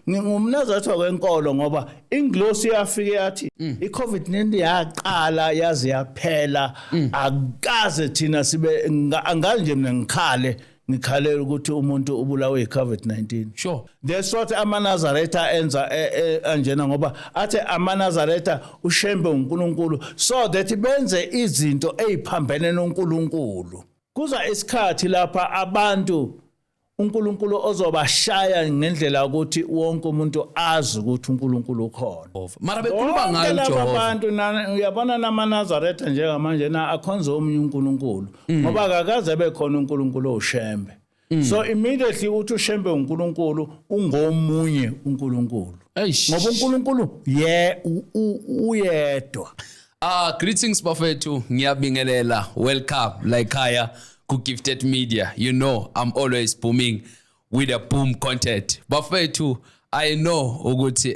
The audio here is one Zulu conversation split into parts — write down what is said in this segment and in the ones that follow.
Ngingumnazaretha wenkolo ngoba ingilosi yafike yathi iCovid-19 yaqala yaze yaphela, akukaze thina sibe angazi nje mina ngikhale, ngikhalela ukuthi umuntu ubulawe yiCovid-19. That's what amaNazaretha enza anjena, ngoba athe amaNazaretha uShembe uNkulunkulu, so that benze izinto eziphambene noNkulunkulu. Kuza isikhathi lapha abantu uNkulunkulu ozobashaya ngendlela ukuthi wonke umuntu azi ukuthi uNkulunkulu ukhona. Mara bekhuluma Bonke ngayo laba uJehova. bantu uyabona namaNazaretha njengamanje na akhonza omunye uNkulunkulu, ngoba akakaze bekhona uNkulunkulu oShembe. So immediately uthi uShembe uNkulunkulu, ungomunye uNkulunkulu. Eish. Ngoba uNkulunkulu ye uyedwa. Ah, greetings bafethu, ngiyabingelela. Welcome la ekhaya ku Gifted Media. You know I'm always booming with a boom content. Bafethu, I know ukuthi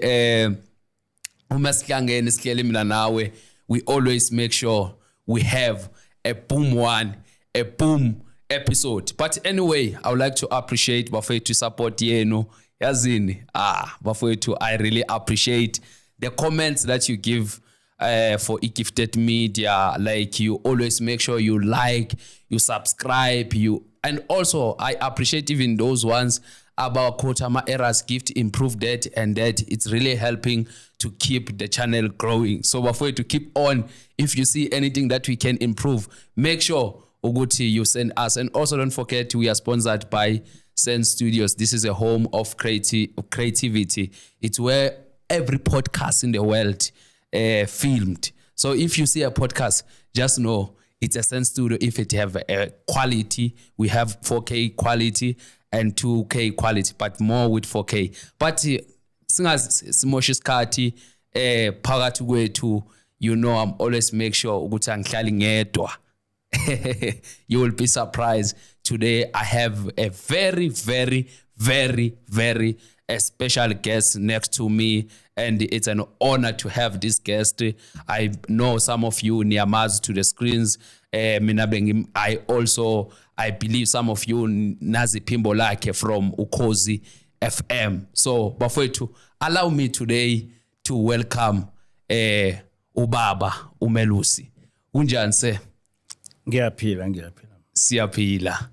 uma sihlangene sihleli mina nawe, we always make sure we have a boom one, a boom episode. But anyway, I would like to appreciate bafethu support yenu. Yazini, ah bafethu, I really appreciate the comments that you give for Gifted Media. Like, you always make sure you like, you subscribe, you, and also I appreciate even those ones about quote ama errors, gift improve that and that. It's really helping to keep the channel growing. So before to keep on, if you see anything that we can improve, make sure ukuthi you send us. And also don't forget, we are sponsored by Sense Studios. This is a home of creativity. It's where every podcast in the world filmed. So if you see a podcast, just know it's a Sense Studio. If it have a quality, we have 4K quality and 2K quality, but more with 4K. But singasimosha isikhathi phakathi kwethu. You know I'm always make sure ukuthi angihlali ngedwa. You will be surprised. Today I have a very, very, very, very a special guest next to me, and it's an honor to have this guest. I know some of you niyamazi to the screens. Mina I also, I believe some of you nazi phimbo lakhe from Ukhozi FM. So bafowethu, allow me today to welcome ubaba uMelusi. Kunjani se? Ngiyaphila, ngiyaphila. Siyaphila.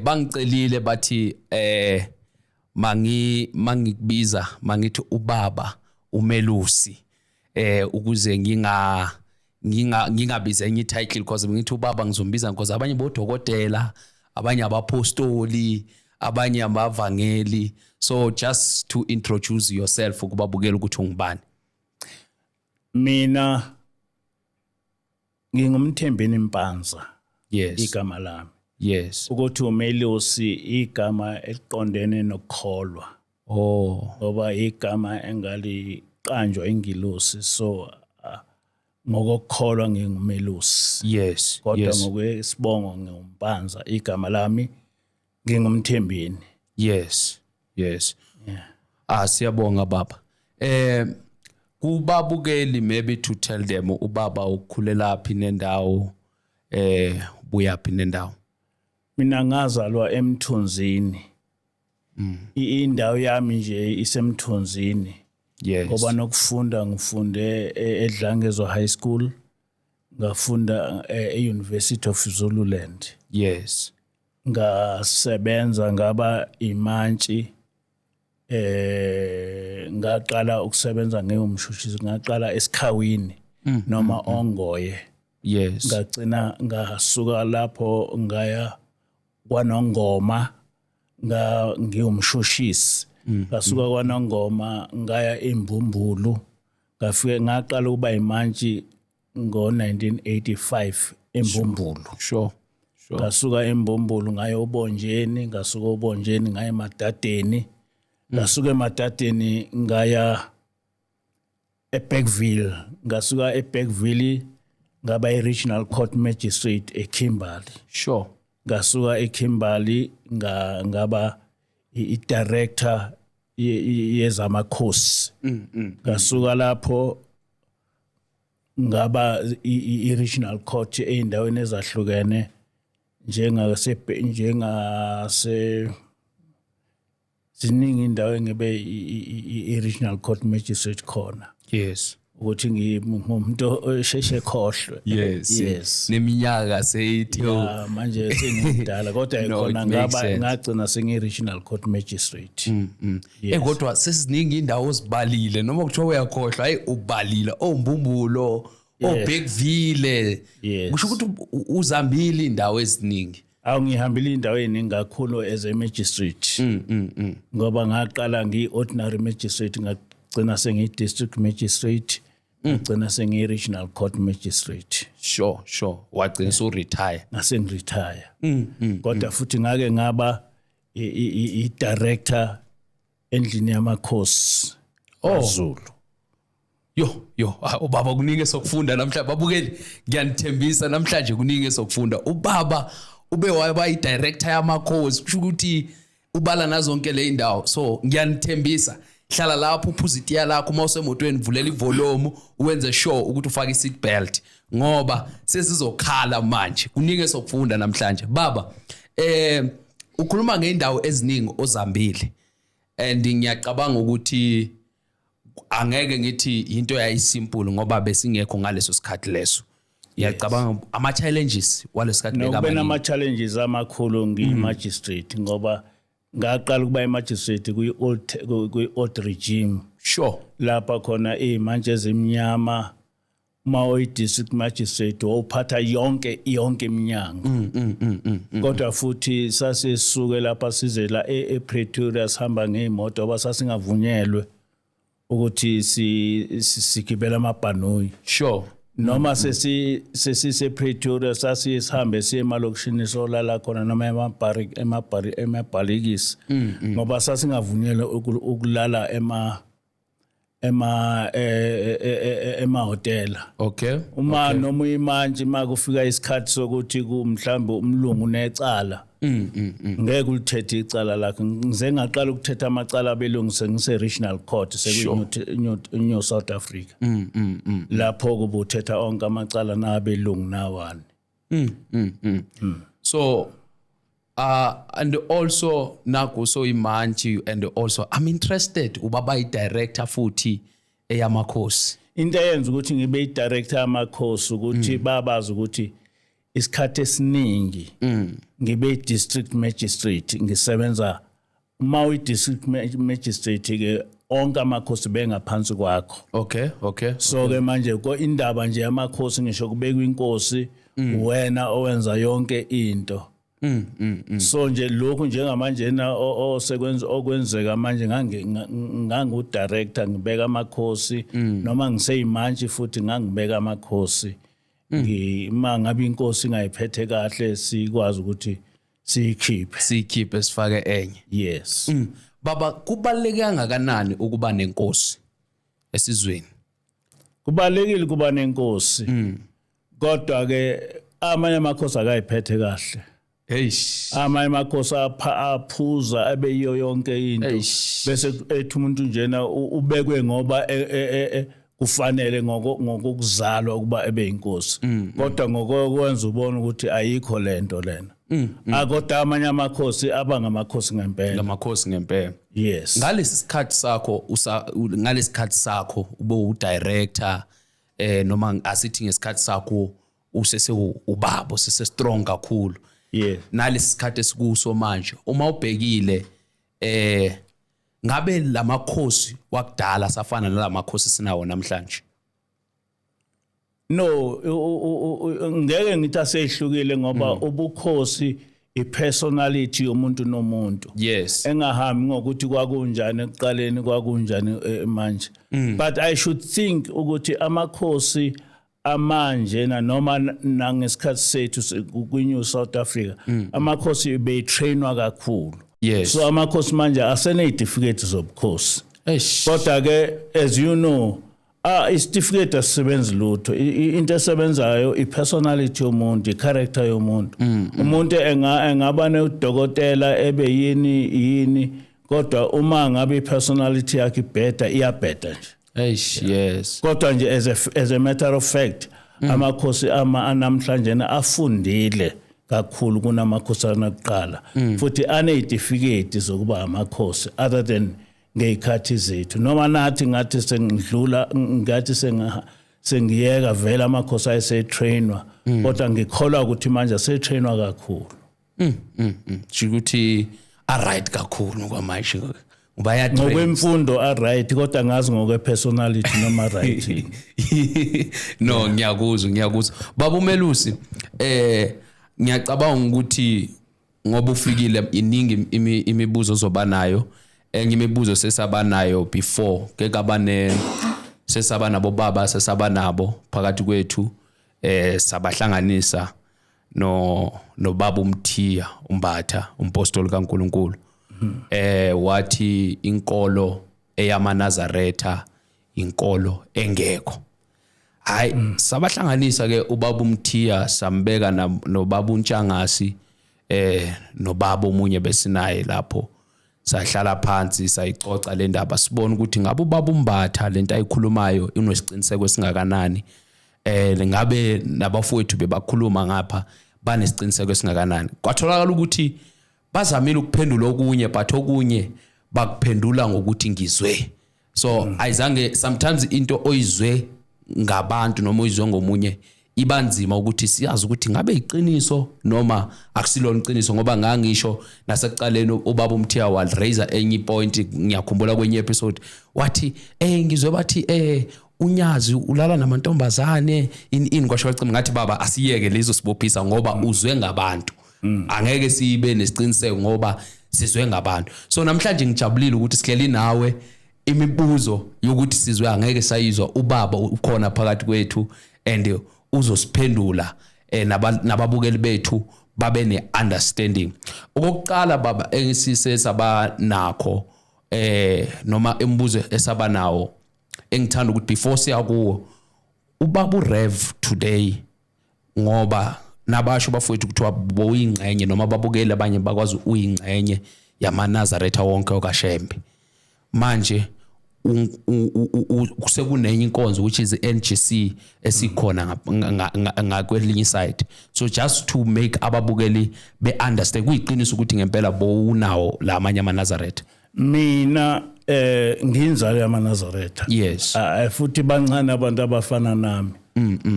Bangicelile bathi mangikubiza mangithi ubaba uMelusi, ukuze ngingabiza enye title, because ngithi ubaba ngizombiza because abanye bodokotela, abanye abapostoli, abanye abavangeli. So just to introduce yourself ukubabukela ukuthi ungubani. Mina ngingumThembeni Mpanza igama lami. Ukuthi uMelusi igama eliqondene nokukholwa, ngoba igama engaliqanjwa ingilosi, so ngokukholwa nginguMelusi. Kodwa ngokwesibongo nginguMpanza, igama lami ngingumThembeni. Yes. Ah, siyabonga baba. Kubabukeli, maybe to tell them ubaba ukhulela phi nendawo, buyaphi nendawo. Mina ngazalwa eMthunzini. Indawo yami nje iseMthunzini. Ngoba nokufunda ngifunde eDlangezwa High School, ngafunda e-University of Zululand. Ngasebenza, ngaba imantshi. Ngaqala ukusebenza ngiyumshushisi, ngaqala esikhawini noma ongoye. Ngagcina ngasuka lapho ngaya kwaNongoma, nga ngiwumshushisi. Ngasuka kwaNongoma ngaya eMbumbulu, ngafike ngaqala ukuba imantshi ngo-1985 eMbumbulu. Ngasuka eMbumbulu ngaya oBonjeni, ngasuka oBonjeni ngaya eMadadeni, ngasuka eMadadeni ngaya eBergville, ngasuka eBergville ngaba i-regional court magistrate eKimberley. Ngasuka eKimberley ngaba i-director yezamakhosi. Ngasuka lapho ngaba i-regional court ey'ndaweni ezahlukene, njengase Ziningi indawo engibe i-regional court magistrate khona, ukuthi ngingumuntu osheshe khohlwe. Yes, neminyaka seyithi. Ya, manje sengimdala, kodwa No, khona it makes ngaba sense. ngagcina sengiyi-regional court magistrate. Eh, kodwa sesiziningi indawo ozibalile, noma kuthiwa uyakhohlwa, hayi, ubalile ombumbulo, oBergville. Kusho ukuthi uzambile indawo eziningi. Awu, ngihambile indawo eziningi kakhulu as a magistrate, ngoba ngaqala ngiyi-ordinary magistrate, ngagcina sengiyi-district magistrate, ngagcina sengiyi-regional court magistrate. Sure, wagcina usu-retire. Ngase ngi-retire, kodwa futhi ngake ngaba i-director endlini yamakhosi kwaZulu. Yo yo, ah, ubaba kuningi esokufunda namhlanje. Babukeli, ngiyanithembisa, namhlanje kuningi esokufunda. Ubaba ube waba i-director yamakhosi, kusho ukuthi ubala nazonke le indawo. So ngiyanithembisa, hlala lapho, uphuze itiya lakho. Uma usemotweni, vulela i-volume, uwenze sure ukuthi ufake i-seat belt, ngoba sesizokhala manje. Kuningi esokufunda namhlanje. Baba, ukhuluma ngeindawo eziningi ozambile, and ngiyacabanga ukuthi angeke ngithi into yayisimple, ngoba besingekho ngaleso sikhathi leso. Ngiyacabanga ama challenges waleso sikhathi Nokube bekamaningi. nama-challenges amakhulu ngiyi-magistrate, ngoba ngaqala ukuba i-magistrate kwi-old regime, lapha khona iy'mantshi ezimnyama, uma uyi-district magistrate wawuphatha yonke yonke iminyango. Kodwa futhi sasisuke lapha size la ePretoria, sihamba ngey'moto, ngoba sasingavunyelwe ukuthi sigibele amabhanoyi. Noma sesisePretoria, sasiye sihambe siye emalokishini, solala khona noma emabhari emabhari emabhalikisi, ngoba sasingavunyelwe ukulala emahhotela. Uma noma uyimantshi, uma kufika isikhathi sokuthi mhlawumbe umlungu unecala, ngeke ulithethe icala lakhe. Ngize ngaqala ukuthetha amacala abelungu sengise-regional court, sekuyi-New South Africa, lapho kuba uthetha onke amacala nabelungu nawani. So and also naku so imantshi, and also I'm interested, ubaba i-director futhi eyamakhosi. Into eyenza ukuthi ngibe i-director yamakhosi ukuthi babazi ukuthi isikhathi esiningi ngibe i-district magistrate, ngisebenza uma uyi-district magistrate ke, onke amakhosi bengaphansi kwakho. So ke manje ko indaba nje yamakhosi, ngisho kubekwa inkosi, wena owenza yonke into. So nje lokhu njengamanje na osekwenza okwenzeka manje, ngangu director, ngibeka amakhosi, noma ngiseyimantshi futhi ngangibeka amakhosi. Ngima ngabe inkosi ingayiphethe kahle, sikwazi ukuthi siyikhiphe. Siyikhiphe, sifake enye. Yes. Baba, kubaluleke kangakanani ukuba nenkosi esizweni? Kubalekile kuba nenkosi, kodwa ke amanye amakhosi akayiphethe kahle. Eish. Amanye amakhosi aphuza abe yiyo yonke into, Eish. bese ethi umuntu njena ubekwe ngoba kufanele ngokuzalwa ukuba ebe inkosi, kodwa ngokwenza ubona ukuthi ayikho lento lena. Akodwa amanye amakhosi aba ngamakhosi ngempela. Ngamakhosi ngempela. Yes. Ngalesi sikhathi sakho ngalesi sikhathi sakho ube u-director, noma asithi ngesikhathi sakho usese ubaba usese strong kakhulu, nalesi sikhathi esikuso manje, uma ubhekile, ngabe lamakhosi wakudala safana nalamakhosi sinawo namhlanje? No, ngeke ngithi asehlukile, ngoba ubukhosi i-personality yomuntu nomuntu, engahambi ngokuthi kwakunjani ekuqaleni, kwakunjani manje. But I should think ukuthi amakhosi amanje na noma nangesikhathi sethu kwi-New South Africa, amakhosi beyitrainwa kakhulu. So amakhosi manje aseney'tifiketi zobukhosi. Eish. Kodwa ke, as you know, isitifiketi asisebenzi lutho. Into esebenzayo i-personality yomuntu, i-character yomuntu. Umuntu engaba nedokotela, ebe yini yini, kodwa uma ngabe i-personality yakhe ibheda, iyabheda nje. Eish, yes. Kodwa nje as a matter of fact, amakhosi ama anamhlanje afundile. kakhulu kunamakhosana kuqala, futhi anezitifiketi zokuba amakhosi other than ngey'khathi zethu, noma nathi ngathi sengidlula, ngathi sengiyeka vele amakhosi ayesetrainwa, kodwa ngikholwa ukuthi manje asetrainwa kakhulu. Sho ukuthi a right kakhulu kwamanje ngoba ya Ngokwemfundo a right, kodwa ngazi ngokwe-personality noma right. No, ngiyakuzwa, ngiyakuzwa, baba uMelusi. Ngiyacabanga ukuthi ngoba ufikile, iningi imibuzo ozoba nayo. Enye imibuzo sesaba nayo before ke kabane sesaba nabo baba, sesaba nabo phakathi kwethu, sabahlanganisa no nobaba uMthiya uMbatha, umpostoli kaNkuluNkulu, wathi inkolo eyamaNazaretha inkolo engekho. Hayi, sabahlanganisa ke ubaba uMthiya, sambeka nobaba uNtshangasi, nobaba omunye besinaye lapho. Sahlala phansi, sayicoca le ndaba, sibona ukuthi ngabe ubaba uMbatha lento ayikhulumayo inesiqiniseko esingakanani, ngabe nabafowethu bebakhuluma ngapha banesiqiniseko esingakanani. Kwatholakala ukuthi bazamile ukuphendula okunye, but okunye bakuphendula ngokuthi ngizwe. So ayizange, sometimes into oyizwe ngabantu noma oyizwe ngomunye ibanzima ukuthi siyazi ukuthi ngabe iqiniso noma akusilona iqiniso, ngoba ngangisho nasekuqaleni ubaba uMthiya wa raise enye point. Ngiyakhumbula kwenye episode wathi ngizwe bathi uNyazi ulala namantombazane in kwasho kwacima. Ngathi, "Baba, asiyeke lezo sibophisa ngoba uzwe ngabantu, angeke sibe nesiqiniseko ngoba sizwe ngabantu." So namhlanje ngijabulile ukuthi sihleli nawe. Imibuzo yokuthi sizwe angeke sayizwa, ubaba ukhona phakathi kwethu and uzosiphendula, nababukeli bethu babe ne-understanding. Okokuqala baba, engisise saba nakho noma imibuzo esaba nawo engithanda ukuthi before siya kuwo, ubaba uRev today, ngoba nabasho bafowethu kuthiwa boyingxenye noma babukeli abanye bakwazi uyingxenye yamaNazaretha wonke okaShembe, manje sekunenye inkonzo which is NGC esikhona ngakwelinye side. So just to make ababukeli be-understand, kuyiqiniso ukuthi ngempela bowunawo lamanye amaNazaretha? Mina ngiyinzalo yamaNazaretha. Ah, futhi bancane abantu abafana nami.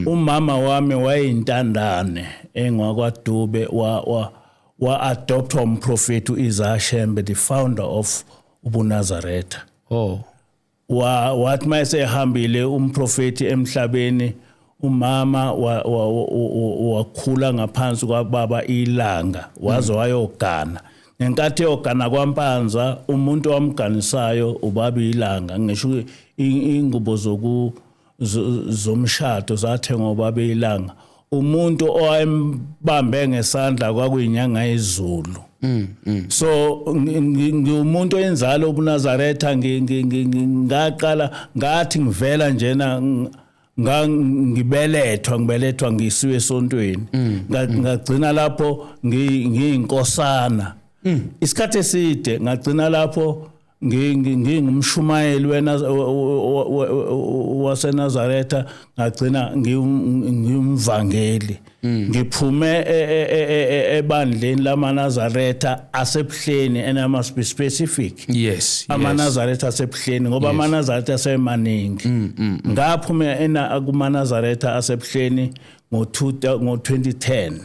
Umama wami wayeyintandane engwakwaDube, wa adoptwa umprofeti uIsaiah Shembe, the founder of ubuNazaretha. Wathi mayesehambile umprofeti emhlabeni, umama wakhula ngaphansi kwababa iLanga waze wayogana. Ngenkathi eyogana kwaMpanza, umuntu owamganisayo ubaba iLanga. Ngisho ingubo zomshado zathengwa ubaba iLanga. Umuntu owayembambe ngesandla kwakuyinyanga yezulu. So ngiwumuntu oyinzalo obuNazaretha. Ngaqala ngathi ngivela njena ngibelethwa ngisiwe esontweni. Ngagcina lapho ngiyinkosana isikhathi eside. Ngagcina lapho ngingumshumayeli wena waseNazaretha. Ngagcina ngiyumvangeli. Ngiphume ebandleni lamaNazaretha aseBuhleni, and I must be specific, amaNazaretha aseBuhleni, ngoba amaNazaretha asemaningi. Ngaphuma ena kumaNazaretha aseBuhleni ngo-2010.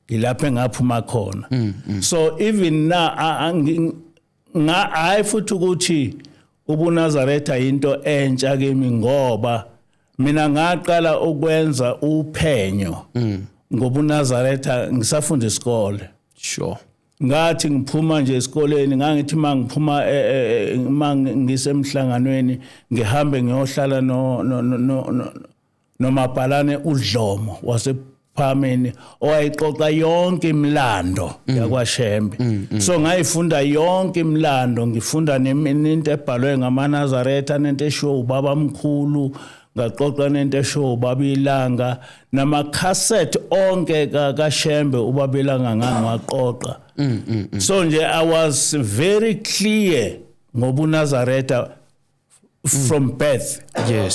Ilapho engaphuma khona. So even na nga hayi futhi ukuthi ubuNazaretha into entsha kimi, ngoba mina ngaqala ukwenza uphenyo ngobuNazaretha ngisafunda isikole. Ngathi ngiphuma nje esikoleni, ngangithi mangiphuma mangisemhlanganweni ngihambe ngiyohlala no nomabhalane uDlomo wasePhameni owayixoxa yonke imilando yakwaShembe. So ngayifunda yonke imilando, ngifunda nento ebhalwe ngamaNazaretha, nento eshiwo ubaba mkhulu, ngaxoxa nento eshiwo ubaba iLanga, namakhasethi onke kaShembe ubaba iLanga ngangiwaqoqa. So nje I was very clear ngobuNazaretha from birth. I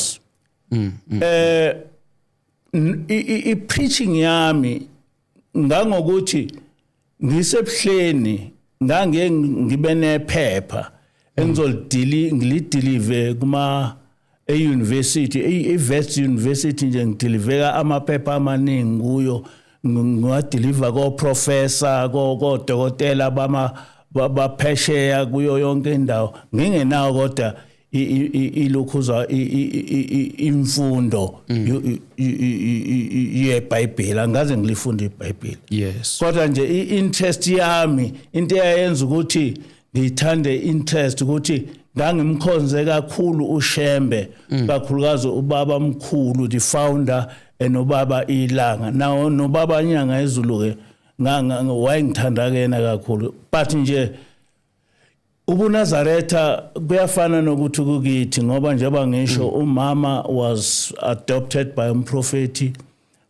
preaching yami Ngangokuthi ngisebuhleni, ngangiye ngibe nephepha engizolidili ngilidelive kuma e-university, i-Wits University nje. Ngidiliveka amaphepha amaningi kuyo, ngiwadeliver ko-professor, kodokotela bama baphesheya kuyo yonke indawo, ngingenawo kodwa ilokhuza imfundo yeBhayibheli. Angaze ngilifunde iBhayibheli. Kodwa nje i-interest yami, into eyayenza ukuthi ngithande interest, ukuthi ngangimkhonze kakhulu uShembe, kakhulukazi ubaba mkhulu, the founder, enobaba iLanga nawo, nobaba Nyanga Ezulu ke wayengithanda kena kakhulu. But nje ubuNazaretha kuyafana nokuthi kukithi, ngoba njengoba ngisho, umama was adopted by umprofeti,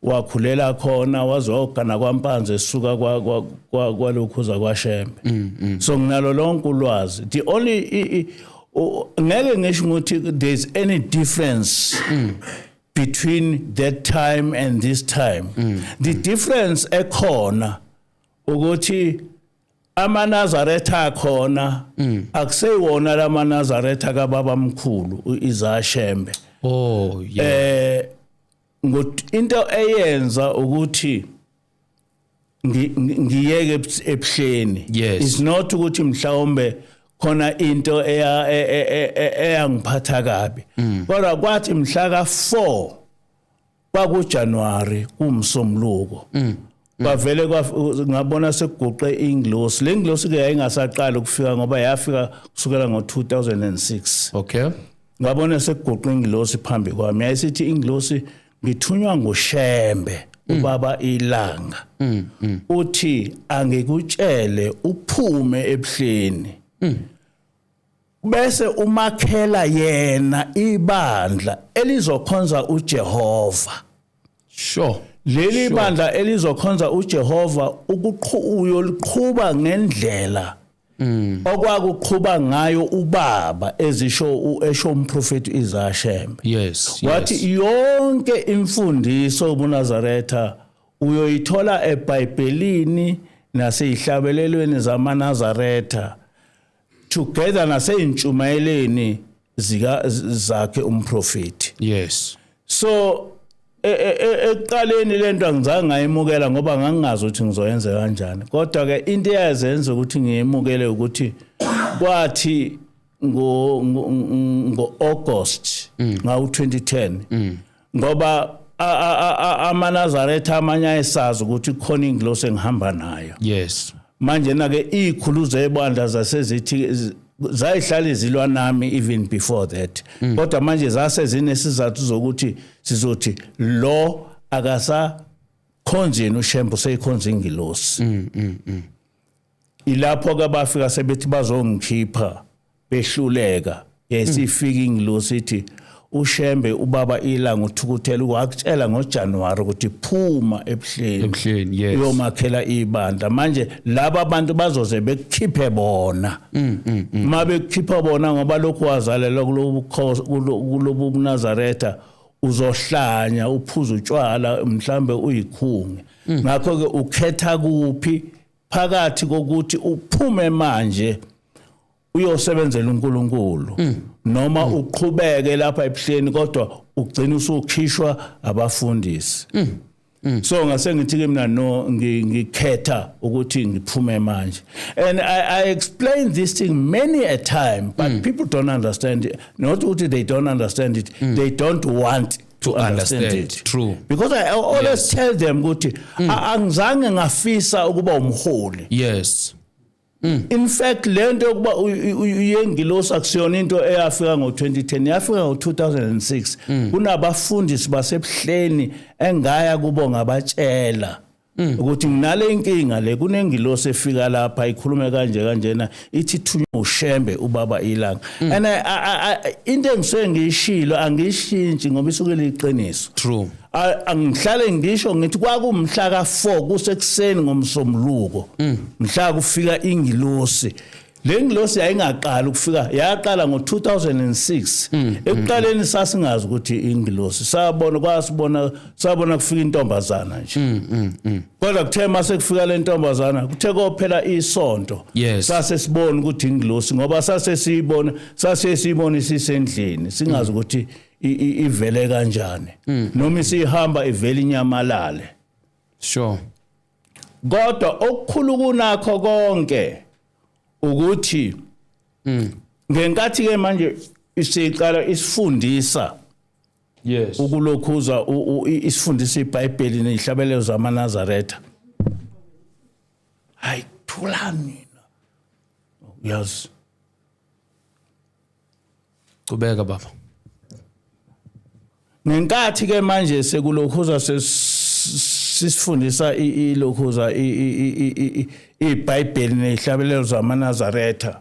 wakhulela khona, wazogana kwaMpanza, esuka kwalokhuza kwaShembe. So nginalo lonke ulwazi. The only ngeke ngisho ukuthi there's any difference between that time and this time. The difference ekhona ukuthi amaNazaretha akhona akuseyiwona lamaNazaretha kababa mkhulu uIsaiah Shembe. Into eyenza ukuthi ngiyeke ebuhleni is not ukuthi mhlawumbe khona into eya eyangiphatha kabi, kodwa kwathi mhla ka4 kwakuJanuary, kumsomluko, kwavele ngabona sekuguqe ingilosi. Le ngilosi ke yayingasaqali ukufika, ngoba yafika kusukela ngo2006. Ngabona sekuguqa ingilosi phambi kwami. Yayisithi ingilosi, "Ngithunywa nguShembe ubaba iLanga, uthi angikutshele uphume ebuhleni bese umakhela yena ibandla elizokhonza uJehova." Leli bandla elizokhonza uJehova uyoliqhuba ngendlela okwakuqhuba ngayo ubaba, ezisho esho umprofeti Isaiah Shembe. Wathi yonke imfundiso obuNazaretha uyoyithola eBhayibhelini naseyihlabelelweni zamaNazaretha, together naseyintshumayeleni zika zakhe umprofeti. So ekuqaleni lento angizange ngayimukela, ngoba ngangingazi ukuthi ngizoyenza kanjani. Kodwa ke into eyazenza ukuthi ngiyimukele ukuthi kwathi ngo August ngawu 2010, ngoba amaNazaretha amanye ayesazi ukuthi khona ingilosi engihamba nayo. Manje na ke izikhulu zebandla zasezithi zayihlala izilwa nami even before that, kodwa manje zase zinesizathu zokuthi sizothi lo akasa khonzeni uShembe, useyikhonza ingilosi. Ilapho ke bafika sebethi bazongikhipha, behluleka. Yesifika ingilosi ithi uShembe ubaba iLanga uthukuthela, wakutshela ngoJanuary ukuthi phuma ebuhleni Ebuhleni, yes. uyomakhela ibandla. Manje laba abantu bazoze bekukhiphe bona, uma bekukhipha bona, ngoba lokhu wazalelwa kulobu buNazaretha, uzohlanya, uphuza utshwala, mhlambe uyikhunge. Ngakho ke ukhetha kuphi phakathi kokuthi uphume manje uyosebenzela uNkulunkulu, noma uqhubeke lapha ebuhleni kodwa ugcina usukhishwa abafundisi? So ngase ngithi ke mina, no, ngikhetha ukuthi ngiphume manje. And I explained this thing many a time, but people don't understand it. Not ukuthi they don't understand it, they don't want to understand understand. it. Because I always tell them ukuthi angizange ngafisa ukuba umholi. In fact, lento yokuba uyengilosi akusiyona into eyafika ngo-2010, yafika ngo-2006. Kunabafundisi basebuhleni engaya kubo, ngabatshela ukuthi nginale inkinga le, kunengilosi efika lapha ikhulume kanje kanjena, ithi thunywa uShembe ubaba iLanga. And into engisuke ngiyishilo angiyishintshi, ngoba isuke liqiniso. Angihlale ngisho ngithi kwakumhla ka4 kusekuseni ngomsombuluko, mhla kufika ingilosi. Le ngilosi yayingaqali ukufika, yaqala ngo-2006. Ekuqaleni sasingazi ukuthi ingilosi, sabona kwasibona sabona kufika intombazana nje. Kodwa kuthe mase kufika le ntombazana, kuthe kophela isonto, sase sibona ukuthi ingilosi, ngoba sase siyibona isisendlini, singazi ukuthi ivele kanjani noma isihamba ivele inyamalale. Kodwa okukhulu kunakho konke ukuthi ngenkathi ke manje isiqala isifundisa ukulokhuza isifundisa iBhayibheli nezihlabelelo zamaNazaretha, hayi, thulani nina, uyazi. Qhubeka, baba. Ngenkathi ke manje sekulokhuza sisifundisa ilokhuza iBhayibheli nezihlabelelo zamaNazaretha,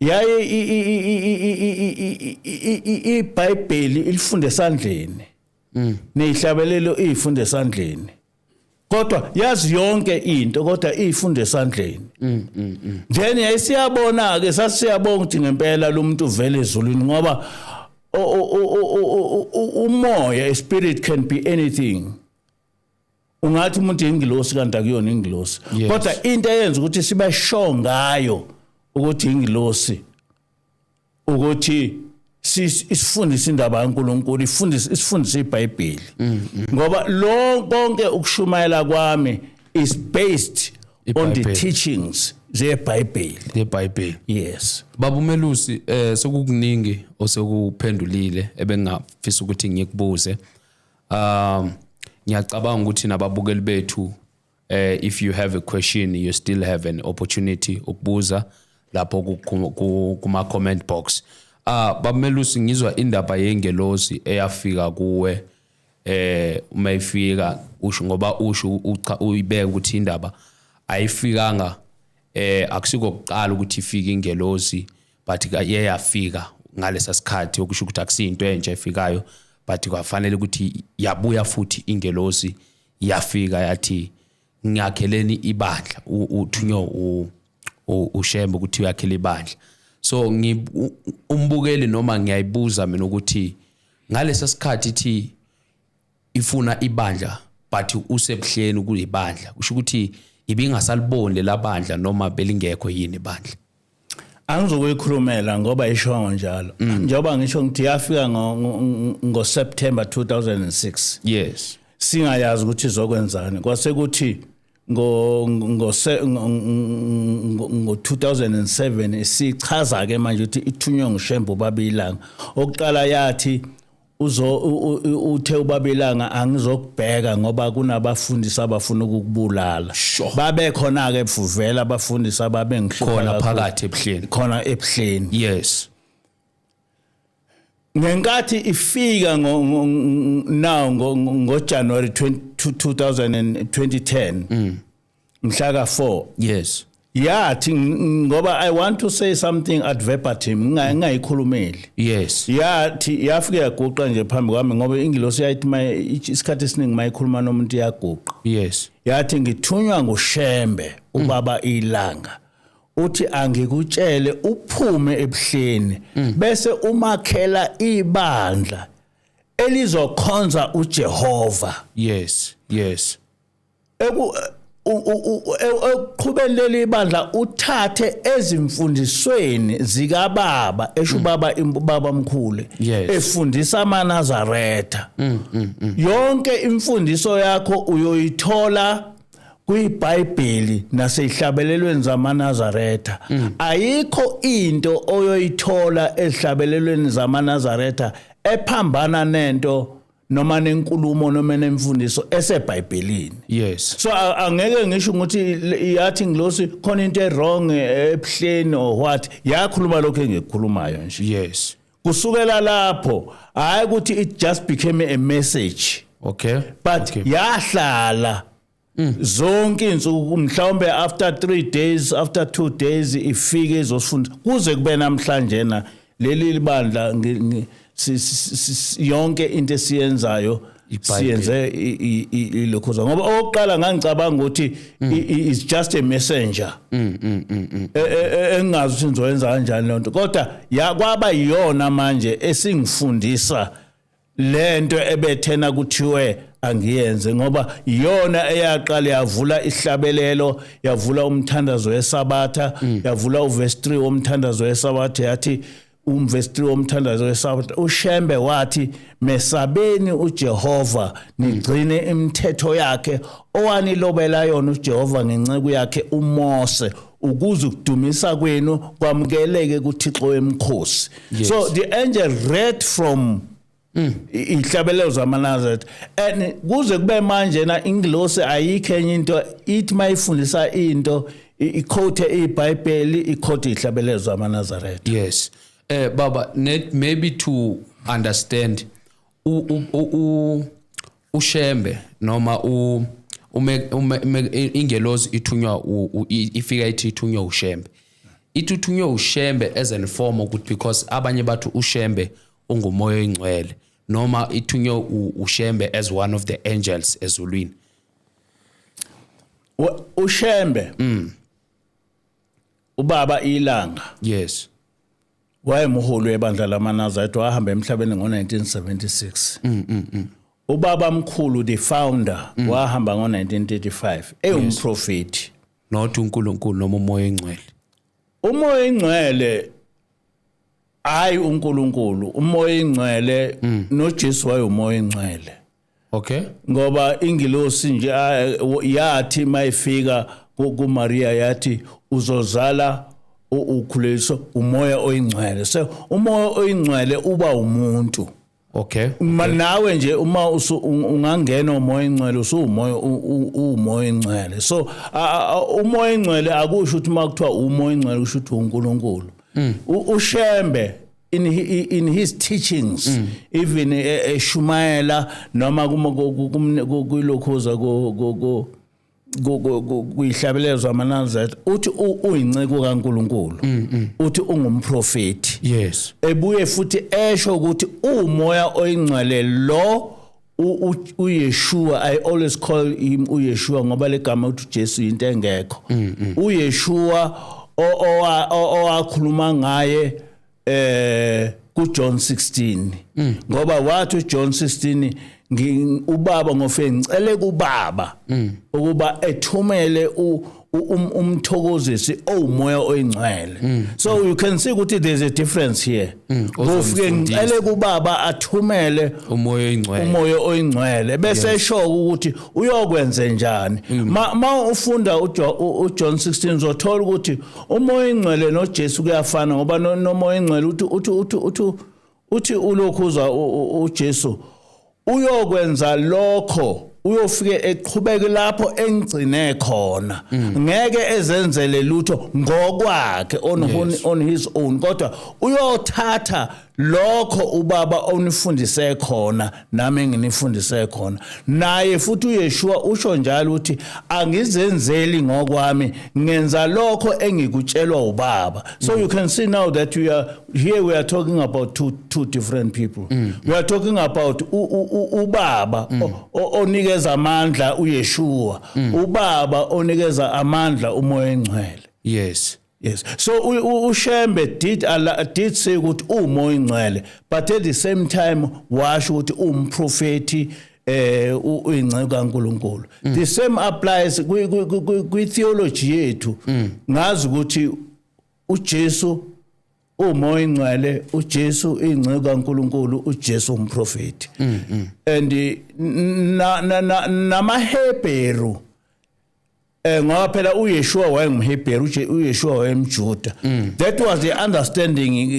yaye iBhayibheli ilifunde esandleni nezihlabelelo ifunde esandleni, kodwa yazi yonke into, kodwa ifunde esandleni. Then yayisiyabona ke, sasiyabonga ukuthi ngempela lo muntu uvele ezulwini, ngoba umoya, a spirit can be anything. Ungathi umuntu ingilosi kanti akuyona ingilosi. Kodwa into eyenza ukuthi sibe sure ngayo ukuthi ingilosi ukuthi isifundise indaba kaNkuluNkulu, ifundise isifundise iBhayibheli, ngoba lo konke ukushumayela kwami is based on the iBhayibheli. teachings zeBhayibheli. YeBhayibheli. Yes. Baba uMelusi, sekukuningi osekuphendulile ebengafisa ukuthi ngikubuze. Ngiyacabanga ukuthi nababukeli bethu, if you have a question, you still have an opportunity ukubuza lapho kuma comment box. Ah, Baba Melusi, ngizwa indaba yengelosi eyafika kuwe, uma ifika usho, ngoba usho ucha uyibeka ukuthi indaba ayifikanga, akusiko kuqala ukuthi ifike ingelosi, but iye yafika ngalesa sikhathi, okusho ukuthi akusinto entsha efikayo, but kwafanele ukuthi yabuya futhi ingelosi, yafika yathi ngiyakheleni ibandla. Uthunywe uShembe ukuthi uyakhela ibandla. So umbukeli noma ngiyayibuza mina ukuthi ngalesa sikhathi ithi ifuna ibandla, but usebuhleni kuyibandla, kusho ukuthi ibingasaliboni lela bandla noma belingekho yini ibandla? Angizokuyikhulumela ngoba ishongo njalo. Njengoba ngisho ngithi yafika ngo September 2006, singayazi ukuthi izokwenzani. Kwase kuthi ngo 2007 sichaza ke manje ukuthi ithunywe nguShembe ubaba iLanga. Okuqala yathi uzo uthe ubaba iLanga, "Angizokubheka ngoba kunabafundisi abafuna ukukubulala." Babe khona ke vuvela abafundisi ababengihlupha khona kakhulu. Phakathi ebuhleni. Khona ebuhleni. Ngenkathi ifika ngo now ngo January 20 2010, mhla ka 4, yathi ngoba I want to say something ad verbatim, ngingayikhulumeli. Yathi yafika yaguqa nje phambi kwami, ngoba ingilosi yayithi isikhathi esiningi mayikhuluma nomuntu iyaguqa. Yathi, "Ngithunywa nguShembe ubaba iLanga, uthi angikutshele uphume ebuhleni bese umakhela ibandla elizokhonza uJehova." Eku Ekuqhubeni leli bandla uthathe ezimfundisweni zikababa, esho ubaba, ubaba mkhulu, efundisa amaNazaretha. Yonke imfundiso yakho uyoyithola kwiBhayibheli nasezihlabelelweni zamaNazaretha. Ayikho into oyoyithola ezihlabelelweni zamaNazaretha ephambana nento noma nenkulumo noma nemfundiso eseBhayibhelini. So angeke ngisho ukuthi yathi ngilosi khona into e-wrong ebuhleni or what. Yakhuluma lokho engikukhulumayo nje. Kusukela lapho, hayi ukuthi it just became a message, but yahlala zonke insuku, mhlawumbe after 3 days, after 2 days ifike izosifunda kuze kube namhlanje. Na leli libandla yonke into esiyenzayo. IBhayibheli. Siyenze ilokhuza ngoba okokuqala ngangicabanga ukuthi is just a messenger engingazi ukuthi ngizoyenza kanjani lonto, kodwa yakwaba iyona manje esingifundisa lento ebethena kuthiwe angiyenze, ngoba iyona eyaqala yavula ihlabelelo, yavula umthandazo wesabatha, yavula uverse 3 womthandazo wesabatha. Yathi umverse 3 womthandazo wesabatha, uShembe wathi, "Mesabeni uJehova, nigcine imithetho yakhe owanilobela yona uJehova ngenceku yakhe uMose, ukuze ukudumisa kwenu kwamukeleke kuThixo wemkhosi." So the angel read from ihlabelelo zamaNazaretha, and kuze kube manje na ingilosi ayikho enye into ithi mayifundisa into iquote iBhayibheli, iquote ihlabelelo zamaNazaretha. Yes, baba, maybe to understand uShembe noma u ume ingelozi ithunywa ifika ithi ithunywa uShembe, ithi uthunywe uShembe as an form ukuthi because abanye bathi uShembe ungumoya oyingcwele, noma ithunywe uShembe as one of the angels ezulwini? UShembe, ubaba ilanga, wayemholi webandla lamaNazaretha, wahamba emhlabeni ngo-1976. Ubaba mkhulu, the founder, wahamba ngo-1935 ewumprofeti. Not uNkulunkulu noma umoya oyingcwele? Umoya ingcwele, hayi uNkulunkulu, umoya ingcwele. NoJesu wayumoya ingcwele. Ngoba ingilosi nje yathi mayifika kuMaria yathi uzozala ukhuleliswa umoya oyingcwele. So umoya oyingcwele uba umuntu. Nawe nje uma ungangena umoya oyingcwele, usuumoya, umoya oyingcwele. So umoya oyingcwele akusho ukuthi uma kuthiwa umoya oyingcwele kusho ukuthi uNkulunkulu. UShembe in his teachings, even eshumayela noma kuma kuyilokhuza ku kuyihlabelelo zamaNazaretha, uthi uyinceku kaNkulunkulu, uthi ungumprofeti. Ebuye futhi esho ukuthi umoya oyingcwele lo uYeshua. I always call him uYeshua ngoba legama uthi uJesu into engekho. uYeshua owakhuluma ngaye kuJohn 16, ngoba wathi uJohn 16, "Ubaba ngofike ngicele kubaba ukuba ethumele umthokozisi owumoya oyingcwele." So you can see ukuthi there's a difference here. Ngofike ngicele kubaba athumele umoya oyingcwele. Umoya oyingcwele, bese esho ukuthi uyokwenze njani. Ma ufunda uJohn 16 uzothola ukuthi umoya oyingcwele noJesu kuyafana, ngoba nomoya oyingcwele uthi ulokhuza uJesu uyokwenza lokho, uyofike eqhubeke lapho engigcine khona, ngeke ezenzele lutho ngokwakhe on his own, kodwa uyothatha lokho ubaba onifundise khona nami enginifundise khona. Naye futhi uYeshua usho njalo ukuthi angizenzeli ngokwami, ngenza lokho engikutshelwa ubaba. So you can see now that we are here, we are talking about two different people. We are talking about ubaba onikeza amandla uYeshua, ubaba onikeza amandla umoya engcwele. Yes. So uShembe did say ukuthi umoya ingcwele, but at the same time washo ukuthi umprofeti, uyingceku kaNkuluNkulu. The same applies kwi theology yethu. Ngazi ukuthi uJesu umoya ingcwele, uJesu ingceku kaNkuluNkulu, uJesu umprofeti. And na namaHebheru, ngoba phela uYeshua wayengumHebheru, uYeshua wayemJuda. That was the understanding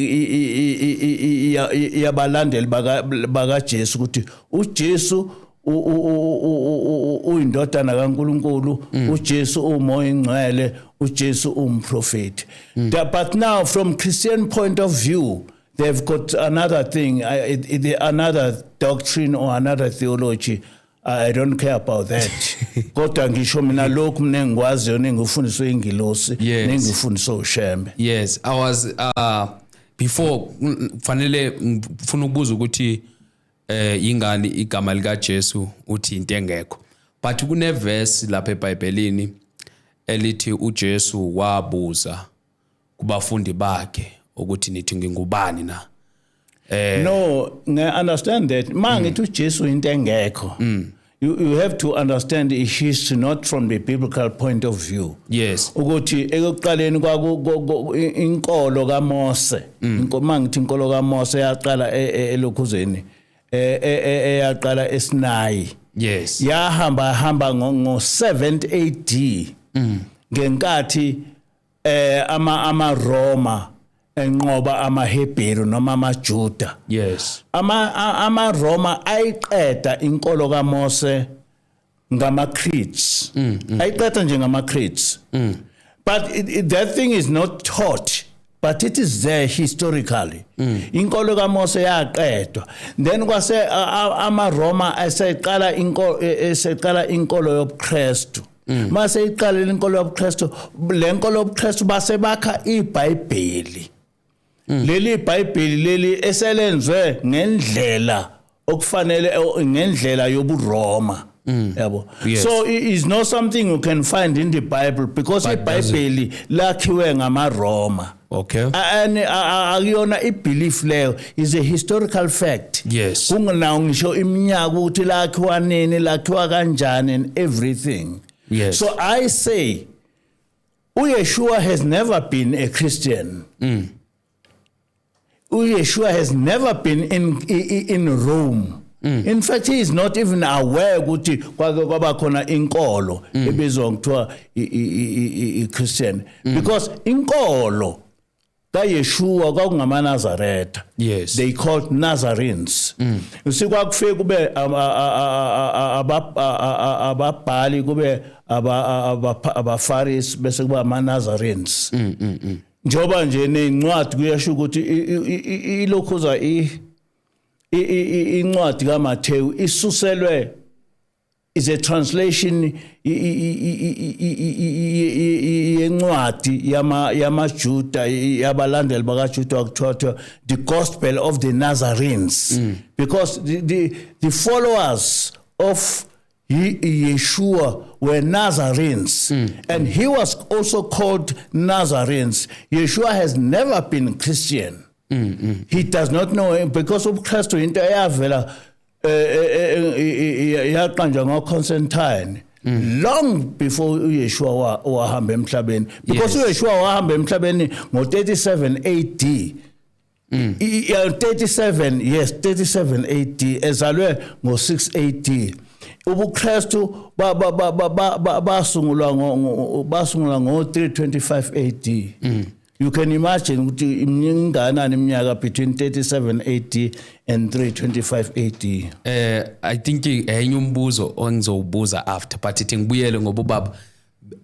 yabalandeli baka Jesu ukuthi uJesu uyindodana kaNkuluNkulu, uJesu umoya ingcwele, uJesu umprofeti. But now from Christian point of view they've got another thing, another doctrine or another theology. I don't care about that, kodwa ngisho mina lokhu mina engikwaziyo nengifundiswe ingilosi nengifundiswe uShembe. Yes, I was before, fanele ngifuna ukubuza ukuthi Ingani igama lika Jesu uthi into engekho, but kune verse lapha eBhayibhelini elithi uJesu wabuza kubafundi bakhe ukuthi, "Nithi ngingubani na?" No, nge understand that. Ma ngithi uJesu into engekho, you have to understand the history, not from the biblical point of view. Ukuthi ekuqaleni kwaku inkolo kaMose, ma ngithi inkolo kaMose yaqala elokhuzeni, eyaqala eSinayi. Yahamba hamba ngo 7 AD, ngenkathi ama Roma enqoba amaHebheru noma amaJuda. Ama Roma ayiqeda inkolo kaMose ngama creeds, ayiqeda nje ngama creeds, but that thing is not taught, but it is there historically. Inkolo kaMose yaqedwa, then kwase ama Roma aseqala inkolo, eseqala inkolo yobuKristu. Mase iqala inkolo yobuKristu, le nkolo yobuKristu base bakha iBhayibheli. Leli iBhayibheli leli eselenzwe ngendlela okufanele, ngendlela yobuRoma, yabo. So it is not something you can find in the Bible because But does it- iBhayibheli lakhiwe ngamaRoma. And akuyona ibelief leyo, is a historical fact. Kungenawo ngisho iminyaka ukuthi lakhiwa nini, lakhiwa kanjani and everything. So I say uYeshua has never been a Christian. uYeshua has never been in Rome. In fact, he is not even aware ukuthi kwake kwaba khona inkolo ebizwa ngithiwa i-Christian, because inkolo kaYeshua kwakungamaNazaretha. They called Nazarenes. You see, kwakufike kube ababhali, kube abaFarisi, bese kuba amaNazarenes. Njoba nje nencwadi kuyasho ukuthi ilokhuza incwadi kaMathewu isuselwe, is a translation yencwadi yamaJuda, yabalandeli bakaJuda, kuthiwa the Gospel of the Nazarenes, because the followers of Yeshua were Nazarenes, and he was also called Nazarenes. Yeshua has never been Christian. He does not know him because ubuKristu into eyavela yaqanjwa ngoConstantine long before uYeshua wahamba emhlabeni, because uYeshua wahamba emhlabeni ngo37 AD. 37, yes, 37 AD, ezalwe ngo6 AD. UbuKristu basungulwa ngo325 AD. You can imagine ukuthi inganani iminyaka between 37 AD and 325 AD. I think enye umbuzo engizowubuza after, but ithi ngibuyele ngoba ubaba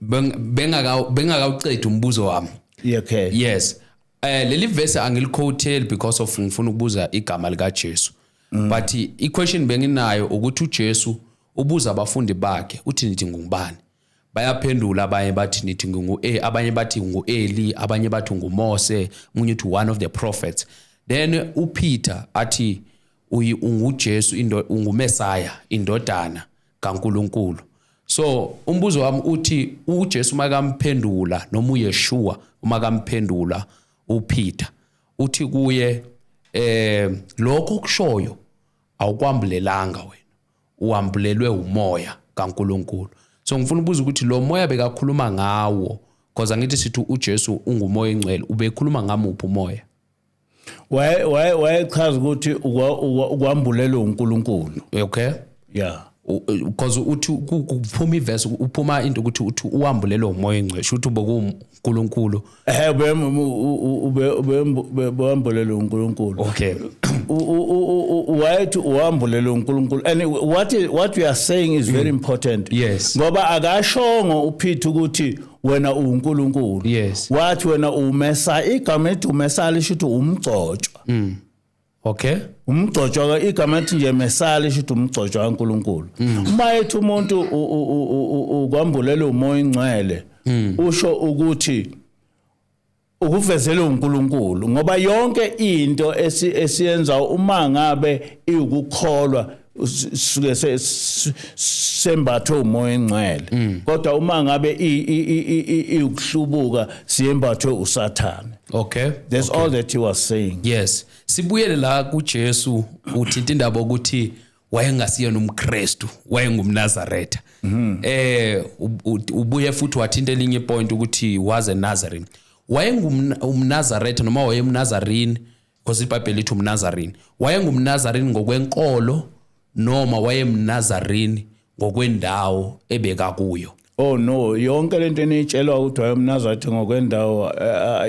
bengakawucedi umbuzo wami. Okay. Yes, leli verse angiliquoteli because of ngifuna ukubuza igama lika Jesu, but i question benginayo ukuthi uJesu ubuza abafundi bakhe uthi, "Nithi ngungubani?" Bayaphendula, abanye bathi nithi ngingu A, abanye bathi ngu-Eli, abanye bathi nguMose, umunye uthi one of the prophets. Then uPeter athi unguJesu, unguMessiah, indodana kaNkuluNkulu. So umbuzo wami uthi uJesu makamphendula, noma uYeshua makamphendula uPeter, uthi kuye, "Lokho kushoyo awukwambulelanga wena, uwambulelwe umoya kaNkuluNkulu." So ngifuna ukubuza ukuthi lo moya bekakhuluma ngawo, because angithi sithi uJesu ungumoya engcwele, ubekhuluma ngamuphi umoya? Wayechaza ukuthi ukwambulelwe uNkulunkulu. Yeah. Because uthi kuphuma iverse, uphuma into ukuthi uthi uwambulelwe umoya engcwele, sho ukuthi bekuNkulunkulu. Ube bewambulelwe uNkulunkulu. Wayethi uwambulelwe uNkulunkulu, and what we are saying is very important. Ngoba akashongo uPeter ukuthi wena uNkulunkulu. Wathi wena uMesa. Igama elithi uMesa lisho ukuthi umgcotshwa. Umgcotshwa, igama elithi nje Mesa lisho ukuthi umgcotshwa kaNkulunkulu. Uma ethi umuntu ukwambulelwe umoya ingcwele, usho ukuthi Ukuvezela uNkulunkulu, ngoba yonke into esiyenza, uma ngabe iwukukholwa, suke sembathwe uMoya oNgcwele, kodwa uma ngabe iwukuhlubuka, siyembathwe uSathane. That's all that he was saying. Yes, sibuyele la kuJesu. Uthinta indaba ukuthi wayengasiyena umKristu, wayengumNazaretha. Ubuye futhi wathinta elinye point ukuthi was a Nazarene. WayengumNazaretha noma wayemNazarene? Because iBhayibheli lithi umNazarene. WayengumNazarene ngokwenkolo noma wayemNazarene ngokwendawo ebeka kuyo? Oh no, yonke lento eniyitshelwa ukuthi wayemNazaretha ngokwendawo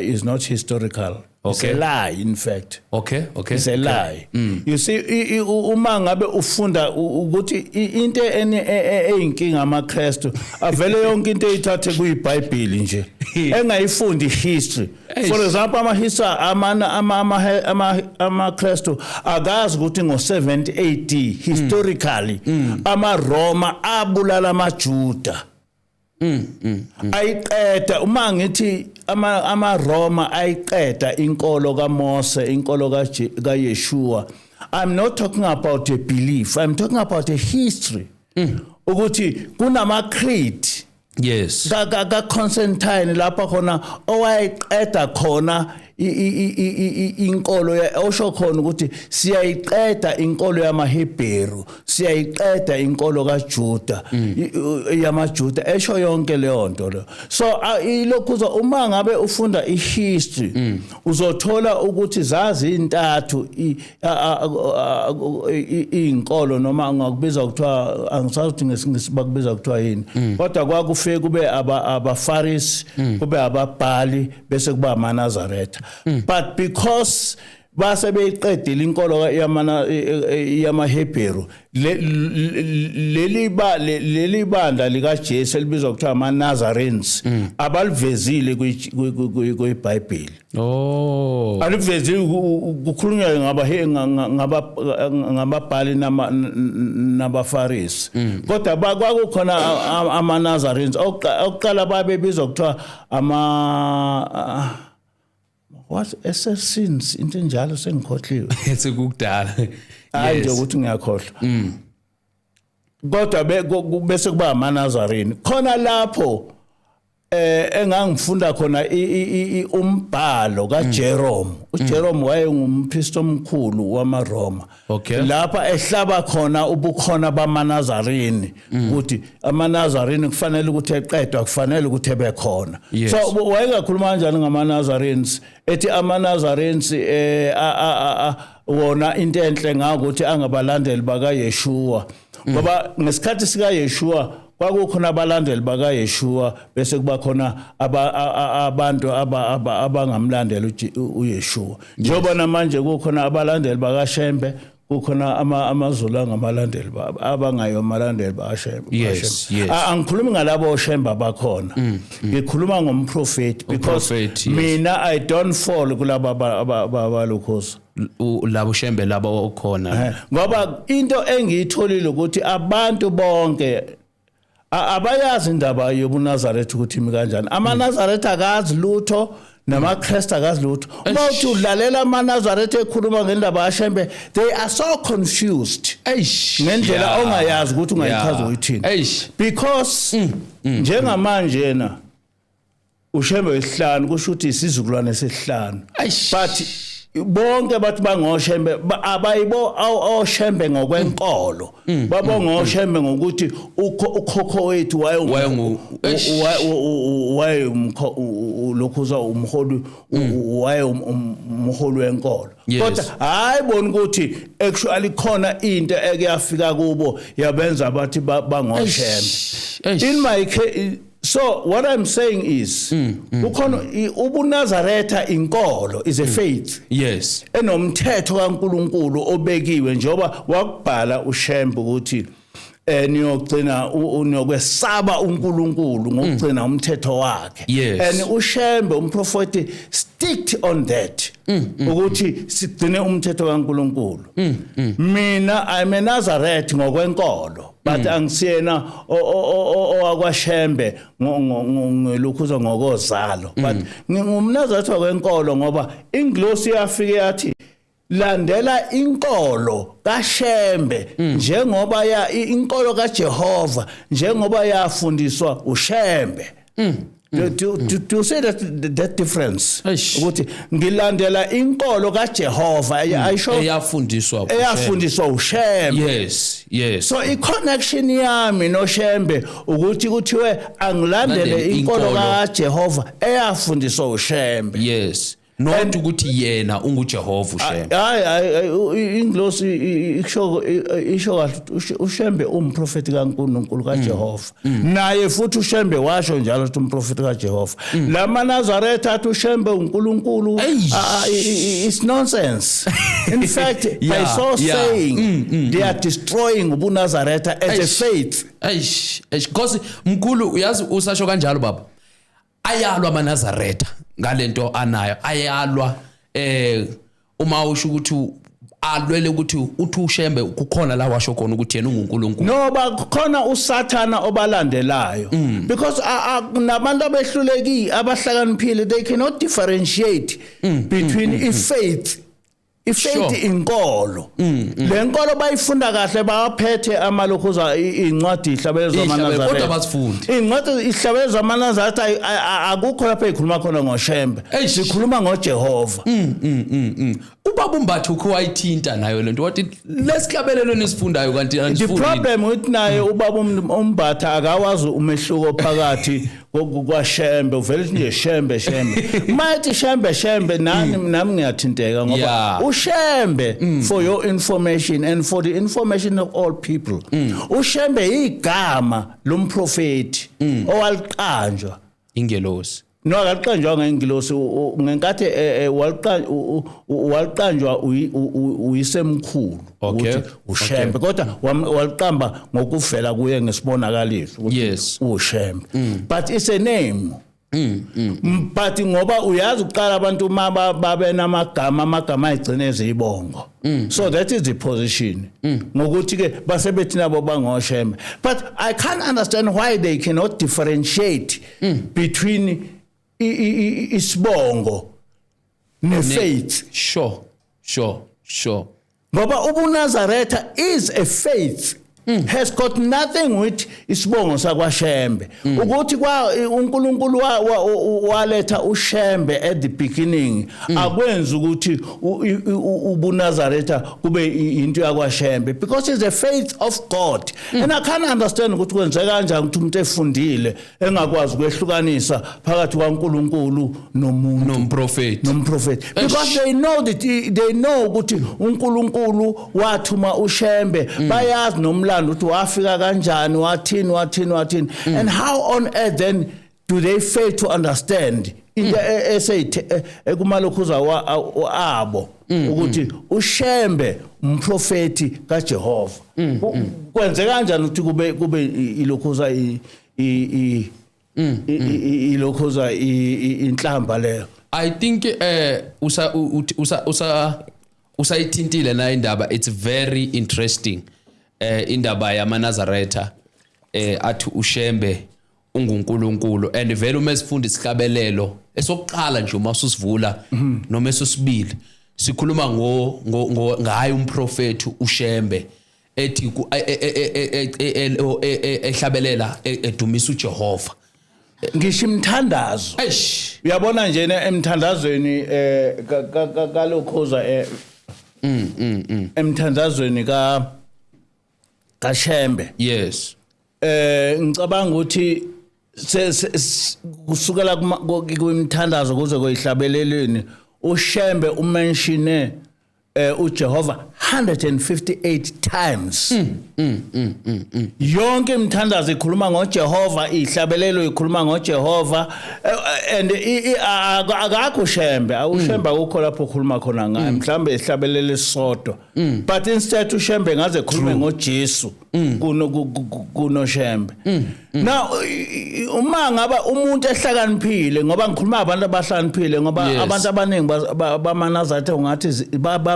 is not historical. It's a lie, in fact. It's a lie. You see, uma ngabe ufunda ukuthi into eyinkinga, amaKristu avele yonke into eyithathe kuyiBhayibheli nje, engayifundi history. For example, ama history ama ama ama amaKristu akazi ukuthi ngo70 AD historically amaRoma abulala amaJuda, ayiqeda. Uma ngithi amaRoma ayiqeda inkolo kaMose, inkolo kaYeshua, I'm not talking about a belief, I'm talking about a history, ukuthi kunama creed ka Constantine lapha khona owayiqeda khona inkolo, osho khona ukuthi siyayiqeda inkolo yamaHebheru, siyayiqeda inkolo kaJuda, yamaJuda, esho yonke leyo nto lo. So ilokhuza, uma ngabe ufunda ihistory, uzothola ukuthi zazi intathu izinkolo, noma ngakubiza kuthiwa, angisazi ukuthi ngesiNgisi bakubiza kuthiwa yini, kodwa kwakufike kube abaFarisi, kube ababhali, bese kuba amaNazaretha. But because base beyiqedile inkolo yamaHebheru, leli bandla likaJesu elibizwa kuthiwa amaNazarenes abalivezile kwiBhayibheli. Alivezile. Kukhulunywa ngababhali nabaFarisi, kodwa kwakukhona amaNazarenes. Okuqala babebizwa kuthiwa ama what, Assassins, into enjalo, sengikhohliwe. Sekukudala. Hayi nje ukuthi ngiyakhohlwa, kodwa bese kuba amaNazarene khona lapho engangifunda khona umbhalo kaJerome. uJerome wayengumpriest omkhulu wamaRoma, lapha ehlaba khona ubukhona bamaNazarene, ukuthi amaNazarene kufanele ukuthi eqedwa, kufanele ukuthi ebe khona. So wayengakhuluma kanjani ngamaNazarenes, ethi amaNazarenes wona into enhle ngakuthi angabalandeli bakaYeshua, ngoba ngesikhathi sikaYeshua kwakukhona abalandeli bakaYeshua, bese kuba khona abantu abangamlandeli uYeshua, njengoba namanje kukhona abalandeli bakaShembe, kukhona amaZulu angabalandeli abangayo amalandeli bakaShembe. BakaShembe. Angikhulumi ngalabo oShembe abakhona, ngikhuluma ngomprofeti, because Umprofeti, yes. mina I don't fall kulaba abalokhoza. Labo Shembe labo okhona. Ngoba into engiyitholile ukuthi abantu bonke abayazi indaba yobuNazaretha ukuthi imi kanjani. AmaNazaretha akazi lutho, namaKristu akazi lutho. Uma uthi ulalela amaNazaretha ekhuluma ngendaba kaShembe, they are so confused ngendlela ongayazi ukuthi ungayichaza uyithini, because njengamanje na uShembe wesihlanu, kusho ukuthi isizukulwane sesihlanu, but bonke bathi bangoShembe, abayibo oShembe ngokwenkolo, babongoShembe ngokuthi ukhokho wethu waye waye lokhuza umholi, waye umholi wenkolo, kodwa hayi bona ukuthi actually khona into eke yafika kubo yabenza bathi bangoShembe. In my case, so what I'm saying is kukhona ubuNazaretha, inkolo, is a faith enomthetho kaNkuluNkulu obekiwe, njengoba wakubhala uShembe ukuthi niyogcina niyokwesaba uNkulunkulu ngokugcina umthetho wakhe. And uShembe umprofeti sticked on that. Ukuthi sigcine umthetho kaNkuluNkulu. Mina, I'm a Nazareth ngokwenkolo, but angisiyena owakwaShembe ngelokhuza ngokozalo, but ngingumNazaretha ngokwenkolo ngoba ingilosi yafike yathi landela inkolo kaShembe njengoba ya inkolo kaJehova njengoba yafundiswa uShembe. Do you see that difference? Eish. Ukuthi ngilandela inkolo kaJehova ayisho eyafundiswa uShembe. Eyafundiswa uShembe. So i-connection yami noShembe ukuthi kuthiwe angilandele Landele inkolo inkolo. kaJehova eyafundiswa uShembe. Yes, not ukuthi yena unguJehova uShembe. Hayi hayi, ingilosi isho isho kahle ukuthi uShembe umprofeti kaNkulunkulu kaJehova. Naye futhi uShembe washo njalo ukuthi umprofeti kaJehova. Lama Nazaretha athi uShembe uNkulunkulu, Eish. It's nonsense. In fact, by so saying, they are destroying ubuNazaretha as a Eish. faith. Eish, eish, because mkhulu, uyazi usasho kanjalo baba, ayalwa amaNazaretha ngalento anayo, ayalwa uma usho ukuthi alwele ukuthi uthi uShembe kukhona la washo khona ukuthi yena unguNkulunkulu. No, bakhona uSathana obalandelayo because nabantu abehluleki abahlakaniphile, they cannot differentiate between i-faith inkolo. Le nkolo bayifunda kahle, bawaphethe amalokhuza incwadi ihlabelo Ihlabelo, zamaNazaretha. kodwa abazifundi. Incwadi ihlabelo zamaNazaretha akukho lapho ekhuluma khona ngoShembe. Eish. Sikhuluma ngoJehova. Ubaba uMbatha ukho wayithinta nayo lento, wathi lesihlabelelo nisifundayo kanti The anisifundi. problem with naye ubaba uMbatha, akawazi umehluko phakathi kwaShembe. Uvele uthi nje Shembe, Shembe. Mayithi Shembe, Shembe, nani nami ngiyathinteka ngoba uShembe, for your information and for the information of all people, uShembe igama lomprofeti owaliqanjwa Ingelosi. No, akaqanjwa ngengilosi. Ngenkathi waliqanjwa uyisemkhulu ukuthi uShembe, kodwa waliqamba ngokuvela kuye ngesibonakaliso ukuthi uShembe, but it's a name. But ngoba uyazi uqala abantu uma babe namagama, amagama ayigcine ezibongo, so that is the position ngokuthi ke basebethi nabo bangoShembe, but I can't understand why they cannot differentiate between isibongo ne-faith. Sure. Ngoba ubuNazaretha is a faith, has got nothing with isibongo sakwaShembe. Ukuthi kwa uNkulunkulu waletha uShembe at the beginning akwenzi ukuthi ubuNazaretha kube into yakwaShembe, because it's a faith of God, and I can't understand ukuthi kwenzeka kanjani ukuthi umuntu efundile engakwazi ukwehlukanisa phakathi kwaNkulunkulu nomuntu Nomprofeti. Nomprofeti, because they know that they know ukuthi uNkulunkulu wathuma uShembe. Bayazi nomlando ukuthi wafika kanjani, wathini, wathini, wathini, and how on earth then do they fail to understand into eseyithe ekumalokhuza abo ukuthi uShembe umprofeti kaJehova? Kwenze kanjani ukuthi kube ilokhuza ilokhuza inhlamba leyo? I think usa usa usa usayithintile na indaba. It's very interesting, indaba yamaNazaretha athi uShembe unguNkulunkulu, and vele uma esifunda isihlabelelo esokuqala nje, uma usivula noma esosibili, sikhuluma ngo ngaye umprofeti uShembe ethi ehlabelela edumisa uJehova. Ngisho imthandazo. Eish. Uyabona nje emthandazweni kalokhoza emthandazweni kaShembe, ngicabanga ukuthi kusukela kwimithandazo kuze kuyihlabeleleni, uShembe umention uJehova 158 times. Yonke imithandazo ikhuluma ngoJehova, ihlabelelo ikhuluma ngoJehova, and akakho uShembe, awuShembe akukho lapho ukhuluma khona ngaye, mhlambe ihlabelelo esisodwa, but instead uShembe ngaze ekhulume ngoJesu. Kuno kunoShembe. Now uma ngaba umuntu ehlakaniphile, ngoba ngikhuluma abantu abahlakaniphile, ngoba abantu abaningi bamaNazaretha ungathi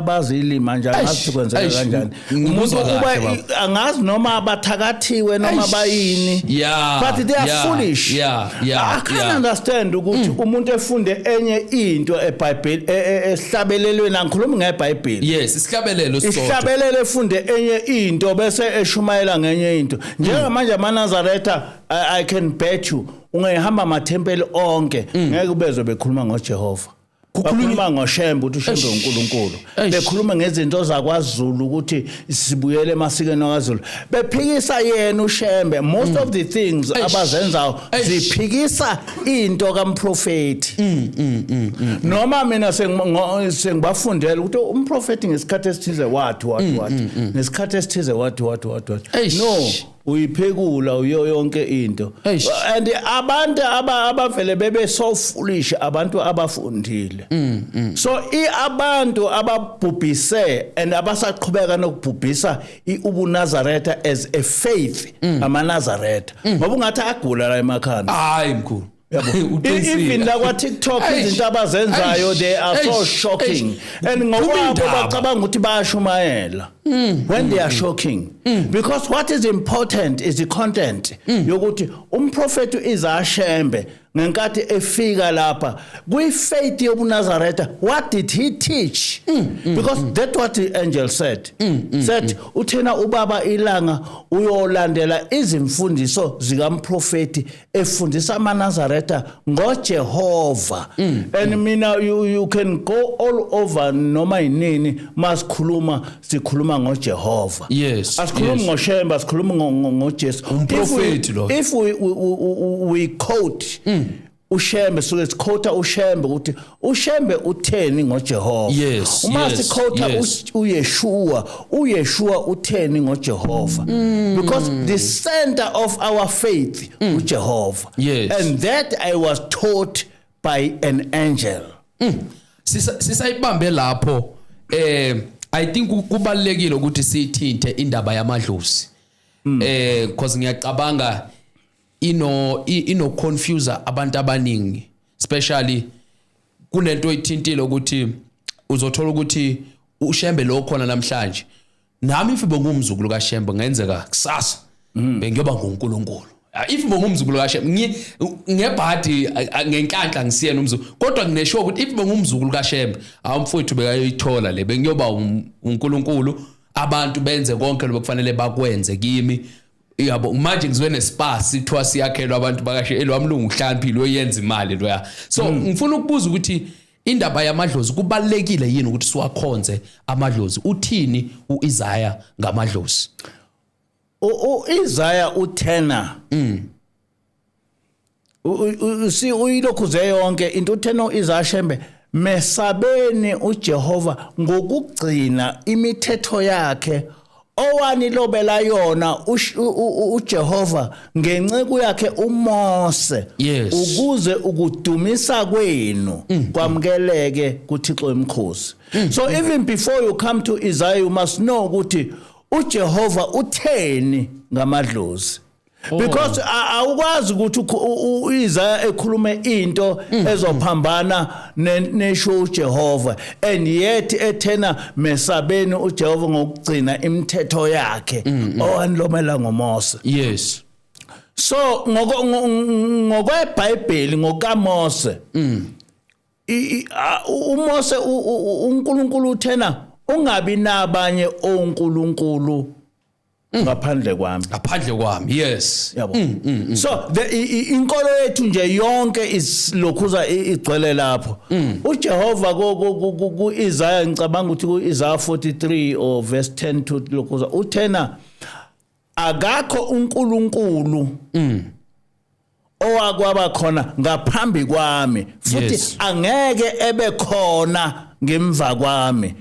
bazilima nje, angazi kwenzeka kanjani. Ngikuzwa Umuntu kahle, uba baba. Angazi noma bathakathiwe noma bayini, but they are foolish. I can't understand ukuthi umuntu efunde enye into eBhayibheli, esihlabelelweni, angikhulumi ngeBhayibheli. Yes, isihlabelelo sisodwa. Isihlabelelo, efunde enye into bese eshumayela ngenye into. Njengamanje amaNazaretha, I can bet you, ungayihamba amathempeli onke, ngeke ubezwe bekhuluma ngoJehova. Bakhuluma ngoShembe, ukuthi uShembe uNkulunkulu. Bekhuluma ngezinto zakwaZulu, ukuthi sibuyele emasikweni wakwaZulu, bephikisa yena uShembe. Most of the things abazenzayo ziphikisa into kamprofeti. Noma mina sengibafundela ukuthi umprofeti ngesikhathi esithize wathi, wathi, wathi, ngesikhathi esithize wathi, wathi, wathi, wathi. No, uyiphekula uyo yonke into. And abantu abavele bebe so foolish, abantu abafundile. So abantu ababhubhise and abasaqhubeka nokubhubhisa ubuNazaretha as a faith, amaNazaretha, ngoba ungathi agula la emakhanda. Hayi mkhulu. Yabo. Uqinisile. Even la kwa TikTok, izinto abazenzayo, they are so shocking. And ngokwabo Indaba. bacabanga ukuthi bayashumayela when they are shocking, because what is important is the content yokuthi umprofeti Isaiah Shembe, ngenkathi efika lapha kwi-faith yobuNazaretha, what did he teach? Because that's what the angel said. Uthena ubaba ilanga uyolandela izimfundiso zikamprofeti efundisa amaNazaretha ngoJehova. And mina, you can go all over, noma yinini, masikhuluma, sikhuluma ngoJehova. Asikhulumi ngoShembe, asikhulumi ngoJesu. Umprofeti lo. If we quote uShembe, suke siquota uShembe ukuthi uShembe utheni ngoJehova. Uma siquota uYeshua, uYeshua utheni ngoJehova, because the center of our faith uJehova. And that I was taught by an angel. Sisayibambe lapho, I think kubalekile ukuthi sithinte indaba yamadlozi, because ngiyacabanga ino confuse abantu abaningi, especially kunento oyithintile ukuthi uzothola ukuthi uShembe lo khona namhlanje, nami if bengumzukulu kaShembe, ngenzeka kusasa bengiyoba nguNkulunkulu. If bengumzukulu kaShembe, ngebhadi, ngenhlanhla ngisiyena umzukulu, kodwa nginesure ukuthi if bengumzukulu kaShembe, awumfowethu bekayoyithola le, bengiyoba uNkulunkulu, abantu benze konke lokho kufanele bakwenze kimi, yabo. Manje ngizwe nespa sithiwa siyakhelwa abantu bakashe elwamlungu, uhlakaniphile, uyenza imali loya. So ngifuna ukubuza ukuthi indaba yamadlozi kubalekile yini ukuthi siwakhonze amadlozi? Uthini uIsaiah ngamadlozi? UIsaiah uthena, si uyilokhuze yonke into, uthena uIsaiah Shembe, mesabeni uJehova ngokugcina imithetho yakhe owanilobela yona uJehova ngenceku yakhe uMose, ukuze ukudumisa kwenu kwamkeleke kuThixo wemkhosi. So even before you come to Isaiah, you must know ukuthi uJehova utheni ngamadlozi, because awukwazi ukuthi uIsaiah ekhulume into ezophambana nesho uJehova, and yet ethena mesabeni uJehova ngokugcina imithetho yakhe owanilomela ngoMose. So ngokweBhayibheli, ngokaMose, uMose, uNkulunkulu uthena ungabi nabanye onkulunkulu ngaphandle kwami. Ngaphandle kwami, yes. Yabo, so the inkolo yethu nje yonke is lokhuza igcwele lapho. uJehova ku Isaiah, ngicabanga ukuthi ku Isaiah 43 or verse 10 to lokhuza, uthena akakho uNkulunkulu owakwaba khona ngaphambi kwami, futhi angeke ebe khona ngemva kwami.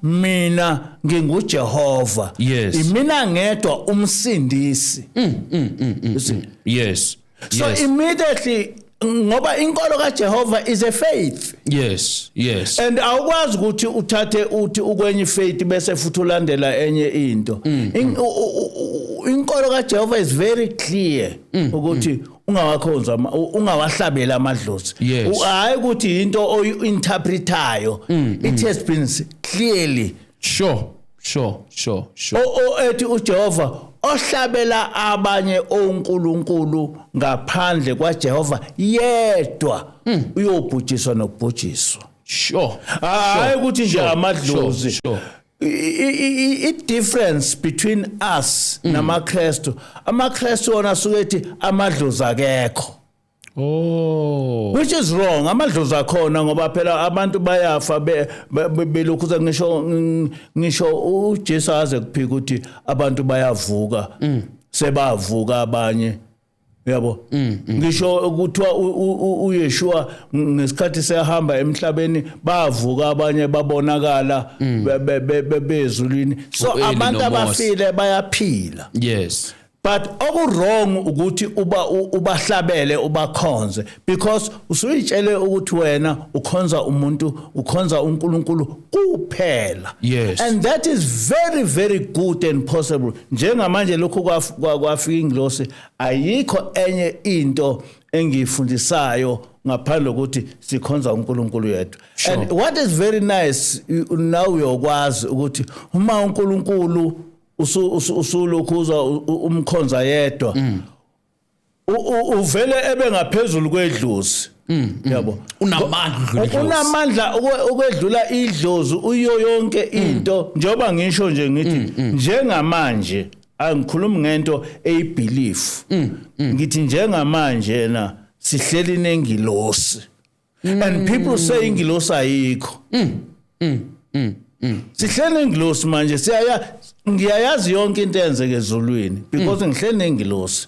Mina nginguJehova. Imina ngedwa umsindisi. You see? Yes. So immediately Ngoba inkolo kaJehova is a faith. Yes. And awukwazi ukuthi uthathe uthi ukwenye faith bese futhi ulandela enye into. Inkolo kaJehova is very clear ukuthi ungawakhonza ungawahlabela amadlozi. Hayi ukuthi into oyi-interpretayo. It has been clearly Sure. O ethi uJehova ohlabela abanye onkulunkulu ngaphandle kwaJehova yedwa uyobhujiswa nokubhujiswa. Hayi ukuthi nje amadlozi. I difference between us namaKristu, amaKristu wona asuke ethi amadlozi akekho, which is wrong. Amadlozi akhona, ngoba phela abantu bayafa belokhu ngisho uJesu aze kuphika ukuthi abantu bayavuka, sebavuka abanye, yabo. Ngisho kuthiwa uYeshua ngesikhathi sehamba emhlabeni bavuka abanye, babonakala bezulwini. So U-Eli abantu noMose. abafile bayaphila. But oku-wrong ukuthi uba ubahlabele, ubakhonze, because usuyitshele ukuthi wena ukhonza umuntu, ukhonza uNkulunkulu kuphela. And that is very, very good and possible. Njengamanje lokhu kwafika ingilosi, ayikho enye into engiyifundisayo ngaphandle kokuthi sikhonza uNkulunkulu yedwa. And what is very nice now, uyokwazi ukuthi uma uNkulunkulu usulokhuza umkhonza yedwa, uvele ebe ngaphezulu kwedlozi, yabo. Unamandla ukudlula idlozi. Unamandla ukwedlula idlozi, uyo yonke into. Njengoba ngisho nje ngithi njengamanje angikhulumi ngento eyi-belief, ngithi njengamanje na sihleli nengilosi and people say ingilosi ayikho. Sihleli nengilosi manje, siyaya ngiyayazi yonke into eyenzeka ezulwini because ngihleli nengilosi.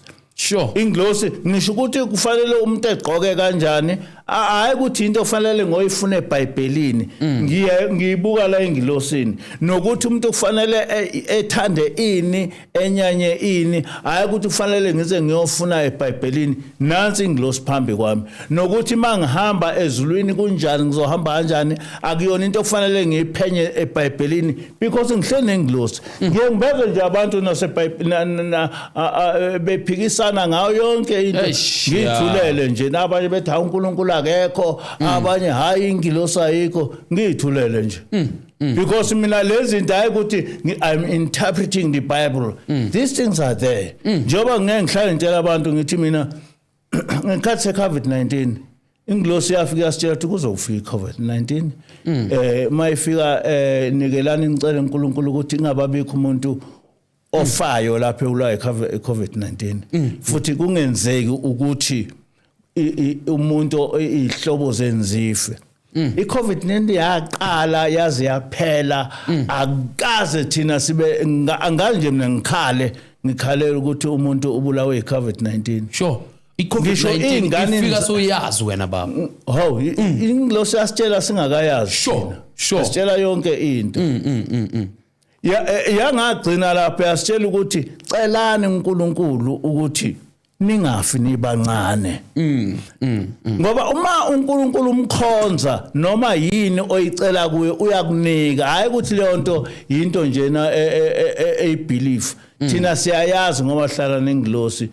Ingilosi ngisho ukuthi kufanele umuntu egqoke kanjani, hayi ukuthi into ofanele ngoyifuna eBhayibhelini, ngiye ngiyibuka la engilosini, nokuthi umuntu kufanele ethande ini, enyanye ini, hayi ukuthi kufanele ngize ngiyofuna eBhayibhelini. Nansi ingilosi phambi kwami, nokuthi mangihamba ezulwini kunjani, ngizohamba kanjani, akuyona into okufanele ngiyiphenye eBhayibhelini because ngihleli nengilosi. Ngiye ngibeke nje abantu naseBhayibhelini bephikisana ngayo yonke into, Eish, ngiyithulele nje. Nabanye bethi hayi, uNkulunkulu akekho, abanye hayi, ingilosi ayikho, ngiyithulele nje because mina lezi zinto, hayi ukuthi I'm interpreting the Bible, these things are there. Njengoba ngeke ngihlale ngitshela abantu ngithi mina ngekhathi se-COVID-19 ingilosi yafika yasitshela ukuthi kuzofika i-COVID-19, mayifika nikelani, ngicela uNkulunkulu ukuthi ingababikho umuntu ofayo lapha eulwa i-COVID-19, futhi kungenzeki ukuthi umuntu ihlobo zenzife. I-COVID-19 yaqala yaze yaphela, akukaze thina sibe angazi nje mina ngikhale ngikhalela ukuthi umuntu ubulawe i-COVID-19. Ngisho I-COVID-19 iy'ngane ifika soyazi wena, baba. Hawu, ingilosi yasitshela singakayazi Sure, thina. sure. Yasitshela yonke into. Ya yangagcina lapho yasitshela ukuthi celani uNkulunkulu ukuthi ningafi nibancane. Ngoba uma uNkulunkulu umkhonza, noma yini oyicela kuye uyakunika. Hayi ukuthi leyo nto into njena eyi-belief. Thina siyayazi ngoba hlala nengilosi.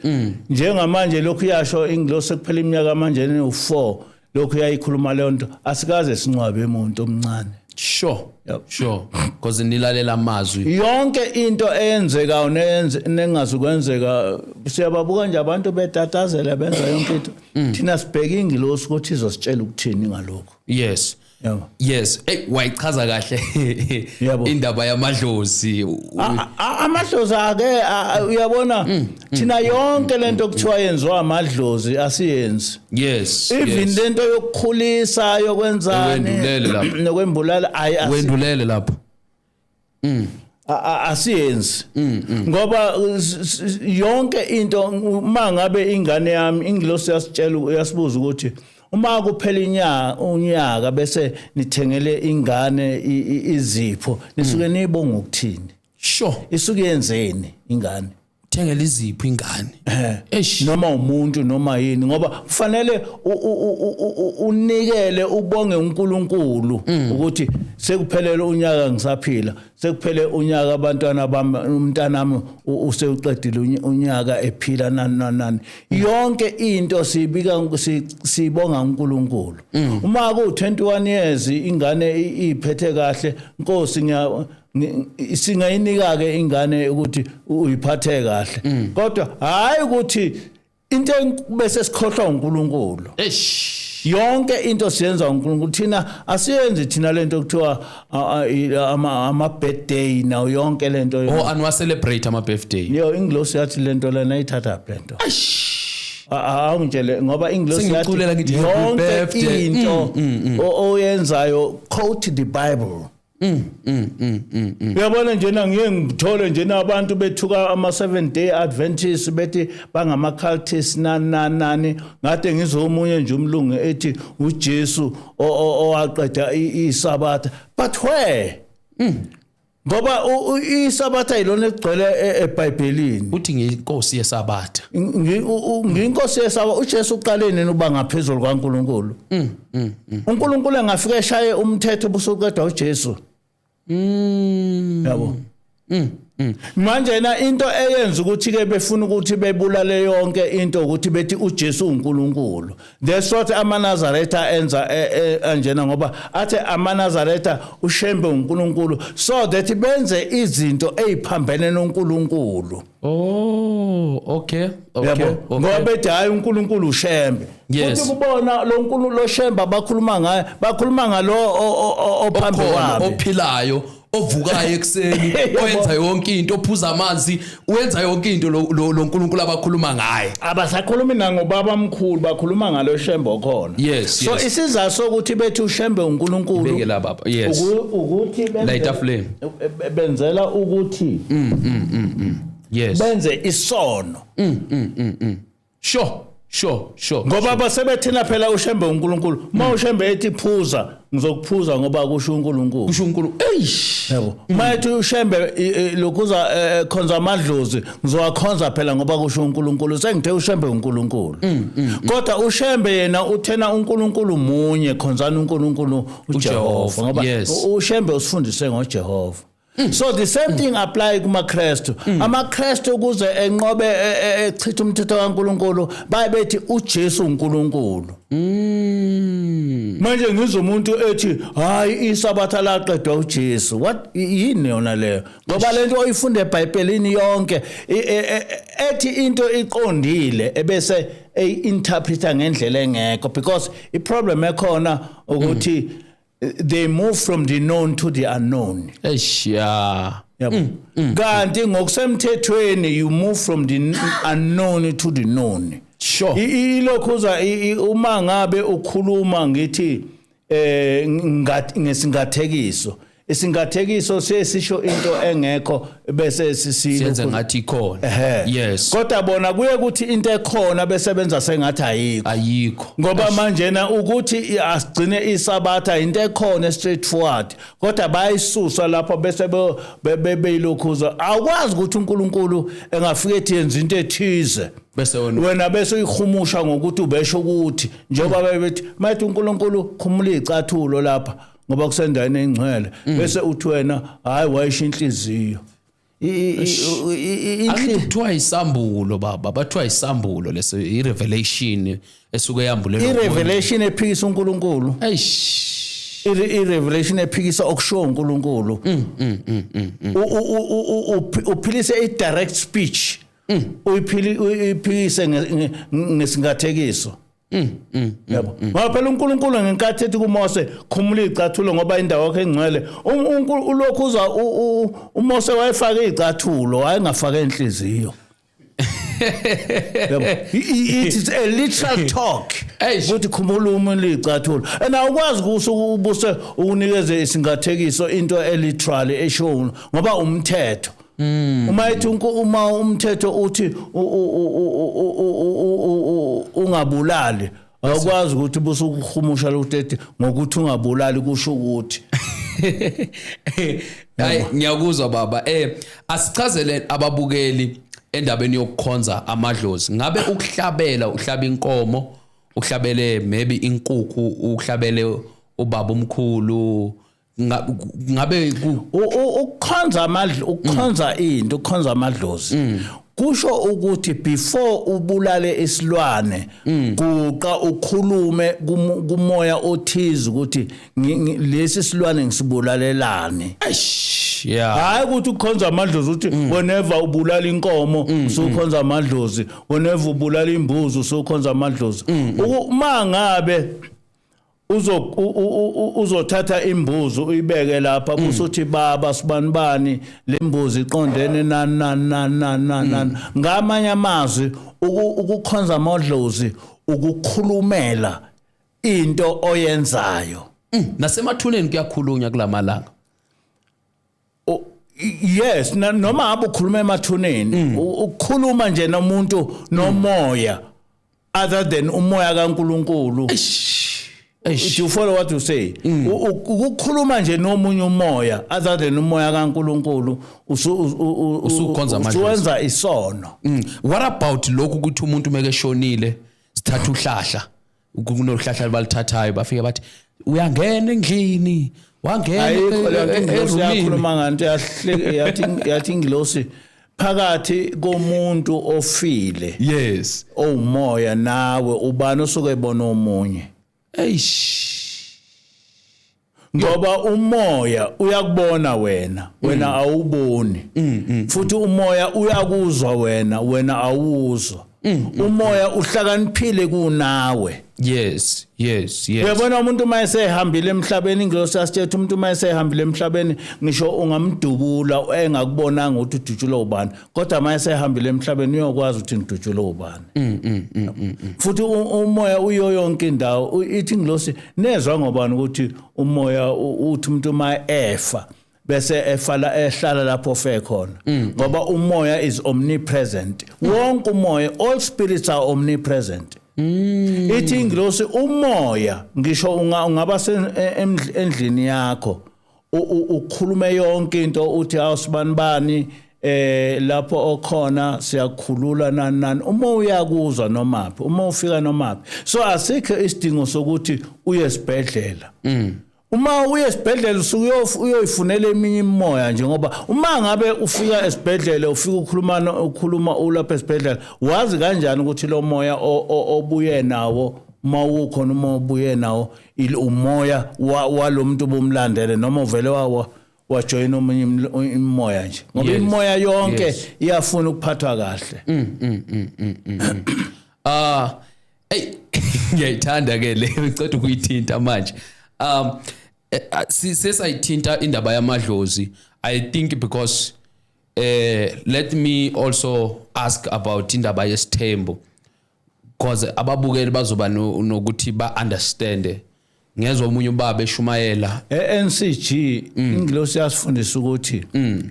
Njengamanje lokhu yasho ingilosi kuphela iminyaka manje ne-4 lokhu yayikhuluma leyo nto, asikaze sincwabe umuntu omncane. Sure, because nilalela amazwi. Yonke into eyenzekayo neyenze nengazukwenzeka, siyababuka nje abantu betatazela, benza yonke into. Thina sibheka ingilosi ukuthi izositshela ukuthini ngalokho. Yabo. Yes, hey, wayichaza kahle indaba yamadlozi. Amadlozi ake uyabona thina yonke lento kuthiwa yenziwa amadlozi asiyenzi. Even lento yokukhulisa, yokwenzani, Wendulele lapho. nokwembulala ayi Wendulele lapho. Asiyenzi ngoba yonke into, uma ngabe ingane yami, ingilosi yasitshela, yasibuza ukuthi uma kuphela inyanga, unyaka, bese nithengele ingane izipho, nisuke niyibonga ukuthini? Isuke yenzeni ingane? Thengela izipho ingane. Eish. Noma umuntu noma yini, ngoba kufanele unikele, ubonge uNkulunkulu ukuthi sekuphelele unyaka ngisaphila, sekuphele unyaka abantwana bami, umntanami usewuqedile unyaka ephila, nani nani nani. Yonke into siyibika, sibonga uNkulunkulu. Uma ku 21 years ingane iphethe kahle, Nkosi, ngiya singayinika ke ingane ukuthi uyiphathe kahle, kodwa hayi ukuthi into bese sikhohlwa uNkulunkulu. Eish. Yonke into siyenza uNkulunkulu. Thina asiyenzi thina lento kuthiwa ama birthday nawo, yonke lento. Oh, anwa celebrate ama birthday? Yo, ingilosi yathi lento lena ithatha lento. Eish. Awungitshele, ngoba ingilosi yathi Sengiculela ngithi happy yonke birthday. into oyenzayo, quote the Bible. Uyabona njena ngiye ngithole njena abantu bethuka ama Seven Day Adventists, bethi bangama cultists, nani nani nani. Ngade ngizwe omunye nje umlungu ethi uJesu owaqeda iSabatha, but where? Ngoba iSabatha ilona egcwele eBhayibhelini. Uthi nginkosi yesabatha. Ngiyinkosi yesaba. uJesu uqale nini uba ngaphezulu kaNkuluNkulu? uNkulunkulu engafika eshaye umthetho busuqedwa uJesu? Yabo, manje na into eyenza ukuthi ke befuna ukuthi bebulale yonke into ukuthi bethi uJesu uNkulunkulu. That's what amaNazaretha enza anjena, ngoba athe amaNazaretha uShembe uNkulunkulu, so that benze izinto eziphambene noNkulunkulu. Oh, okay. Yabo, ngoba bethi hayi, uNkulunkulu uShembe. Futhi kubona lo Nkulunkulu lo Shembe abakhuluma ngaye, bakhuluma ngalo ophambi okhona, kwabo, ophilayo, ovukayo ekuseni, oyenza yonke into, ophuza amanzi, wenza yonke into, lo nkulunkulu abakhuluma ngaye. Abasakhulumi nangobaba mkhulu, bakhuluma ngalo Shembe okhona. So isizathu sokuthi bethi uShembe uNkulunkulu Beke la, baba, yes. Ukuthi Light flame. Benzela ukuthi benze isono. Sure. Ngoba basebethina phela uShembe uNkulunkulu. Uma uShembe ethi phuza, ngizokuphuza ngoba kusho uNkulunkulu. Kusho uNkulunkulu, eish. Yabo, uma ethi uShembe lokhuza khonza amadlozi, ngizowakhonza phela ngoba kusho uNkulunkulu. Sengithe uShembe uNkulunkulu, kodwa uShembe yena uthena uNkulunkulu munye, khonzana uNkulunkulu uJehova, uJehova, ngoba uShembe usifundise ngoJehova. So the same thing apply kumaKristu. AmaKristu ukuze enqobe echitha umthetho kaNkulunkulu, baye bethi uJesu uNkulunkulu. Manje ngizwe umuntu ethi hayi, iSabatha laqedwa uJesu. What yini yona leyo? Ngoba lento oyifunda eBhayibhelini yonke ethi into iqondile ebese eyi-interpreta ngendlela engekho, because i-problem ekhona ukuthi they move from the known to the unknown. Eish, yeah. Yabo, kanti ngokusemthethweni you move from the unknown to the known. Ilokhuza uma ngabe ukhuluma ngithi ngesingathekiso, isingathekiso sesisho into engekho bese siyenze ngathi ikhona. Kodwa bona kuye ukuthi into ekhona bese benza sengathi ayikho. Ayikho. Ngoba manje na ukuthi asigcine iSabatha, into ekhona straightforward, kodwa bayisusa lapho bese beyilokhuza. Awukwazi ukuthi uNkulunkulu engafika ethi yenza into ethize, bese wena wena bese uyihumusha ngokuthi ubesho ukuthi njengoba bebethi mayithi uNkulunkulu khumula izicathulo lapha ngoba kusendaweni engcwele, bese uthi wena hayi, wayisho inhliziyo. Angithi kuthiwa isambulo, baba, bathiwa isambulo leso, i-revelation esuke yambulelwa. I-revelation ephikisa uNkulunkulu. Eish. I-revelation ephikisa okushiwo uNkulunkulu. Uphilise i-direct speech, uyiphikise ngesingathekiso. Yabo, ngoba phela uNkulunkulu ngenkathi ethi kuMose khumula izicathulo ngoba indawo yakhe engcwele, ulokhu uza uMose wayefake izicathulo, wayengafake inhliziyo. Yabo, it is a literal talk Eish. ukuthi khumula umuntu izicathulo, and awukwazi kusuke ubuse unikeze isingathekiso into eliteral eshow, ngoba umthetho uma ethi uma umthetho uthi ungabulali, awukwazi ukuthi busukuhumusha lokhu ethi ngokuthi ungabulali kusho ukuthi Hayi, ngiyakuzwa, baba. Asichazele ababukeli. Endabeni yokukhonza amadlozi, ngabe ukuhlabela, uhlaba inkomo, uhlabele maybe inkukhu, uhlabele ubaba omkhulu, ngabe Ukukhonza amadlo, ukukhonza into, ukukhonza amadlozi kusho ukuthi before ubulale isilwane, guqa ukhulume kumoya othize ukuthi lesi silwane ngisibulalelani. Eish, yeah. Hayi ukuthi ukukhonza amadlozi uthi whenever ubulala inkomo usukhonza amadlozi, whenever ubulala imbuzi usukhonza amadlozi. Uma ngabe uzothatha imbuzi uyibeke lapha, busuthi, "Baba sibanibani, lembuzi iqondene nani nani nani nani nani nani." Ngamanye amazwi, ukukhonza amadlozi ukukhulumela into oyenzayo. Nasemathuneni kuyakhulunywa kulamalanga. Yes, noma ngabe ukhuluma emathuneni, ukukhuluma nje nomuntu nomoya other than umoya kaNkuluNkulu. Eish, eish. Do you follow what you say? Ukukhuluma nje nomunye umoya other than umoya kaNkuluNkulu Usukhonza amadlozi. Usuwenza isono. What about lokhu ukuthi umuntu meke shonile sithatha uhlahla, kunohlahla balithathayo, bafike bathi uyangena endlini, wangena Ayikho leyo nto. Ingilosi erumini. Yakhuluma nganto, yathi ingilosi phakathi komuntu ofile owumoya nawe, ubani osuke ebona omunye? Eish. Ngoba umoya uyakubona wena, wena awuboni. Futhi umoya uyakuzwa wena, wena awuzwa. Umoya uhlakaniphile kunawe. Uyabona, umuntu uma esehambile emhlabeni, ingilosi yasithetha, umuntu uma esehambile emhlabeni, ngisho ungamdubula engakubonanga ukuthi udutshulwe ubani, kodwa uma esehambile emhlabeni uyokwazi ukuthi ngidutshulwe ubani. Futhi umoya uyo yonke indawo. Ithi ingilosi, nezwa ngobani ukuthi umoya uthi umuntu uma efa bese efala ehlala lapho fe khona, ngoba umoya is omnipresent. Wonke umoya, all spirits are omnipresent. Ithi ingilosi umoya ngisho ungaba endlini yakho, ukhulume yonke into, uthi, "Awusibanibani, lapho okhona siyakhulula," nani nani, uma uyakuzwa nomaphi, uma ufika nomaphi. So asikho isidingo sokuthi uye esibhedlela. Uma uye esibhedlela usuke uyoyifunela eminye imimoya nje, ngoba uma ngabe ufika esibhedlela, ufika ukhuluma ukhuluma ulapha esibhedlela, wazi kanjani ukuthi lo moya obuye nawo, uma ukhona uma ubuye nawo, umoya walomuntu obumlandele, noma uvele wawa wajoyina omunye imimoya nje, ngoba imimoya yonke iyafuna ukuphathwa kahle. Ah, hey, ngiyayithanda ke le ngicela ukuyithinta manje. Sesayithinta indaba yamadlozi, I think, because let me also ask about indaba yesithembu, because ababukeli bazoba nokuthi ba understand. Ngezwe omunye ubaba eshumayela. E-NCG ingilosi yasifundisa ukuthi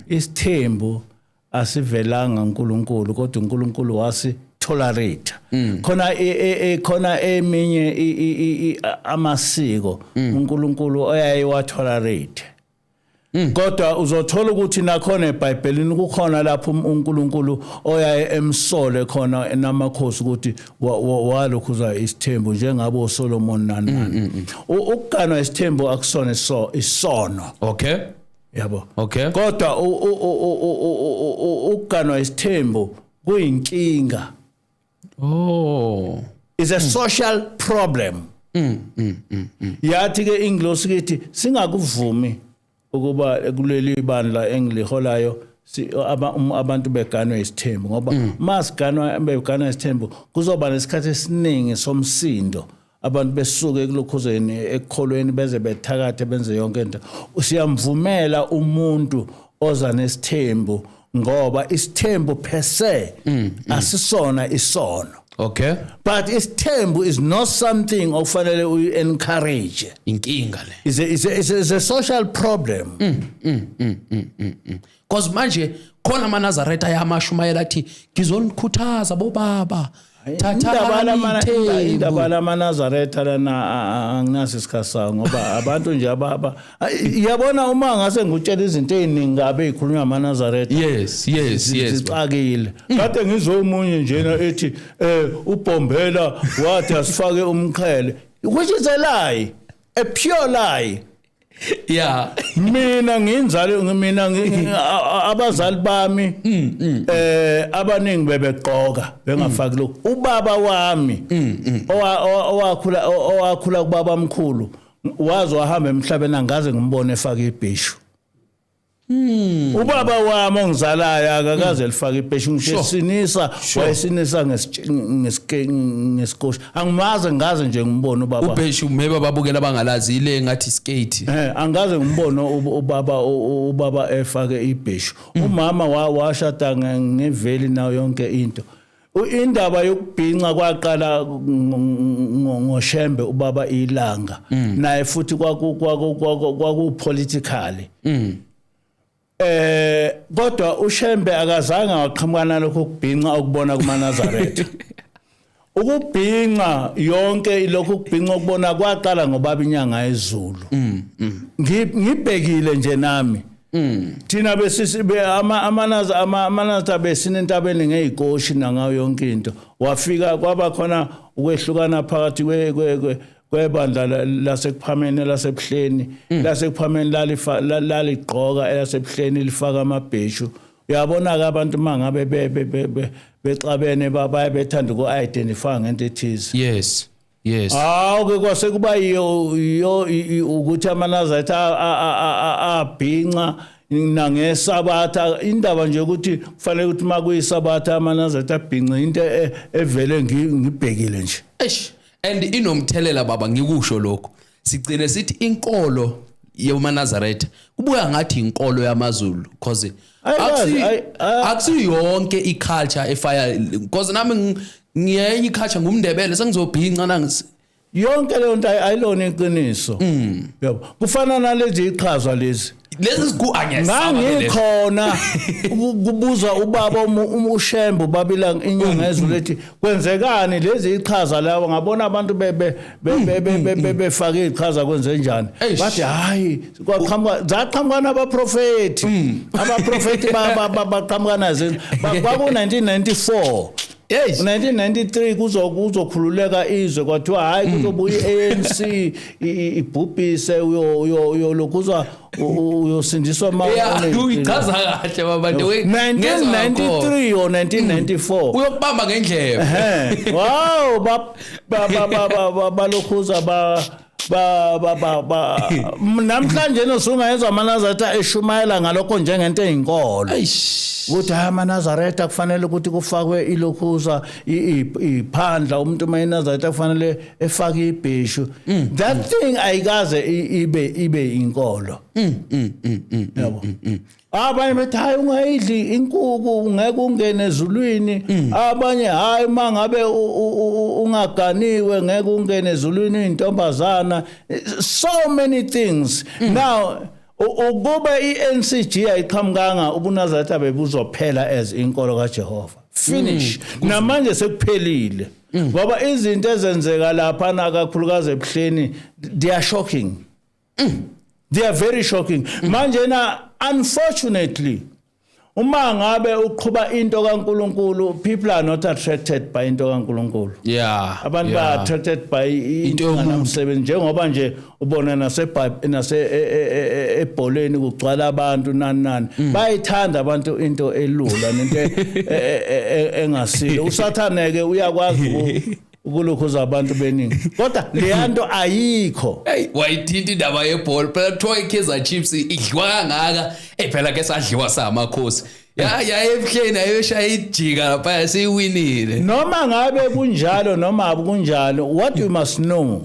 isithembu asivelanga uNkulunkulu, kodwa uNkulunkulu wasi tolerate khona khona eminye amasiko uNkulunkulu oyaye tolerate, kodwa uzothola ukuthi nakhona eBhayibhelini kukhona lapho uNkulunkulu oyaye emsole khona namakhosi ukuthi walokhuza isithembu njengabo Solomon nani nani. Ukuganwa isithembu akusona isono. Yabo. Kodwa ukuganwa isithembu kuyinkinga. Is a social problem. Yathi ke ingilosi kithi singakuvumi ukuba kuleli bandla engiliholayo abantu beganwe isithembu, ngoba masiganwa beganwa isithembu kuzoba nesikhathi esiningi somsindo, abantu besuke kulokhuzeni ekukholweni beze bethakathe benze yonke into. Siyamvumela umuntu oza nesithembu, ngoba isithembu per se asisona isono. But isithembu is not something okufanele uyi-encourage. Inkinga le. Is a social problem. Cause manje khona amaNazaretha ayamashumayela athi, "Ngizonikhuthaza bobaba." Thathani Indaba lamaNazaretha lana anginaso isikhathi sawo, ngoba abantu nje ababa yabona, uma ngase ngutshela izinto eziningi kabe ezikhulunywa amaNazaretha, zixakile. Kade ngizwe omunye njena ethi uBhombela wathi asifake umqhele, which is a lie, a pure lie. Mina nginzalo, mina abazali bami abaningi bebegqoka bengafaki lokhu. Ubaba wami owakhula kubaba omkhulu, waze wahamba emhlabeni angaze ngimbone efaka ibheshu. Ubaba wami ongizalayo akakaze lifake ibheshu ngisho. Esinisa, wayesinisa ngesikosha. Angimaze ngaze nje ngimbone ubaba. Ubheshu, maybe ababukela bangalazi, ile ngathi skate. Angaze ngimbone ubaba efake ibheshu. Umama washada ngeveli nayo yonke into. Indaba yokubhinca kwaqala ngoShembe, ubaba iLanga. Naye futhi kwaku politically. Kodwa uShembe akazange waqhamuka nalokho ukubhinca okubona kumaNazaretha. Ukubhinca yonke lokhu ukubhinca okubona kwaqala ngobaba iNyanga yezulu. Ngibhekile nje nami. Thina besisi amanaza besinentabeni ngezikoshi nangayo yonke into. Wafika kwaba khona ukwehlukana phakathi kwebandla laseKuphakameni, laseBuhleni. LaseKuphakameni laligqoka, elaseBuhleni lifaka amabheshu. Uyabona ke, abantu mangabe bexabene baye bethanda uku-identify ngento ethize. Hawu ke, kwase kuba yiyo ukuthi amaNazaretha abhinca nangesabatha. Indaba nje ukuthi kufanele ukuthi uma kuyisabatha amaNazaretha abhince, into evele ngibhekile nje. Eish, and inomthelela baba, ngikusho lokho. Sigcine sithi inkolo yamaNazaretha kubuya ngathi inkolo yamaZulu, because Ayikazi, akusiyonke iculture efaya, because nami ngiyenye iculture, ngumNdebele, sengizobhinca nangisi. Yonke leyo nto ayilona iqiniso, yabo. Kufana nalezi iqhaza lezi. Lezi zigu angiyesaba ke lezi. Ngangikhona kubuza ubaba uShembe, ubabilanga iNyanga yezulu, ethi kwenzekani lezi iqhaza lawo, ngabona abantu befake iqhaza, kwenze njani? Eish. Bathi hayi, kwaqhamuka zaqhamuka nabaprofeti, abaprofeti baqhamuka nazo kwaku 1994. 1993 kuzokhululeka izwe, kwathiwa hayi, kuzobuya i-ANC ibhubhise, uyolokhuzwa, uyosindiswa ma Yeah, uyichaza kahle baba the way. 1993 or 1994. Uyokubamba ngendlebe. Ehhe, wow, ba ba ba ba ba balokhuza ba ba ba ba ba namhlanje nosungayenza amaNazaretha eshumayela ngalokho njengento eyinkolo, ukuthi hayi, amaNazaretha kufanele ukuthi kufakwe ilokhuza iphandla, umuntu uma eNazaretha kufanele efake ibheshu. That thing ayikaze ibe inkolo, yabo. Abanye bethi hayi, ungayidli inkukhu, ngeke ungene ezulwini. Abanye hayi, uma ngabe ungaganiwe ngeke ungene ezulwini, intombazana. So many things. Now ukube iNCG ayiqhamukanga, ubuNazaretha bebuzophela as inkolo kaJehova, finish. Namanje sekuphelile, ngoba izinto ezenzeka lapha nakakhulukazi eBuhleni, they are shocking, they are very shocking. Manje na, unfortunately, uma ngabe uqhuba into kaNkuluNkulu, people are not attracted by into kaNkuluNkulu. Abantu ba attracted by into yomuntu. Nomsebenzi, njengoba nje ubona nase ebholeni kugcwala abantu, nani nani. Bayithanda abantu into elula nento engasile. Usathane ke uyakwazi ukulukhuza abantu beningi, kodwa leyanto ayikho. Hey, wayithinta indaba yebhola phela. Kuthiwa iKaizer Chiefs idliwa kangaka. Hey, phela ke sadliwa samakhosi. Ya eBuhleni ayoshaya ijika lapha, siyiwinile. Noma ngabe kunjalo noma akunjalo, what you must know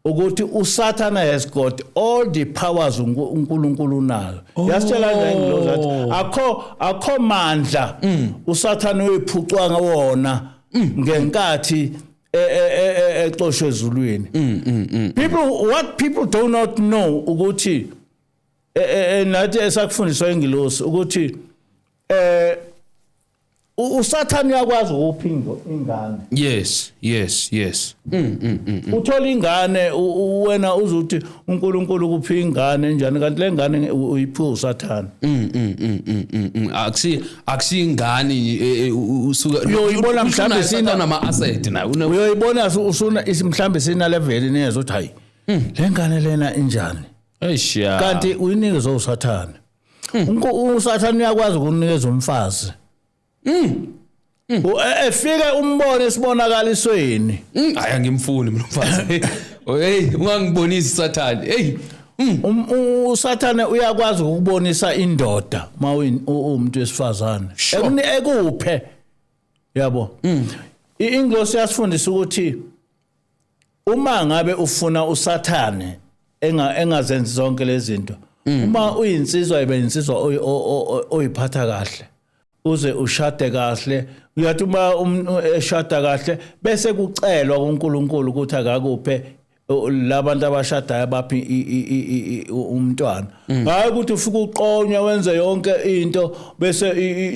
ukuthi uSathana has got all the powers uNkulunkulu unayo. Yasitshela nje ingilozi athi akho mandla uSathana uyiphucwa wona ngenkathi exoshwe ezulwini. People, what people do not know ukuthi nathi esakufundiswa ingilosi ukuthi Usathane uyakwazi ukupha ingane. Yes. Uthola ingane, wena uzuthi uNkulunkulu kuphi ingane enjani, kanti le ngane uyiphiwe usathane. Akusi ingane, usuka Uyoyibona mhlambe nama asset nayo. Uyoyibona usuna mhlambe sina level niyezwa ukuthi hayi, le ngane lena injani, Eish, ya. kanti uyinikezwe usathane. Usathane uyakwazi ukunikeza umfazi. Efike umbone esibonakalisweni. Hayi, angimfuni mina umfazi. Hey, ungangibonisi sathane. Hey. Usathane uyakwazi ukubonisa indoda uma uwumuntu wesifazane. Ekuphe, yabo. Ingilosi yasifundisa ukuthi uma ngabe ufuna usathane engazenzi zonke lezi zinto, uma uyinsizwa, ibe insizwa oyiphatha kahle uze ushade kahle. Uyathi uma eshada kahle, bese kucelwa kuNkulunkulu ukuthi akakuphe labantu abashadayo baphi umntwana, hayi ukuthi ufike uqonywe, wenze yonke into, bese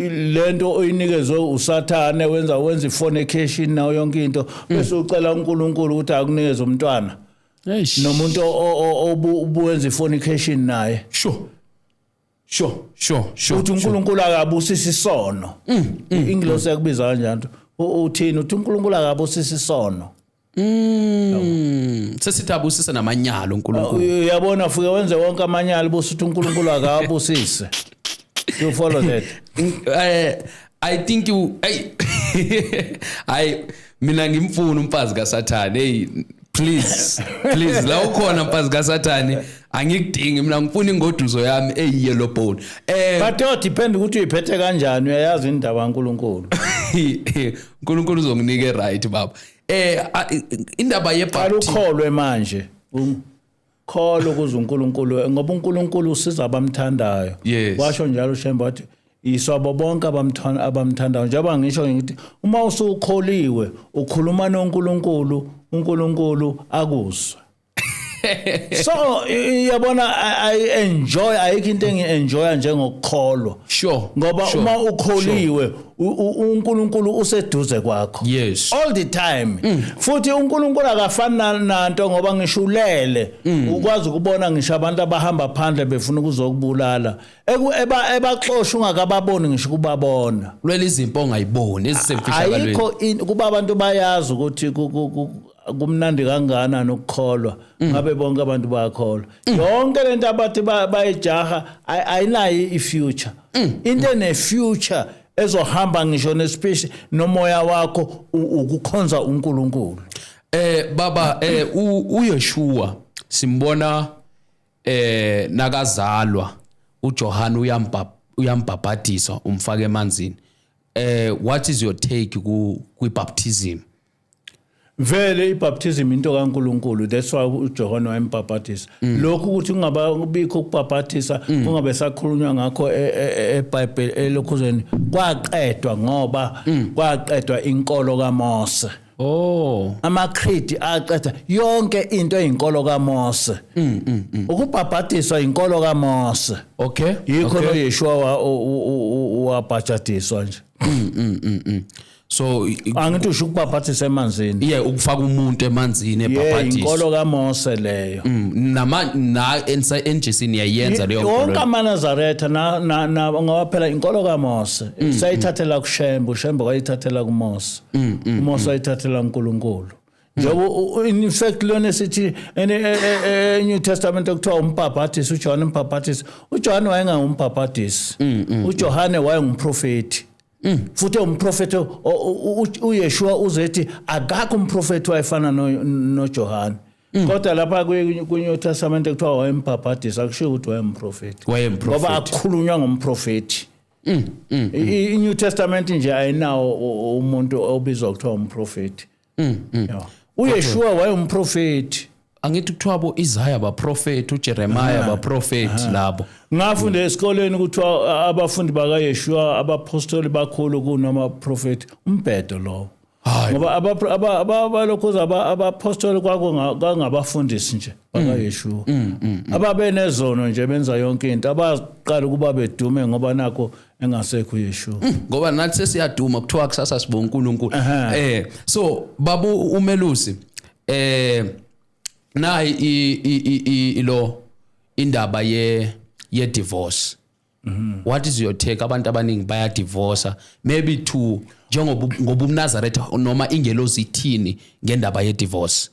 lento oyinikezwe usathane, wenza ifornication nayo yonke into, bese ucela uNkulunkulu ukuthi akunikeze umntwana Eish. nomuntu obuwenza ifornication naye. Sure. Uthi uNkulunkulu akabusisi isono. Ingilosi yakubiza kanjani? Uthini? Uthi uNkulunkulu akabusisi isono. Sesithi abusise namanyalo uNkulunkulu. Uyabona, ufike wenze wonke amanyala, bese uthi uNkulunkulu akabusise. You follow that? I think you, hey, hayi, mina ngimfuna umfazi kaSathane. Hey, please, please, la ukhona mfazi kaSathane, angikudingi mina, ngifuna ingoduso yami eyi yellow bone. But yo depend ukuthi uyiphethe kanjani, uyayazi indaba kaNkulunkulu. uNkulunkulu uzonginika right, baba. Indaba Qala yebaptism. Ukholwe manje. Kholwa kuze uNkulunkulu, ngoba uNkulunkulu usiza abamthandayo. Washo njalo uShembe, wathi iswabo bonke abamthandayo. Njengoba ngisho ngithi uma usukholiwe, ukhuluma noNkulunkulu, uNkulunkulu akuzwe. So uyabona, I enjoy, ayikho into engi-enjoya njengokukholwa, ngoba uma ukholiwe, uNkulunkulu useduze kwakho all the time. Futhi uNkulunkulu akafani nanto, ngoba ngisho ulele ukwazi ukubona ngisho abantu abahamba phandle befuna ukuzokubulala, ebaxosha ungakababoni ngisho kubabona. Lwela izimpo ongayiboni ezisemfihlakalweni. Ayikho kuba abantu bayazi ukuthi kumnandi kangakanani ukukholwa, ngabe bonke abantu bayakholwa. Yonke lento abathi bayijaha ayinayo i-future. Into ene-future ezohamba ngisho nespeech nomoya wakho ukukhonza uNkulunkulu. Baba, uYeshua simbona nakazalwa, uJohn uyambhabhadisa, umfaka emanzini. What is your take ku kwi baptism? Vele ibaptism into kaNkuluNkulu, that's why uJohn wayembhabhatisa. Lokhu ukuthi kungaba bikho ukubhabhatisa, kungabe sakhulunywa ngakho eBhayibheli elokhuzeni, kwaqedwa ngoba kwaqedwa inkolo kaMose. Ama-creed aqeda yonke into eyinkolo kaMose. Ukubhabhadiswa inkolo kaMose. Yikho noYeshua wabhajadiswa nje. So Angithi usho ukubhabhadisa emanzini. Yeah, ukufaka umuntu emanzini, ebhabhadiswa. Inkolo kaMose leyo. Nama na NGC niyayenza leyo Wonke nkolo? amaNazaretha na ngoba phela inkolo kaMose sayithathela kuShembe, uShembe wayithathela kuMose, uMose wayithathela kuNkulunkulu. Njengoba in fact lona sithi New Testament ekuthiwa umbhabhadisi, uJohn umbhabhadisi, uJohn wayengangumbhabhadisi, uJohane wayengumprofeti, futhi umprofeti uYeshua uzethi akakho umprofeti wayefana noJohane. Kodwa lapha ku-New Testament ekuthiwa wayembhabhadisa, akushiwo ukuthi wayemprofeti. Wayemprofeti. Ngoba akukhulunywa ngomprofeti. I-New Testament nje ayinawo umuntu obizwa kuthiwa umprofeti. Yeah. uYeshua wayengumprofeti. Angithi kuthiwa bo Isaiah baprofeti, uJeremiah baprofeti labo. Ngafunda esikoleni kuthiwa abafundi bakaYeshua, abapostoli bakhulu kunama profeti. Umbhedo lowo. Hayi. Ngoba abalokhuza abapostoli kwakungabafundisi nje bakaYeshua ababenezono nje, benza yonke into, abaqala ukuba bedume ngoba nakho engasekho uYeshua. Ngoba nathi sesiyaduma, kuthiwa kusasa sibonga uNkulunkulu. So babu umelusi, nayi ilo indaba ye divorce. What is your take? Abantu abaningi baya divorce maybe to njengoba ngoba umNazaretha noma ingelosi ithini ngendaba ye divorce?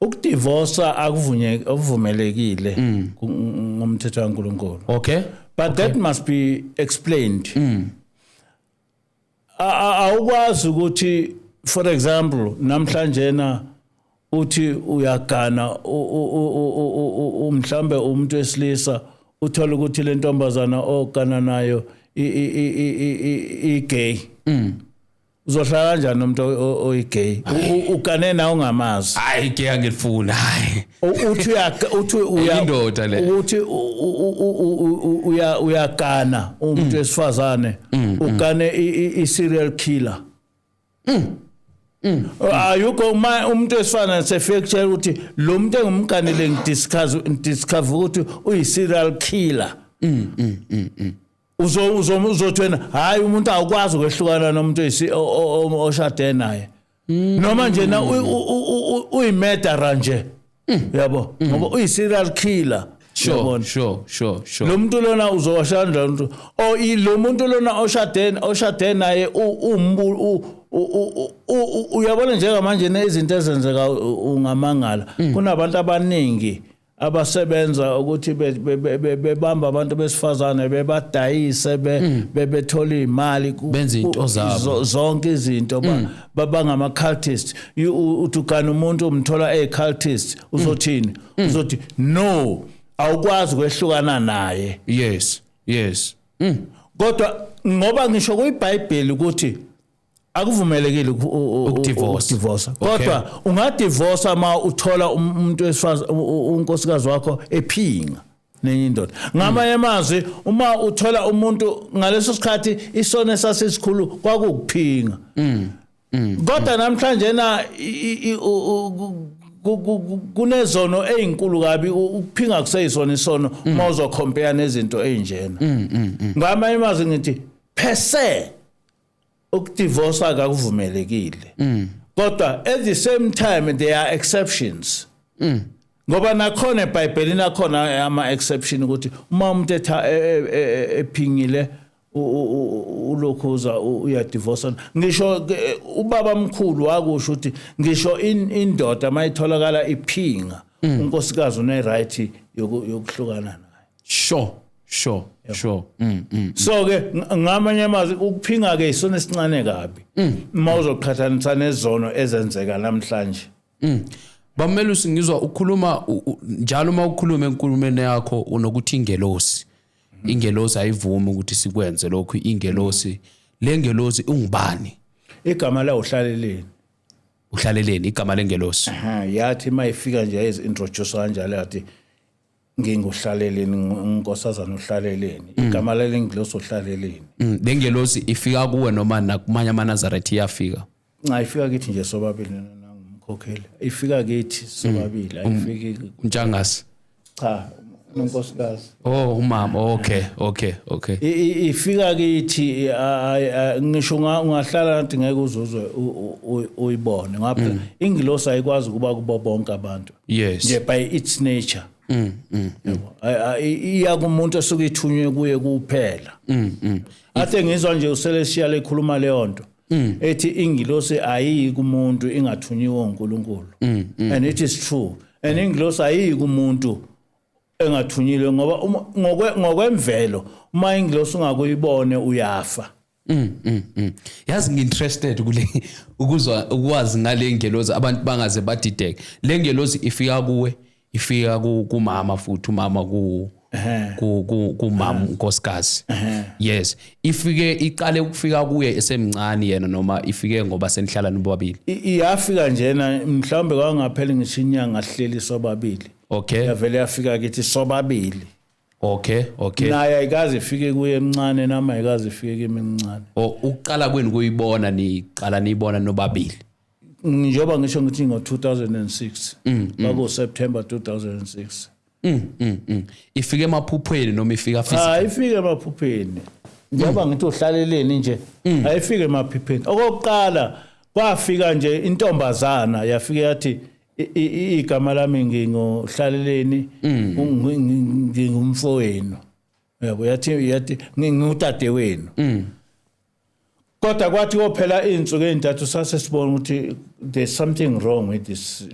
Ukudivorsa akuvumelekile ngomthetho kaNkulunkulu. But that must be explained. Awukwazi ukuthi, for example, namhlanje na uthi uyagana mhlambe umuntu wesilisa, uthola ukuthi le ntombazana ogana nayo i-gay. Uzohlala kanjani nomuntu oyi-gay? Ugane nawe ungamazi. Hayi ke, angilifuna, hayi. Uthi uya uthi uya Indoda le. Uthi uya uyagana umuntu wesifazane, ugane i-serial killer. Ayukho uma umuntu wesifazane sefike kutshela ukuthi lo muntu engumganile ngidiscover ukuthi uyi-serial killer, uzo uzo uzothi wena hayi, umuntu awukwazi ukwehlukana nomuntu oshade naye noma nje na uyimurderer nje, yabo, ngoba uyi-serial killer. Uyabona? Sure. Lo muntu lona uzowashanda umuntu o lo muntu lona oshade naye uyabona, njengamanje nezinto ezenzeka ungamangala. Kunabantu abaningi abasebenza ukuthi bebamba abantu besifazane, bebadayise, bebethola imali Benze into zabo. Zonke izinto bangama cultist. Uthi ugana umuntu, umthola e cultist, uzothini? Uzothi no, awukwazi ukwehlukana naye. Kodwa ngoba ngisho kuyiBhayibheli ukuthi akuvumelekile Ukudivorce. ukudivorce, kodwa ungadivorce uma uthola umuntu wesifazane, unkosikazi wakho ephinga nenye indoda. Ngamanye amazwi, uma uthola umuntu ngaleso sikhathi, isono esasisikhulu kwakukuphinga. Kodwa namhlanje na kunezono ezinkulu kabi. Ukuphinga kuseyisona isono uma uzocompare nezinto ezinjena. Ngamanye amazwi ngithi per se ukudivorce akakuvumelekile, kodwa at the same time there are exceptions, ngoba nakhona eBhayibhelini akhona ama exception ukuthi uma umuntu ephingile ulokhuza uyadivorce. Ngisho ubaba mkhulu wakusho ukuthi ngisho indoda mayitholakala iphinga, unkosikazi une right yokuhlukana naye. sure sure sure mm, mm. So ke ngamanye amazwi ukuphinga ke isona esincane kabi uma uzoqhathanisa nezono ezenzeka namhlanje. Bamelusi, ngizwa ukhuluma njalo uma ukhuluma enkulumeni yakho unokuthi ingelosi, ingelosi ayivumi ukuthi sikwenze lokhu. Ingelosi, le ngelosi ungubani? Igama la uhlaleleni. Uhlaleleni igama lengelosi? Aha, yathi mayifika nje yazi-introduce kanjalo, yathi nginguhlaleleni, unkosazana uhlaleleni, igama lale ngilosi uhlaleleni. Le ngelosi ifika kuwe noma nakumanye amaNazaretha iyafika? Nca, ifika kithi nje sobabili nangumkhokheli. Ifika kithi sobabili, ayifiki Umtshangasi? Cha, unkosikazi. Oh, umama. Okay. Ifika kithi ngisho ungahlala nathi ngeke uzuzwe uyibone, ngoba ingilosi ayikwazi ukuba kubo bonke abantu nje by its nature. Yabo. Iya kumuntu osuke ithunywe kuye kuphela. Athe ngizwa nje uCelestial ekhuluma leyo nto, ethi ingilosi ayiyi kumuntu ingathunyiwe uNkulunkulu, and it is true, and ingilosi ayiyi kumuntu engathunyilwe, ngoba ngokwemvelo uma ingilosi ungakuyibone uyafa. Yazi ngi-interested kule ukuzwa ukwazi ngale ngelosi, abantu bangaze badideke. Le ngelosi ifika kuwe, ifika kumama futhi umama ku kumama unkosikazi. Yes. Ifike iqale ukufika kuye esemncane yena noma ifike ngoba senihlala nobabili? Iyafika njena, mhlawumbe kwangapheli ngisho inyanga hleli sobabili. Yavele yafika kithi sobabili. Okay. Naye ayikaze ifike kuye emncane, nami ayikaze ifike kimi emncane. O ukuqala kwenu kuyibona, niqala niyibona nobabili? Njengoba ngisho ngithi ngo-2006, kwaku September 2006. Ifike emaphuphweni noma ifika physical? Ayifike emaphupheni, njengoba ngithi uhlaleleni nje, ayifike emaphupheni. Okokuqala kwafika nje intombazana, yafike yathi, "Igama lami nginguhlaleleni, ngingumfowenu," yabo. Yathi "Ngingudade wenu." Kodwa kwathi kophela izinsuku ezintathu, sase sibona ukuthi there's something wrong with this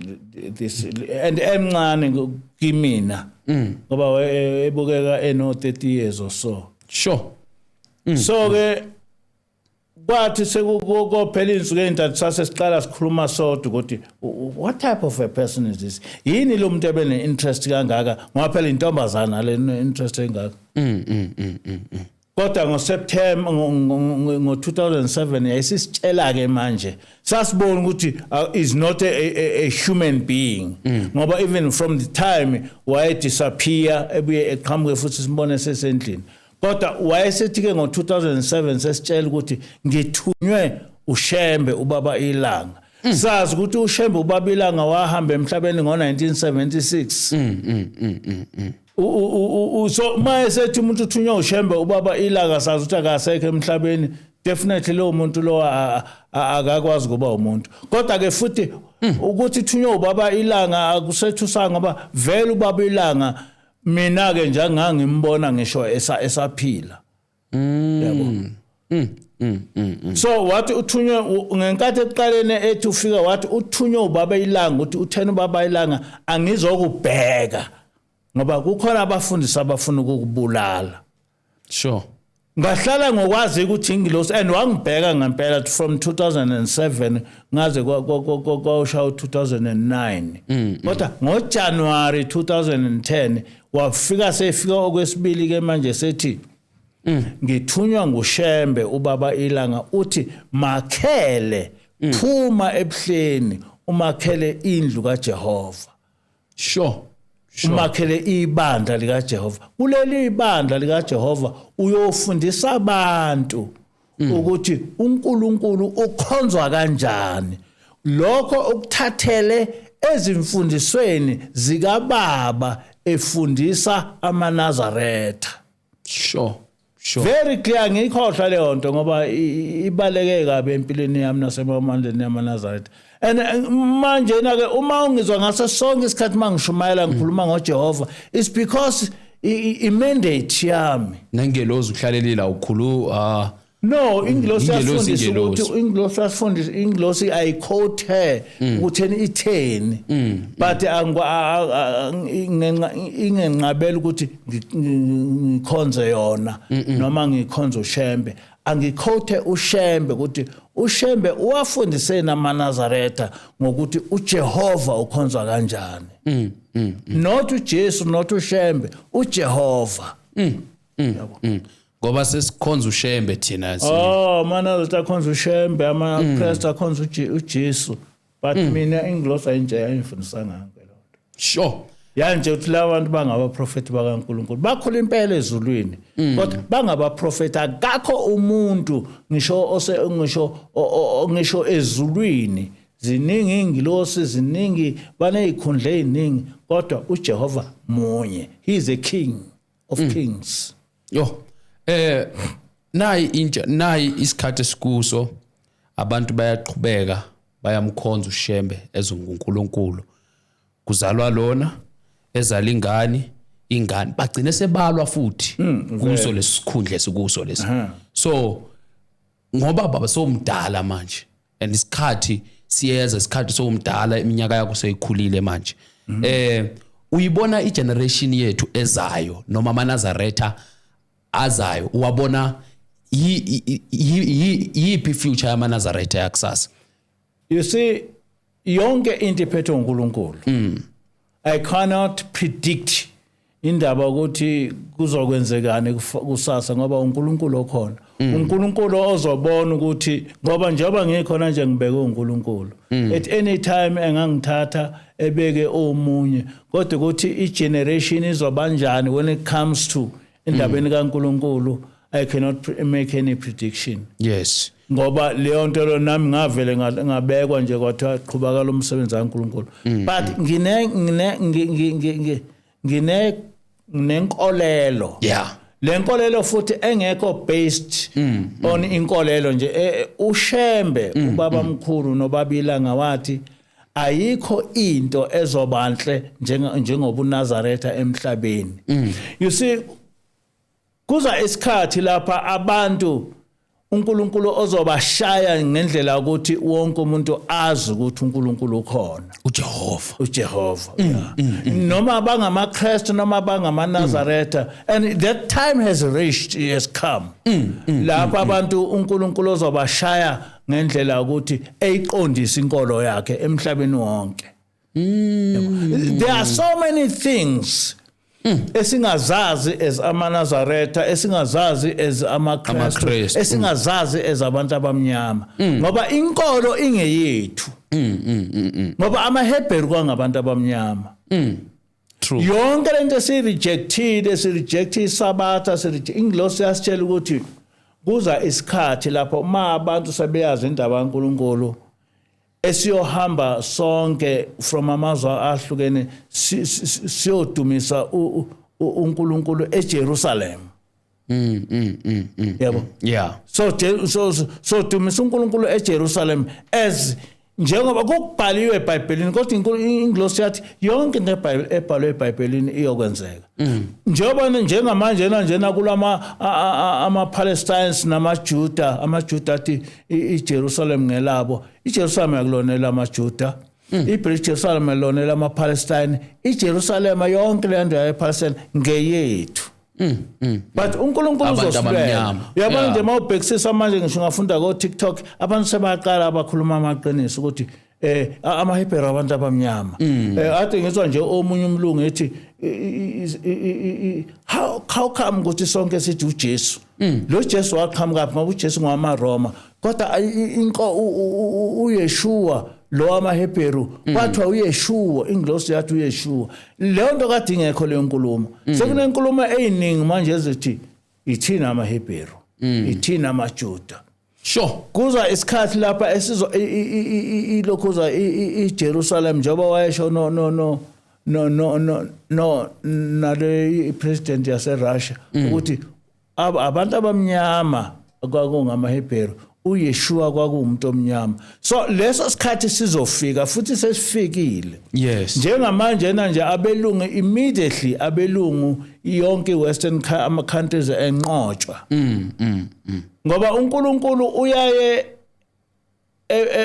and emncane kimina, ngoba ebukeka eno 30 years or so. So ke kwathi sekukophela izinsuku ezintathu, sase siqala sikhuluma sodwa ukuthi what type of a person is this? Yini lo muntu ebene interest kangaka? Ngoba phela intombazana le interest engaka. Kodwa ngoSeptember ngo-2007 yayisisitshela ke manje, sasibona ukuthi is not a human being, ngoba even from the time waye disappear, ebuye eqhamuke futhi, simbone sesendlini. Kodwa wayesethi ke ngo-2007 sesitshela ukuthi ngithunywe uShembe ubaba iLanga. Sazi ukuthi uShembe ubaba iLanga wahamba emhlabeni ngo-1976. So maye sethi umuntu uthunywa uShembe ubaba iLanga, sazi ukuthi akasekho emhlabeni. Definitely lo muntu lo akakwazi kuba umuntu. Kodwa ke futhi ukuthi thunywa ubaba iLanga akusethusanga, ngoba vele ubaba iLanga mina ke nje ngangimbona ngisho esaphila, yabo. So wathi uthunywe ngenkathi ekuqaleni ethi ufika, wathi uthunywe ubaba iLanga, uthi uthena ubaba iLanga, "Angizokubheka ngoba kukhona abafundisi abafuna ukukubulala." Ngahlala ngokwazi ukuthi ingilosi, and wangibheka ngempela from 2007 ngaze kwawushaya 2009. Kodwa ngoJanuary 2010 wafika, sefika okwesibili ke manje, sethi ngithunywa nguShembe ubaba iLanga, uthi makhele, phuma ebuhleni, umakhele indlu kaJehova, umakhele ibandla likaJehova. Kuleli ibandla likaJehova uyofundisa abantu ukuthi uNkulunkulu ukhonzwa kanjani, lokho ukuthathele ezimfundisweni zikababa efundisa amaNazaretha. Very clear, ngikhohlwa leyo nto ngoba ibaleke kabi empilweni yami nasemamandleni yamaNazaretha. And manje na ke uma ungizwa ngaso sonke isikhathi mangishumayela ngikhuluma ngoJehova, it's because i-mandate yami. Nengelozi uhlalelile awukhulu ah? No, ingilosi Ingelosi, yasifundisa ingelosi. ukuthi ingilosi yasifundisa, ingilosi ayiquote her ukuthi itheni, but ingenqabela ukuthi ngikhonze yona noma ngikhonze uShembe. Angiquote uShembe ukuthi uShembe uwafundise namaNazaretha ngokuthi uJehova ukhonzwa kanjani, not uJesu, not uShembe, uJehova. Ngoba sesikhonza uShembe thina Oh, amaNazaretha akhonza uShembe, amaKristu akhonza uJesu. But mina ingilosi ayinje ayingifundisanga ngeke loo nto. Yanje uthi laba bantu bangabaprofeti bakaNkulunkulu, bakhula impela ezulwini, kodwa bangabaprofeti. Akakho umuntu ngisho ose ngisho ngisho ezulwini, ziningi ingilosi, ziningi, banezikhundla eziningi, kodwa uJehova munye. He is a king of kings. Yo, nayi intsha, nayi isikhathi esikuso, abantu bayaqhubeka bayamkhonza uShembe ezonguNkulunkulu. Kuzalwa lona ezala ingane, ingane bagcine sebalwa futhi kuso lesikhundla esikuso lesi. So ngoba baba sowumdala manje and isikhathi siyeza, isikhathi sowumdala, iminyaka yakho seyikhulile manje, uyibona igeneration yethu ezayo noma amaNazaretha azayo, uwabona yiphi future yamaNazaretha yakusasa? You see, yonke into iphethwe uNkulunkulu. I cannot predict. Indaba ukuthi kuzokwenzekani kusasa, ngoba uNkulunkulu okhona, uNkulunkulu ozobona ukuthi, ngoba njengoba ngikhona nje ngibeke uNkulunkulu, at any time engangithatha ebeke omunye, kodwa ukuthi i-generation izobanjani when it comes to indabeni kaNkulunkulu, I cannot make any prediction. Ngoba leyo nto lo nami ngavele ngabekwa nje, kwathiwa qhubaka lo msebenzi kaNkulunkulu, but ngine ngine ngi- ngi- ngi- ngi- ngine nginenkolelo. Le nkolelo futhi engekho based on inkolelo nje, uShembe ubaba mkhulu nobabilanga wathi ayikho into ezobanhle njengobuNazaretha emhlabeni. You see, kuza isikhathi lapha abantu uNkulunkulu ozobashaya ngendlela ukuthi wonke umuntu azi ukuthi uNkulunkulu ukhona. uJehova. uJehova, yeah. Noma bangamaKristu noma bangamaNazaretha, and that time has reached, has come, lapha abantu uNkulunkulu ozobashaya ngendlela ukuthi eyiqondise inkolo yakhe emhlabeni wonke. There are so many things esingazazi as amaNazaretha, esingazazi as amaKristu, AmaKristu. esingazazi as abantu abamnyama, ngoba inkolo ingeyethu, ngoba amaHebheru kwangabantu abamnyama. Yonke lento esirejectile, sireject iSabatha, sireject ingilosi yasitshela ukuthi kuza isikhathi lapho ma abantu sebeyazi indaba kaNkuluNkulu, esiyohamba sonke from amazwe ahlukene siyodumisa uNkulunkulu eJerusalem. Yabo? Yeah. So dumisa uNkulunkulu eJerusalem as njengoba kokubhaliwe eBhayibhelini, kodwa ingilosi yathi yonke into ebhalwe eBhayibhelini iyokwenzeka. Njengoba njengamanje njena kulama ama Palestinians namaJuda, amaJuda athi iJerusalem ngelabo. IJerusalem akulona lamaJuda. IBritish Jerusalem lona lama Palestine. iJerusalem, yonke le ndawo yePalestine ngeyethu. But uNkulunkulu Abantu uzosilwela. abamnyama. Uyabona nje, mawubhekisisa manje, ngisho ungafunda ko TikTok, abantu sebaqala abakhuluma amaqiniso ukuthi amaHebheru abantu abamnyama. Ade ngizwa nje omunye umlungu ethi how come ukuthi sonke sithi uJesu. Lo Jesu waqhamuka phi? Ngoba uJesu ngowamaRoma. Kodwa inko uYeshua lo amaHebheru kwathiwa uYeshua, ingilosi yathi uYeshua. Leyo nto kade ingekho leyo nkulumo. Sekunenkulumo eziningi manje ezithi ithina amaHebheru, ithina amaJuda. Kuza isikhathi lapha esizo ilokhuza iJerusalem, njengoba wayesho no nale president yase Russia ukuthi abantu abamnyama kwakungamaHebheru, uYeshua kwakuwumuntu omnyama. So leso sikhathi sizofika futhi sesifikile. Njengamanje na nje abelungu, immediately abelungu, yonke iwestern ama countries enqotshwa, ngoba uNkulunkulu uyaye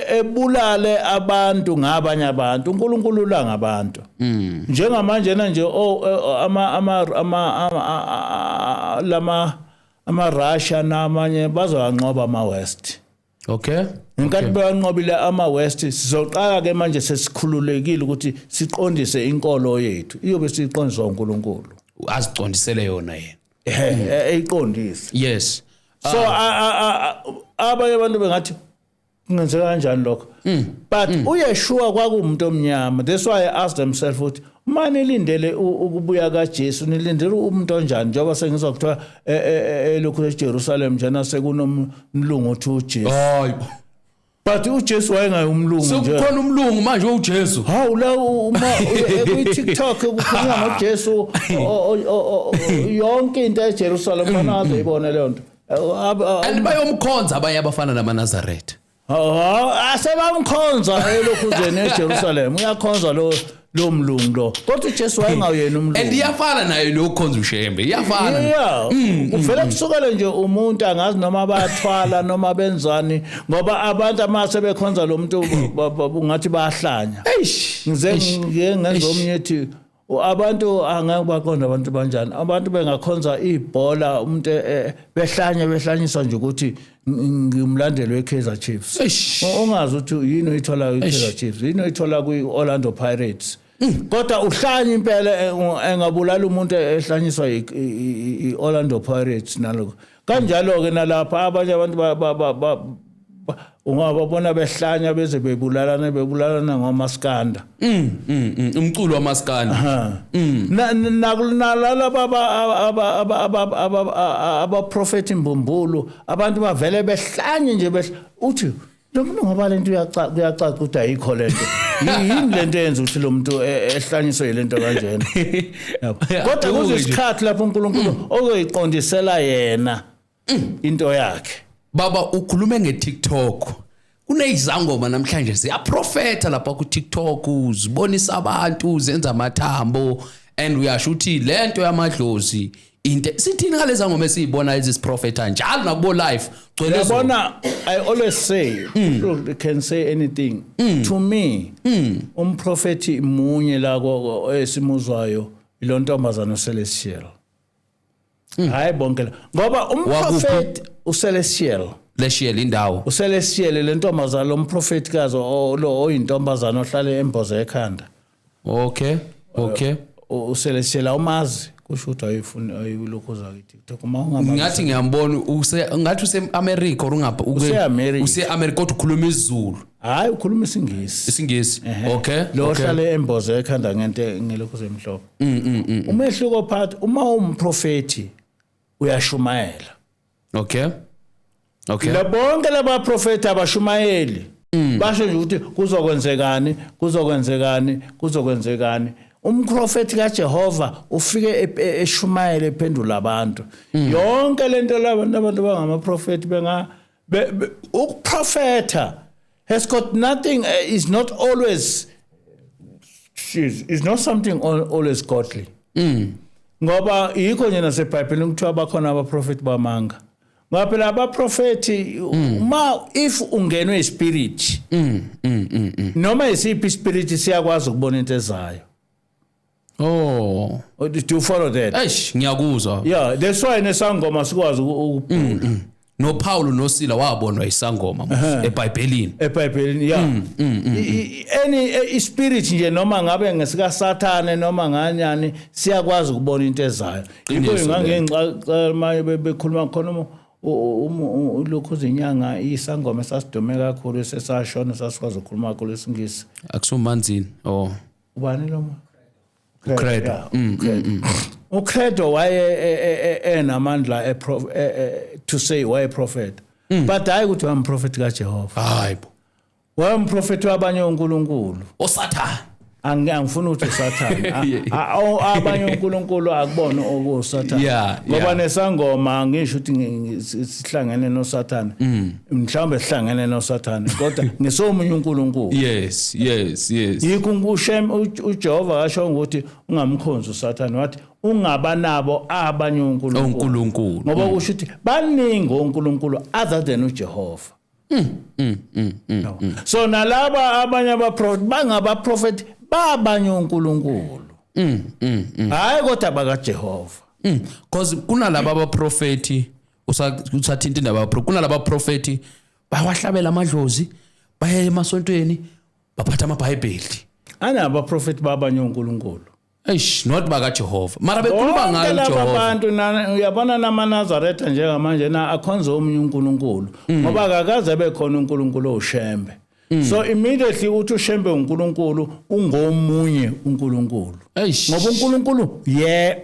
ebulale abantu ngabanye abantu. uNkulunkulu ula ngabantu. Njengamanje na nje ama ama ama lama ama Russia namanye bazowanqoba ama West. Ngenkathi bewanqobile ama West, sizoqala ke manje sesikhululekile ukuthi siqondise inkolo yethu, iyobe siqondiswa uNkulunkulu. Aziqondisele yona yena. Ehe, eyiqondise. So abanye abantu bengathi kungenzeka kanjani lokho, but uYeshua kwakuwumuntu omnyama. That's why I asked themselves ukuthi uma nilindele ukubuya kaJesu, nilindele umuntu onjani, njengoba sengizwa kuthiwa elokhu eJerusalem njena sekunomlungu othi uJesu. Hayi. But uJesu wayengayi umlungu nje. Sekukhona umlungu manje uJesu. Hawu, la uma kwi-TikTok kukhulunywa ngoJesu, yonke into eJerusalem banazo, ibone leyo nto. And bayomkhonza abanye abafana namaNazaretha. Ha, asebamkhonza elokhuzeni eJerusalem, uyakhonza lo mlungu lo, kodwa uJesu wayengawuyena umlungu. And iyafana nayo lokukhonza uShembe, iyafana. Yeah, uvele kusukele nje umuntu angazi noma bayathwala noma benzani, ngoba abantu amase bekhonza lo muntu ungathi bayahlanya. Eish. Ngize Eish. ngike ngenza Eish. omunye ethi abantu angeke baqonde abantu banjani, abantu bengakhonza ibhola, umuntu behlanya, behlanyiswa nje ukuthi ngimlandeli weKaizer Chiefs. Eish. Ungazi ukuthi yini oyithola kwi-Kaizer Eish. Chiefs, yini oyithola kwi-Orlando Pirates. Kodwa uhlanya impela, engabulala umuntu ehlanyiswa i-Orlando Pirates nalokho. Kanjalo ke nalapha abanye abantu ungababona behlanya beze bebulalana ngomaskanda. Umculo wamaskanda. Na nalaba aba prophet imbumbulu, abantu bavele behlanye nje, uthi lo muntu, ngoba lento kuyacaca ukuthi ayikho lento. Yini lento eyenza ukuthi lo muntu ehlanyiswe yilento kanjena? Yabo. Kodwa Aduke nje. Kuzesikhathi lapho uNkulunkulu ozoyiqondisela yena into yakhe. Baba, ukhulume ngeTikTok. Kunezangoma namhlanje ziyaprofeta lapha ku TikTok, zibonisa abantu, zenza amathambo, and uyasho ukuthi lento yamadlozi into sithini ngalezi ngoma esizibona ezisiprofeta njalo nakubo live gcwele zona? Yabona, I always say people can say anything to me. Umprofeti munye la esimuzwayo, ilontombazana uCelestial. Hayi bonke la, ngoba umprofeti uCelestial. Leshiyela indawo. uCelestial, lentombazana, lo mprofetikazi lo oyintombazana ohlale emboze ekhanda. okay uCelestial, awumazi? Kusho ukuthi ayifuni ayilokhu zakithi TikTok uma ungamazi. Ngathi ngiyambona, use ngathi use America or ungapha? Use-America. Use America, kodwa ukhuluma isiZulu. Hayi, ukhuluma isiNgisi. IsiNgisi, okay. Lo ohlale emboze ekhanda ngento ngelokhu zemhlophe. Umehluko phakathi, uma umprofeti uyashumayela. Okay La bonke laba profeti abashumayeli, basho nje ukuthi kuzokwenzekani, kuzokwenzekani, kuzokwenzekani. Umprofeti kaJehova ufike eshumayele, ephendula abantu. Yonke lento labantu, abantu bangamaprofeti benga ukuprofeta has got nothing, is not always is not something always godly, ngoba yikho nje naseBhayibhelini kuthiwa bakhona abaprofeti bamanga, ngoba phela abaprofeti, uma if ungenwe ispirit, noma isiphi ispirit, siyakwazi ukubona into ezayo. Oh. Do you follow that? Eish, ngiyakuzwa. Yeah, that's why nesangoma sikwazi ukubhula. NoPaul noSila wabonwa isangoma mos eBhayibhelini. eBhayibhelini, yeah. Any ispirit nje, noma ngabe ngesika Sathane noma nganyani, siyakwazi ukubona into ezayo. Yikho Qiniso. ngangengixaxa manje bekhuluma khona lokhu izinyanga, isangoma esasidume kakhulu sesashona, sasikwazi ukukhuluma kakhulu isiNgisi. Akusumanzini, oh. Ubani lo ma? Credo. Yeah, uCredo. uCredo waye enamandla to say waye prophet, but hayi ukuthi wayemprofet kaJehova. Hayibo. Wayemprofet wabanye onkulunkulu. Osathana. Angifuni ukuthi usathane. Abanye onkulunkulu, akubona okusathane, ngoba nesangoma ngisho ukuthi sihlangene nosathane, mhlawumbe sihlangene nosathane, kodwa ngisomunye uNkulunkulu. yes yes yes Yikho uShem uJehova kasho ukuthi ungamkhonzi usathane, wathi ungaba nabo abanye onkulunkulu. Onkulunkulu. Ngoba kusho ukuthi baningi onkulunkulu other than uJehova. No. So nalaba abanye abaprofet bangabaprofet babanye onkulunkulu, hayi kodwa bakaJehova. Cause kunalaba abaprofeti, usathinta indaba yabapro, kunalaba abaprofeti bawahlabela amadlozi, baye emasontweni, baphatha amaBhayibheli. Anabaprofet babanye onkulunkulu. Eish, not bakaJehova, mara bekhuluma Bonke ngayo laba uJehova. bantu, uyabona, namaNazaretha njengamanje na akhonza omunye uNkulunkulu, ngoba akakaze bekhona uNkulunkulu oshembe. So immediately uthi ushembe uNkulunkulu, ungomunye uNkulunkulu. Eish. Ngoba uNkulunkulu ye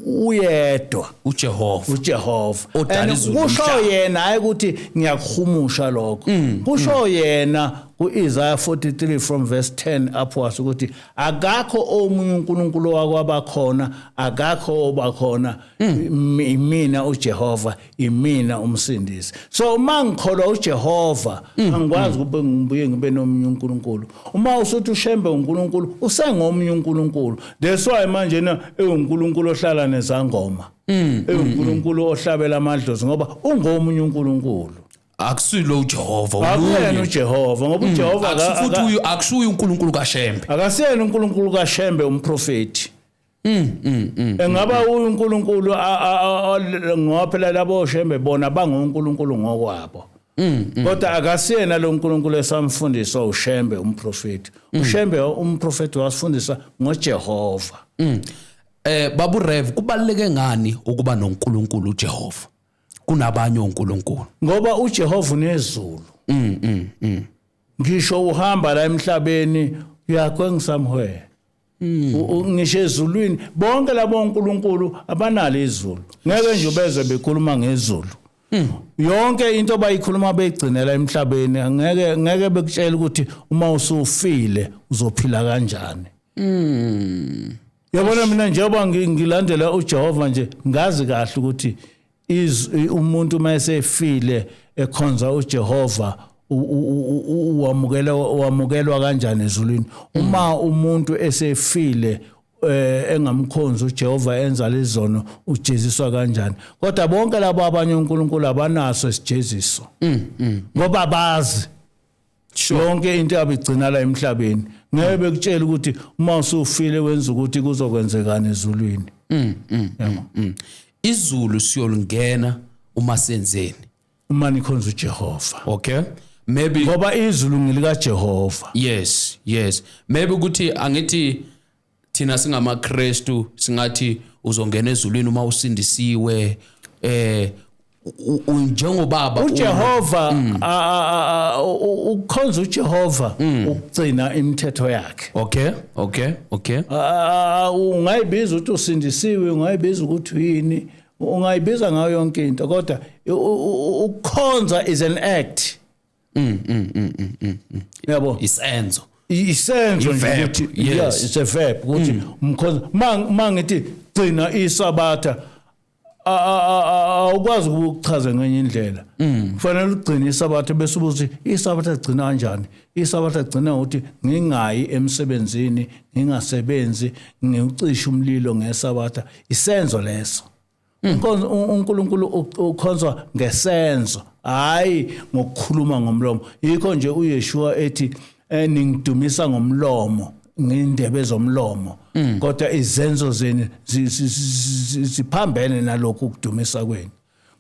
uyedwa. uJehova. uJehova. Odala And izulu kusho nomhlaba. yena, hayi ukuthi ngiyakuhumusha lokho. Kusho yena kuIsaiah 43 from verse 10 upwards ukuthi akakho omunye uNkulunkulu wakwabakhona, akakho obakhona, imina uJehova, imina umsindisi. So uma ngikholwa uJehova, angikwazi kube ngibuye ngibe nomunye uNkulunkulu. Uma usuthi ushembe uNkulunkulu, usengomunye uNkulunkulu. That's why manje na ewuNkulunkulu ohlala nezangoma, ewuNkulunkulu ohlabela amadlozi, ngoba ungomunye uNkulunkulu. Akusilo uJehova. Akuyena Umunye. uJehova, ngoba uJehova Akusu futhi uyu akusuye uNkulunkulu kaShembe. Akasiyena uNkulunkulu kaShembe umprofeti. Engaba uNkulunkulu ngoba phela labo Shembe bona bangoNkulunkulu ngokwabo. Kodwa akasiyena lo nkulunkulu esamfundiswa uShembe umprofeti. UShembe umprofeti wasifundisa ngoJehova. Babu Rev, kubaluleke ngani ukuba noNkulunkulu uJehova kunabanye onkulunkulu? Ngoba uJehova unezulu. Ngisho uhamba la emhlabeni, you are going somewhere. Ngisho ezulwini, bonke labo onkulunkulu abanalo izulu. Ngeke nje ubezwe bekhuluma ngezulu. Yonke into bayikhuluma beyigcinela emhlabeni. Ngeke bekutshela ukuthi uma usufile uzophila kanjani. Yabona, mina njengoba ngilandela uJehova nje, ngazi kahle ukuthi umuntu uma esefile ekhonza uJehova wamukelwa kanjani ezulwini. Uma umuntu esefile engamkhonzi uJehova, enza lezono, ujeziswa kanjani. Kodwa bonke labo abanye uNkulunkulu abanaso isijeziso, ngoba bazi yonke into yabo igcina la emhlabeni. Ngeke bekutshela ukuthi uma usufile wenza ukuthi kuzokwenzekani ezulwini. Izulu siyolingena uma senzeni? Uma nikhonza uJehova. Okay, maybe. Ngoba izulu ngelika Jehova. Yes, maybe ukuthi angithi thina singamaKristu singathi uzongena ezulwini uma usindisiwe, njengobaba. uJehova, ukukhonza uJehova ukugcina imithetho yakhe. Ungayibiza ukuthi usindisiwe, ungayibiza ukuthi uyini, ungayibiza ngayo yonke into, kodwa ukukhonza is an act. Yabo? Isenzo. Isenzo nje. I-verb, ukuthi yes. Yeah, it's a verb ukuthi umkhonza. Mangithi gcina isabatha, awukwazi ukuchaza ngenye indlela. Kufanele ugcine isabatha, bese ubuthi isabatha gcina kanjani? Isabatha gcina ukuthi ngingayi emsebenzini, ngingasebenzi, ngiucishe umlilo ngesabatha. Isenzo leso. Inkonzo, uNkulunkulu ukhonzwa ngesenzo, hayi ngokukhuluma ngomlomo. Yikho nje uYeshua ethi ningidumisa ngomlomo, ngindebe zomlomo, kodwa izenzo zenu ziphambene nalokhu ukudumisa kwenu,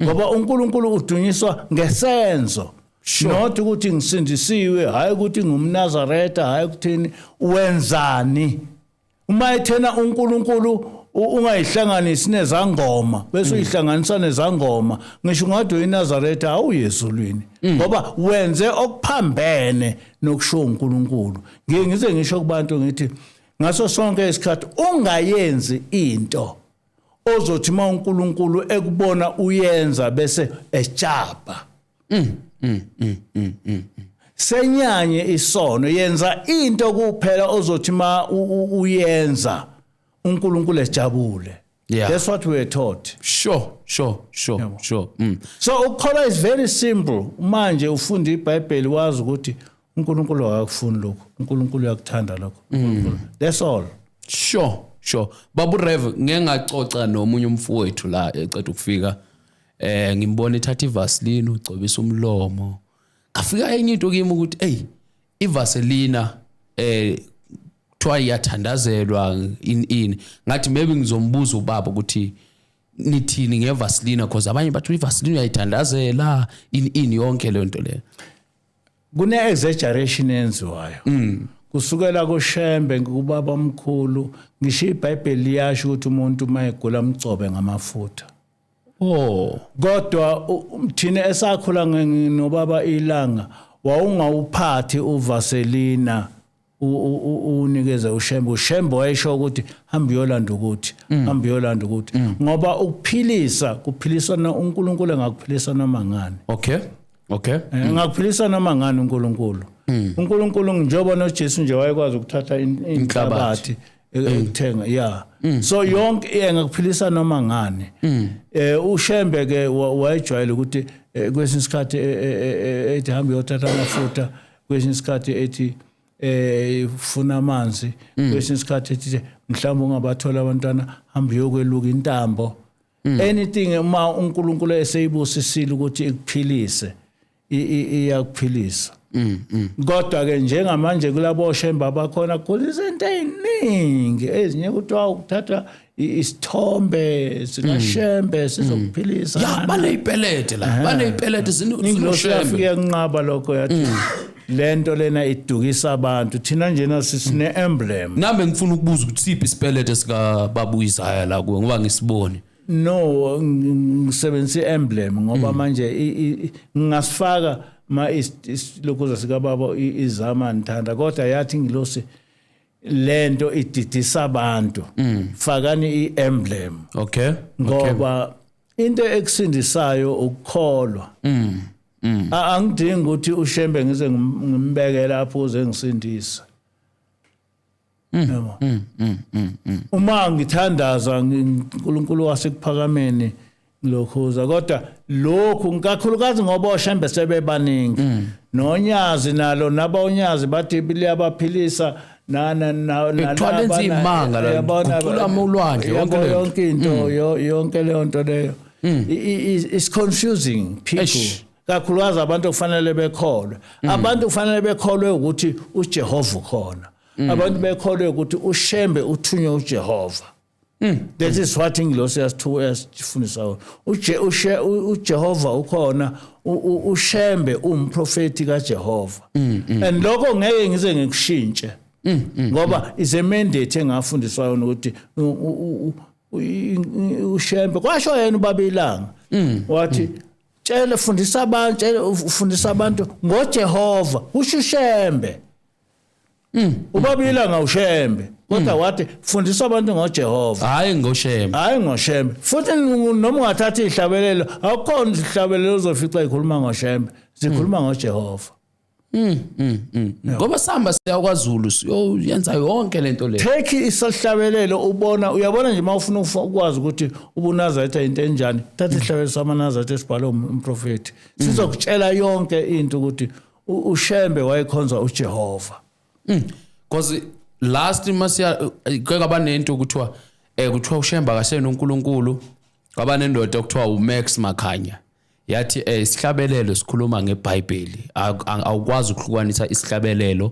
ngoba uNkulunkulu udunyiswa ngesenzo, not ukuthi ngisindisiwe, hayi ukuthi ngumNazaretha, hayi ukuthini, wenzani. Uma ethena uNkulunkulu ungayihlanganisi nezangoma bese uyihlanganisa nezangoma, ngisho ungathi uyiNazaretha, awuyezulwini, ngoba wenze okuphambene nokusho uNkulunkulu. Ngiye ngize ngisho kubantu, ngithi ngaso sonke isikhathi ungayenzi into ozothi uma uNkulunkulu ekubona uyenza bese ejabha. Senyanye isono. Yenza into kuphela ozothi ma uyenza uNkulunkulu ejabule. That's what we were taught. So ukukholwa is very simple. Manje ufunda iBhayibheli, wazi ukuthi uNkulunkulu akakufuni lokho, uNkulunkulu uyakuthanda lokho. That's all. Sure, babu Rev, ngeke ngacoca nomunye umfowethu la eceda ukufika, ngimbona ethatha iVaseline, ugcobisa umlomo. Ngafika enye into kimi ukuthi hey, iVaseline kuthiwa iyathandazelwa in ngathi maybe ngizombuza ubaba ukuthi nithini ngeVaseline, because abanye bathi iVaseline uyayithandazela in yonke le nto le. Kune exaggeration enziwayo kusukela kuShembe, kubaba omkhulu. Ngisho iBhayibheli liyasho ukuthi umuntu uma egula amgcobe ngamafutha. Kodwa thina esakhula nobaba ilanga, wawungawuphathi uvaselina unikeze uShembe. UShembe wayesho ukuthi hamba uyolanda ukuthi, hamba uyolanda ukuthi, ngoba ukuphilisa kuphiliswa uNkulunkulu engakuphilisa noma ngani. Engakuphilisa noma ngani uNkulunkulu. UNkulunkulu, njengoba noJesu nje wayekwazi ukuthatha inhlabathi ekuthenga, yeah. So yonke engakuphilisa noma ngani. UShembe ke wayejwayele ukuthi kwesinye isikhathi ethi hamba uyothatha amafutha, kwesinye isikhathi ethi funa amanzi, kwesinye isikhathi ethi mhlawumbe ungabathola abantwana, hamba uyokweluka intambo. Anything uma uNkulunkulu eseyibusisile ukuthi ikuphilise, iyakuphilisa. Kodwa ke njengamanje kulabo shembe abakhona kukhona izinto eziningi ezinye kuthiwa ukuthatha isithombe sikaShembe sizokuphilisa. Ya, baneyipelete la, baneyipelete. Ingilosi yafike zinoShembe. Yanqaba lokho, yathi lento lena idukisa abantu, thina njena sisine emblem. Nami ngifuna ukubuza ukuthi siphi isipelete sika Isaya la kuwe, ngoba ngisibone. No, ngisebenzisa i-emblem ngoba manje ngingasifaka ma lokhuza sikababa izama ngithanda, kodwa yathi ingilosi lento ididisa abantu, fakani i-emblem. Ngoba into ekusindisayo ukukholwa. Angidingi ukuthi uShembe ngize ngimbeke lapho uze ngisindise, yabo. Uma ngithandaza uNkulunkulu wasekuphakameni ngilokhuza, kodwa lokhu kakhulukazi ngoba oShembe sebebaningi nonyazi nalo nabonyazi bathi liyabaphilisa na na na Kuthiwa lenza iy'manga la, Uyabona, guqula ulwandle, yonke yabo, leyo nto. Yonke into, yonke leyo nto leyo is confusing people. Eish. Kakhulukazi abantu okufanele bekholwe, abantu kufanele bekholwe ukuthi uJehova ukhona, abantu bekholwe ukuthi uShembe uthunywe uJehova. That is what ingilosi yasithu yasifundisa. UJehova ukhona, uShembe umprofeti kaJehova, and lokho ngeke ngize ngikushintshe ngoba is a mandate engafundiswa yona ukuthi uShembe, kwasho yena ubaba ilanga, wathi tshela, fundisa abantu, tshela, ufundisa abantu ngoJehova, usho uShembe. Ubaba ilanga uShembe, kodwa wathi fundisa abantu ngoJehova. Hayi ngoShembe. Hayi ngoShembe. Futhi noma ungathatha ihlabelelo, akukhona ihlabelelo uzofica ikhuluma ngoShembe, zikhuluma ngoJehova. Ngoba sihamba siya kwaZulu siyoyenza yonke lento le. Take isihlabelelo, ubona, uyabona nje, mawufuna ukwazi ukuthi ubuNazaretha into enjani, thatha isihlabelelo samaNazaretha esibhalwe umprofeti, sizokutshela yonke into ukuthi uShembe wayekhonza uJehova. Because last masiya ke kwaba nento kuthiwa kuthiwa uShembe akasena uNkulunkulu. Kwaba nendoda okuthiwa uMax Makhanya, yathi isihlabelelo sikhuluma ngeBhayibheli, awukwazi ukuhlukanisa isihlabelelo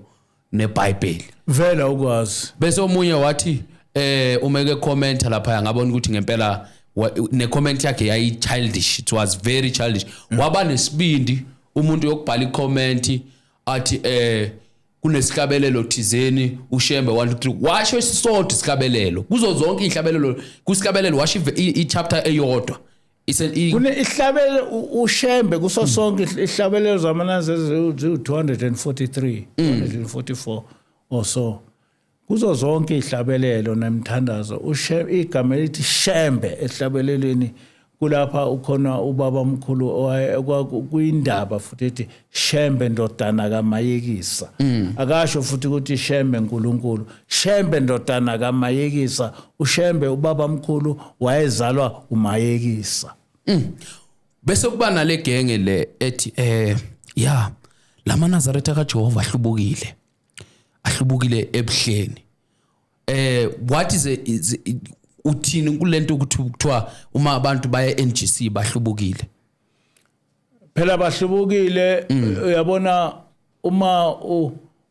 neBhayibheli. Vela ukwazi. Bese omunye wathi uma ke comment lapha, ngabona ukuthi ngempela ne comment yakhe yayi childish, it was very childish. Waba nesibindi umuntu yokubhala i-comment athi kunesihlabelelo thizeni uShembe 1 2 3, washo isisodwa isihlabelelo kuzo zonke izihlabelelo, kusihlabelelo washo i-chapter eyodwa. Kune ihlabelelo uShembe kuso sonke ihlabelelo zamanazi ziwu-243, 244 or so, kuzo zonke ihlabelelo nemthandazo uShembe, igama elithi Shembe ehlabelelweni kulapha ukhona ubaba omkhulu kuyindaba futhi ethi Shembe ndodana kaMayekisa. Akasho futhi ukuthi Shembe uNkulunkulu, Shembe ndodana kaMayekisa. uShembe ubaba omkhulu wayezalwa uMayekisa. Bese kuba nale genge le ethi ya lama Nazaretha kaJehova ahlubukile, ahlubukile ebuhleni. What is uthini kulento ukuthi kuthiwa uma abantu baya NGC bahlubukile? Phela bahlubukile, uyabona, uma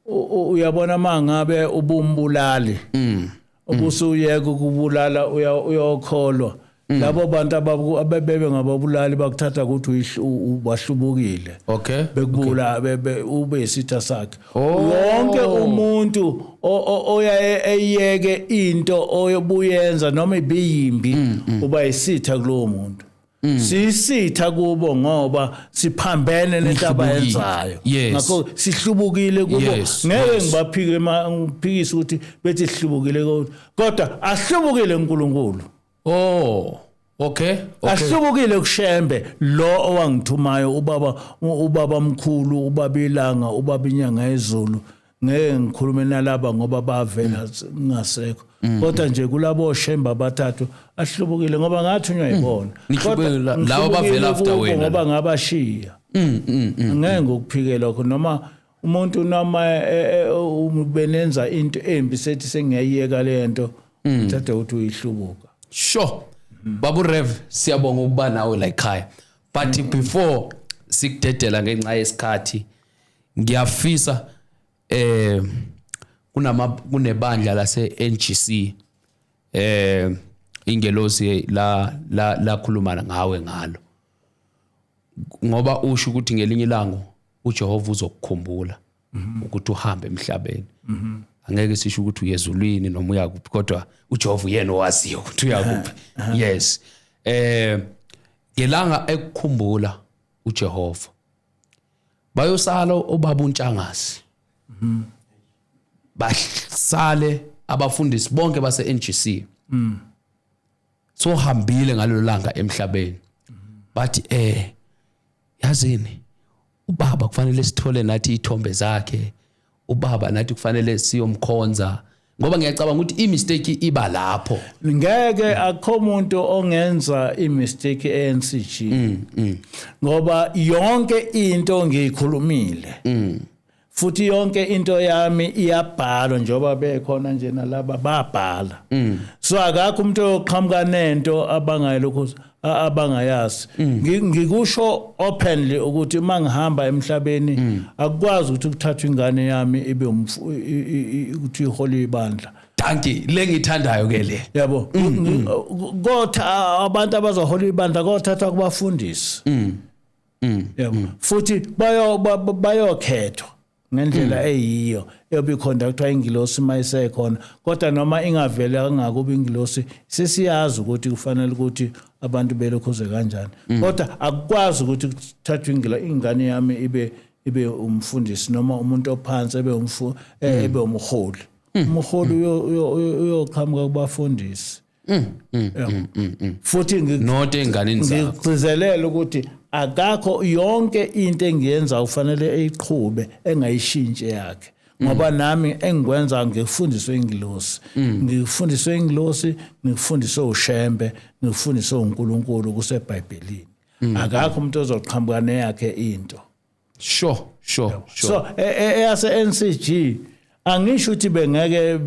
uyabona mangabe ubumbulali ubusuyeka ukubulala, uyokholwa, labo bantu abebebe ngababulali bakuthatha ukuthi bahlubukile. Bekubula ube isitha sakhe. Wonke umuntu oyaye eyeke into oyobuyenza noma ibiyimbi uba isitha kulowo muntu. Siyisitha kubo ngoba siphambene nento abayenzayo. Ngakho sihlubukile kubo. Ngeke ngibaphike ngiphikise ukuthi bethi sihlubukile kodwa ahlubukile uNkulunkulu. Oh, okay. Ahlubukile kuShembe lo owangithumayo, ubaba, ubaba mkhulu, ubaba ilanga, ubaba inyanga yezulu. Ngeke ngikhulume nalaba ngoba bavela ngasekho, kodwa nje kulabo Shembe abathathu ahlubukile ngoba ngathunywa yibona. Nihlubukile Kodwa laba bavela ngihlubukile after kubo wena. ngoba ngabashiya. Ngeke ngikuphike lokho, noma umuntu noma benenza into embi sethi sengiyayiyeka le nto, uthathe ukuthi uyihlubuka. Sure. Babu Rev, siyabonga ukuba nawe la ekhaya. But before sikudedela ngenxa yesikhathi, Ngiyafisa kunama kunebandla lase NGC, ingelosi la la lakhuluma ngawe ngalo, ngoba usho ukuthi ngelinye ilanga uJehova uzokukhumbula ukuthi uhambe emhlabeni. Angeke sisho ukuthi uyezulwini noma uyakuphi, kodwa uJehova uyena owaziyo ukuthi uyakuphi. Yes, ngelanga ekukhumbula uJehova, bayosala obaba uNtshangase, basale abafundisi bonke base NGC. So hambile ngalelo langa emhlabeni, bathi yazini, ubaba kufanele sithole nathi ithombe zakhe, ubaba nathi kufanele siyomkhonza, ngoba ngiyacabanga ukuthi i-mistake iba lapho. Ngeke, akho umuntu ongenza i-mistake e-NCG, ngoba yonke into ngiyikhulumile futhi yonke into yami iyabhalwa, njengoba bekhona nje nalaba babhala. So akakho umuntu oyoqhamuka nento abangayilokhu abangayazi. Ngikusho openly ukuthi uma ngihamba emhlabeni, akukwazi ukuthi kuthathwe ingane yami ibe ukuthi ihole ibandla. Dankie, le ngithandayo ke le. Yabo, kotha abantu abazohola ibandla kothathwa kubafundisi, yabo, futhi bayokhethwa ngendlela eyiyo eyobe iconductwa ingilosi mayisekhona. Kodwa noma ingavele angakubi ingilosi, sesiyazi ukuthi kufanele ukuthi abantu belokhuze kanjani, kodwa akukwazi ukuthi kuthathwe ingane yami ibe umfundisi, noma umuntu ophansi ebe umholi. Umholi uyoqhamuka kubafundisi. Yabo. Futhi Not enganeni zakho. ngigcizelela ukuthi akakho, yonke into engiyenza ufanele eyiqhube, engayishintshi yakhe, ngoba nami engikwenza ngifundiswe ingilosi, ngifundiswe ingilosi, ngifundiswe uShembe, ngifundiswe uNkulunkulu kuseBhayibhelini. Akakho umuntu ozoqhamuka neyakhe into. sure So eyase NCG, angisho ukuthi bengeke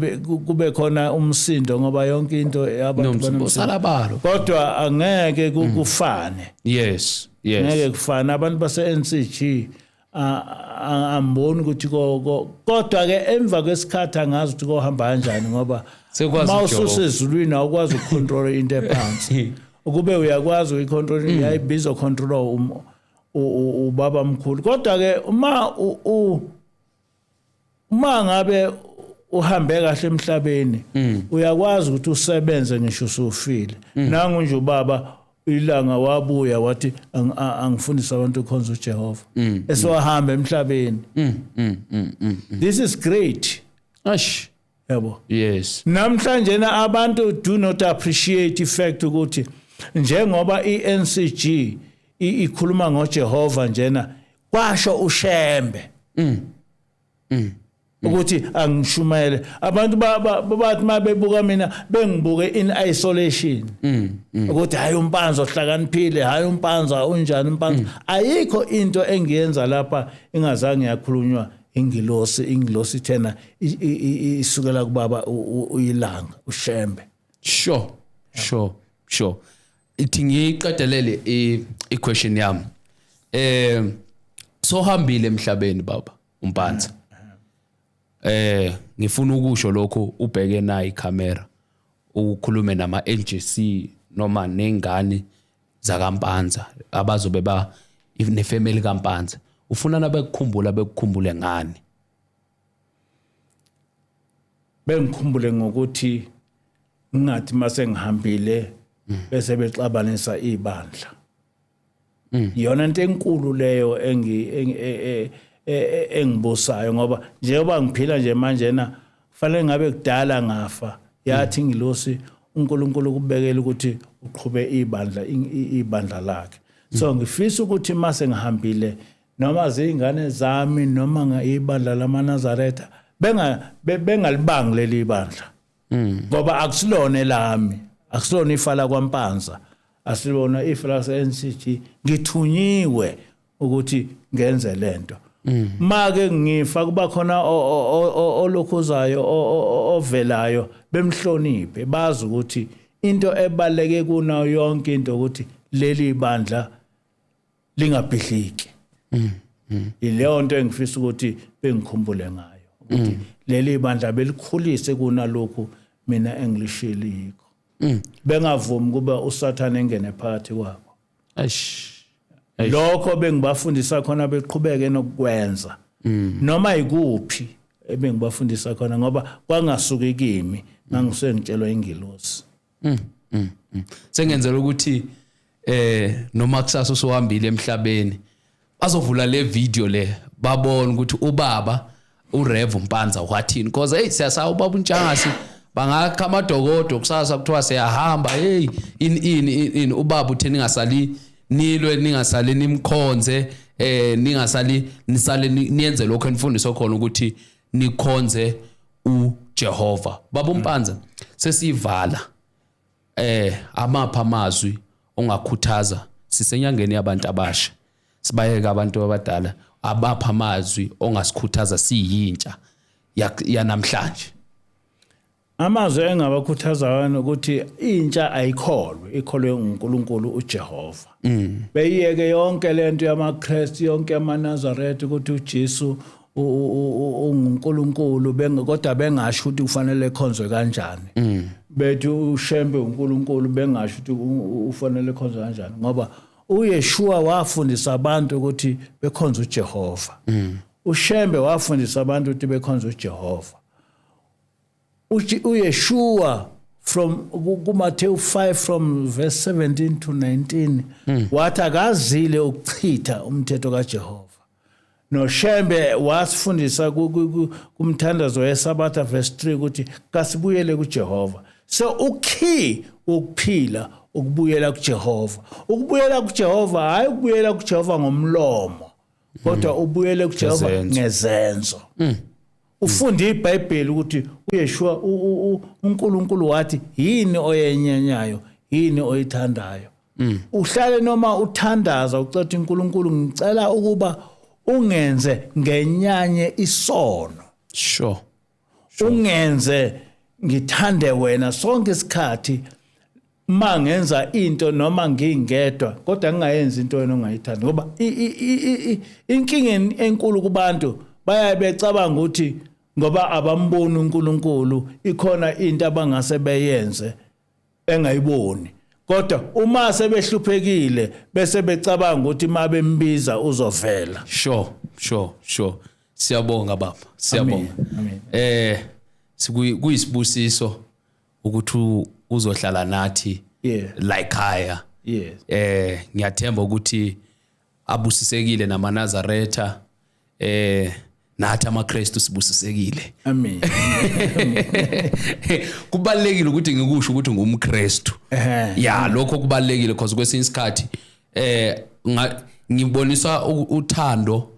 kube khona umsindo, ngoba yonke into abantu Nomsindo, banomsindo. salabalo. Kodwa angeke kufane. Ngeke kufane. Abantu base NCG amboni ukuthi kodwa ke emva kwesikhathi angazi ukuthi kohamba kanjani, ngoba Sekwazi uma uJehova. ususezulwini awukwazi ukucontrol into ephansi. Ukube uyakwazi uyicontrol, yayibizo control ubaba mkhulu. Kodwa ke uma ngabe uhambe kahle emhlabeni, uyakwazi ukuthi usebenze ngisho usufile. Nangu nje ubaba ilanga wabuya wathi angifundise abantu ukhonza uJehova esewahamba emhlabeni. This is great. Ash. Yabo. Namhlanje na abantu do not appreciate the fact ukuthi njengoba iNCG ikhuluma ngoJehova njena, kwasho uShembe ukuthi angishumayele abantu. Bathi mabebuka mina, bengibuke in isolation ukuthi hayi, uMpanza ohlakaniphile, hayi, uMpanza unjani, uMpanza. Ayikho into engiyenza lapha ingazange yakhulunywa ingilosi. Ingilosi thena isukela kubaba uyilanga uShembe. Sure, ithi ngiyiqedelele i-question yami. So hambile emhlabeni baba uMpanza, ngifuna ukusho lokho, ubheke nayo ikhamera, ukhulume nama NGC noma nengane zakaMpanza abazobe ba nefamily kaMpanza. Ufuna nabekukhumbula, bekukhumbule ngani? Bengikhumbule ngokuthi ngingathi mase ngihambile bese bexabanisa ibandla. Iyona into enkulu leyo engibusayo, ngoba njengoba ngiphila nje manje na, kufanele ngabe kudala ngafa. Yathi ingilosi, uNkulunkulu kubekela ukuthi uqhube ibandla, ibandla lakhe. So ngifisa ukuthi mase ngihambile, noma zingane zami noma ibandla lamaNazaretha, bengalibangi leli ibandla, ngoba akusilona elami, akusilona ifa lakwaMpanza, asilona ifa lase NCG. Ngithunyiwe ukuthi ngenze lento. Make ngifa, kuba khona olokhuzayo, ovelayo, bemhloniphe, bazi ukuthi into ebaleke kunayo yonke into ukuthi leli bandla lingabhidliki. Ileyo nto engifisa ukuthi bengikhumbule ngayo, ukuthi leli bandla belikhulise kunalokhu mina engilishilo yikho, bengavumi kuba uSathane engene phakathi kwabo. Eish. Lokho bengibafundisa khona beqhubeke nokukwenza noma ikuphi ebengibafundisa khona, ngoba kwangasuki kimi, ngangisuke ngitshelwa ingilosi. Sengenzela ukuthi noma kusasa usuhambile emhlabeni, bazovula le video le, babone ukuthi ubaba uRev Mpanza wathini, because hey, siyasaba ubaba uNtshangase bangakha amadokodo kusasa, kuthiwa siyahamba, hey, in in in, in. Ubaba uthe ningasali nilwe, ningasali nimkhonze, ningasali nisale niyenze lokho enifundiswe khona ukuthi nikhonze uJehova. Baba uMpanza, sesivala, amapha amazwi ongakhuthaza? Sisenyangeni yabantu abasha, sibayeke abantu abadala. Abapha amazwi ongasikhuthaza siyintsha yanamhlanje? Amazwi engabakhuthaza wona ukuthi intsha ayikholwe, ikholwe uNkulunkulu uJehova, beyiyeke yonke lento yamaKristu, yonke amaNazaretha, ukuthi uJesu unguNkulunkulu, kodwa bengasho ukuthi kufanele ekhonzwe kanjani. Bethi uShembe uNkulunkulu, bengasho ukuthi ufanele ekhonzwe kanjani, ngoba uYeshua wafundisa abantu ukuthi bekhonze uJehova, uShembe wafundisa abantu ukuthi bekhonze uJehova. UYeshua from kuMatthew 5 from verse 17 to 19 wathi akazile ukuchitha umthetho kaJehova. NoShembe wasifundisa kumthandazo weSabatha verse 3 ukuthi kasibuyele kuJehova. So ukey wokuphila ukubuyela kuJehova, ukubuyela kuJehova, hayi ukubuyela kuJehova ngomlomo, kodwa ubuyele kuJehova ngezenzo. Ngezenzo. Ufunde iBhayibheli ukuthi uYeshua uNkulunkulu wathi yini oyenyanyayo, yini oyithandayo. Uhlale noma uthandaza ucela uNkulunkulu, ngicela ukuba ungenze ngenyanye isono, ungenze ngithande wena sonke isikhathi ma ngenza into noma ngingedwa, kodwa ngingayenzi into wena ongayithandi, ngoba inkinga enkulu kubantu, bayaye becabanga ukuthi ngoba abamboni uNkulunkulu, ikhona into abangase beyenze engayiboni. Kodwa uma sebehluphekile bese becabanga ukuthi uma bembiza uzovela. Sure, siyabonga baba, siyabonga. Amen. Kuyisibusiso ukuthi uzohlala nathi la ekhaya. Ngiyathemba ukuthi abusisekile namaNazaretha, nathi amaKristu sibusisekile. Amen. Kubalekile ukuthi ngikusho ukuthi ngumKristu. Ya, lokho kubalekile because kwesinye isikhathi ngibonisa uthando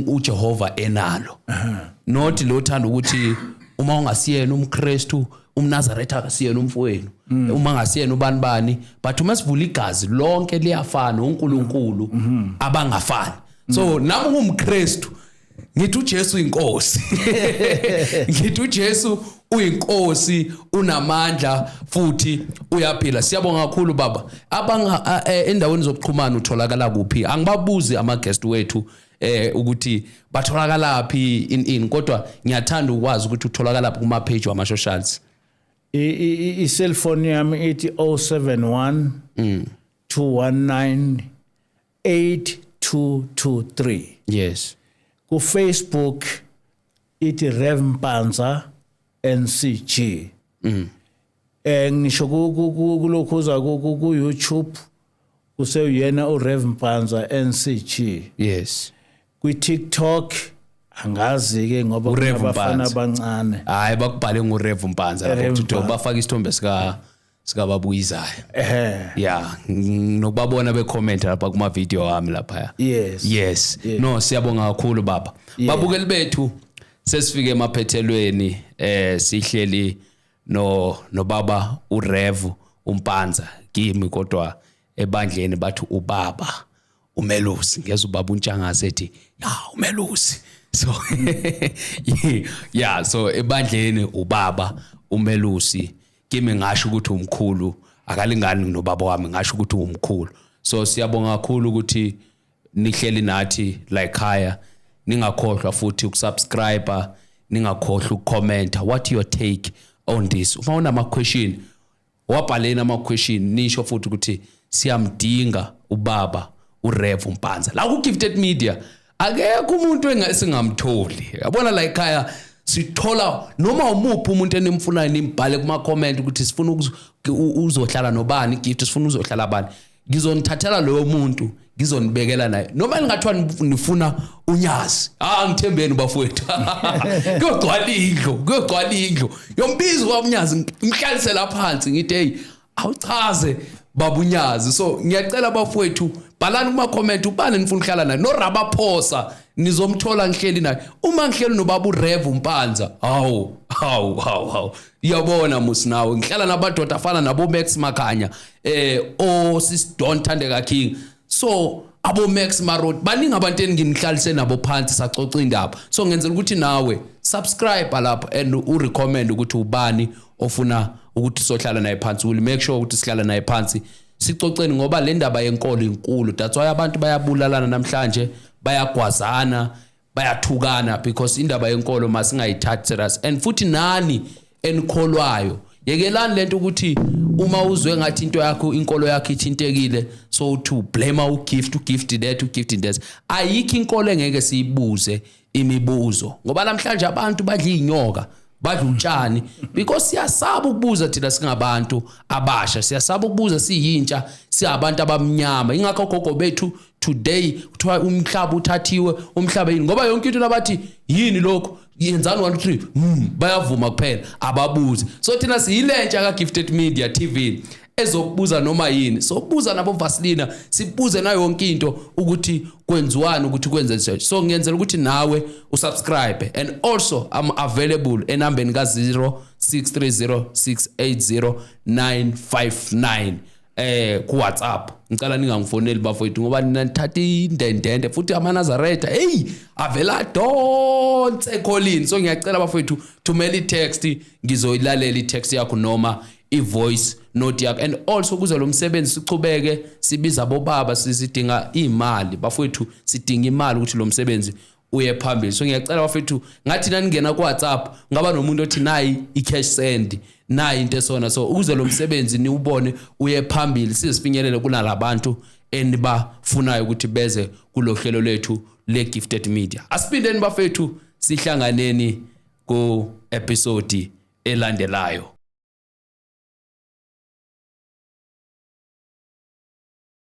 uJehova enalo, not lo thando ukuthi uma ungasiyena umKristu, umNazaretha akasiyena umfowenu, uma ngasiyena ubani bani, but uma sivula igazi lonke liyafana, uNkulunkulu abangafani. So nami ngumKristu, ngithi uJesu inkosi, ngithi uJesu uyinkosi, unamandla futhi uyaphila. Siyabonga kakhulu baba. Abanga endaweni zokuxhumana utholakala kuphi? Angibabuzi ama guest wethu ukuthi batholakala phi in kodwa ngiyathanda ukwazi ukuthi utholakala phi kuma page wama socials. I-cellphone yami ithi 071 219 8223. Ku Facebook ithi Rev Mpanza NCG. Ngisho kulokhuza ku YouTube kuseyena uRev Mpanza NCG. Kwi TikTok angazi ke ngoba uRev kunabafana Mpanza. abancane. Hayi, bakubhale nguRev Mpanza lapho Rev ku TikTok. Mpanza. Bafaka isithombe sika babuyizayo. Ya, nokubabona becomment lapha kuma video wami lapha. Yes. No, siyabonga kakhulu baba. Babukeli bethu, sesifike emaphethelweni. Sihleli no nobaba uRev uMpanza kimi, kodwa ebandleni bathi ubaba umelusi. Ngeza ubaba uNtshangase ethi ya umelusi. So yeah, so ebandleni ubaba umelusi, kimi ngasho ukuthi umkhulu, akalingani nobaba wami, ngasho ukuthi umkhulu. So siyabonga kakhulu ukuthi Nihleli nathi la ekhaya. Ningakhohlwa futhi ukusubscribe, ningakhohlwa ukucomment what your take on this. Uma unama question, wabhaleni ama question, nisho futhi ukuthi siyamdinga ubaba uRev Mpanza la ku Gifted Media. Akekho umuntu engasingamtholi, yabona, la ekhaya sithola noma umuphi umuntu enimfunayo. Nimbhale kuma comment ukuthi sifuna uzohlala nobani gift, sifuna uzohlala bani. Ngizonithathela loyo muntu, ngizonibekela naye, noma ningathiwa nifuna uNyazi. Ah, ngithembeni bafowethu, kuyogcwala indlu, kuyogcwala indlu. Yombizo kwaUnyazi, ngihlalise lapha phansi, ngithi, "Hey, awuchaze, babuNyazi." So ngiyacela bafowethu, bhalani kuma comment ubani nifuna ukuhlala naye. No Ramaphosa nizomthola ngihleli naye uma ngihleli nobaba uRev Mpanza. Hawu, hawu, hawu, hawu, iyabona musinawe, ngihlala nabadoda afana nabo Max Makhanya, o Sis Don Thandeka King, so abo Max Marot, baningi abantu enginihlalise nabo phansi sacoca indaba. So ngenzela ukuthi nawe subscribe lapho and urecommend ukuthi ubani ofuna ukuthi sohlala naye phansi. Will make sure ukuthi sihlala naye phansi, sicoceni, ngoba le ndaba yenkolo inkulu. That's why abantu bayabulalana namhlanje, bayagwazana, bayathukana, because indaba yenkolo masingayithathi serious. And futhi nani enikholwayo, yekelani lento ukuthi uma uzwe ngathi into yakho, inkolo yakho ithintekile, so to blame uGift, uGift that, uGift that. Ayikho inkolo engeke siyibuze imibuzo, ngoba namhlanje abantu badla inyoka, badla utshani, because siyasaba ukubuza. Thina singabantu abasha siyasaba ukubuza, siyintsha, singabantu abamnyama. Ingakho gogo bethu today kuthiwa umhlaba uthathiwe, umhlaba yini, ngoba yonke into labathi yini lokho, yenzani 1 2 3, bayavuma kuphela, ababuzi. So thina siyilentsha ka Gifted Media TV ezokubuza noma yini. Sokubuza nabo Vaseline, sibuze nayo yonke into ukuthi kwenziwani, ukuthi kwenze. So ngiyenzela ukuthi nawe usubscribe, and also I'm available enambeni ka 0630680959 ku WhatsApp. Ngicela ningangifoneli bafowethu, ngoba nina nithatha indendende futhi amaNazaretha, hey, avela donse ekholini. So ngiyacela bafowethu, thumela i-text, ngizoyilalela i-text yakho noma i-voice note yakho. And also ukuze lo msebenzi sichubeke, sibiza bobaba, sisidinga imali bafowethu, sidinga imali ukuthi lo msebenzi uye phambili. So ngiyacela bafethu, ngathi naningena ku WhatsApp ngaba nomuntu othi nayi i-cash send, nayi into esona, so ukuze lo msebenzi niwubone uye phambili, sizifinyelele kunalabantu enibafunayo ukuthi beze kulo hlelo lethu le Gifted Media. Asiphindeni bafethu, sihlanganeni ku episode elandelayo.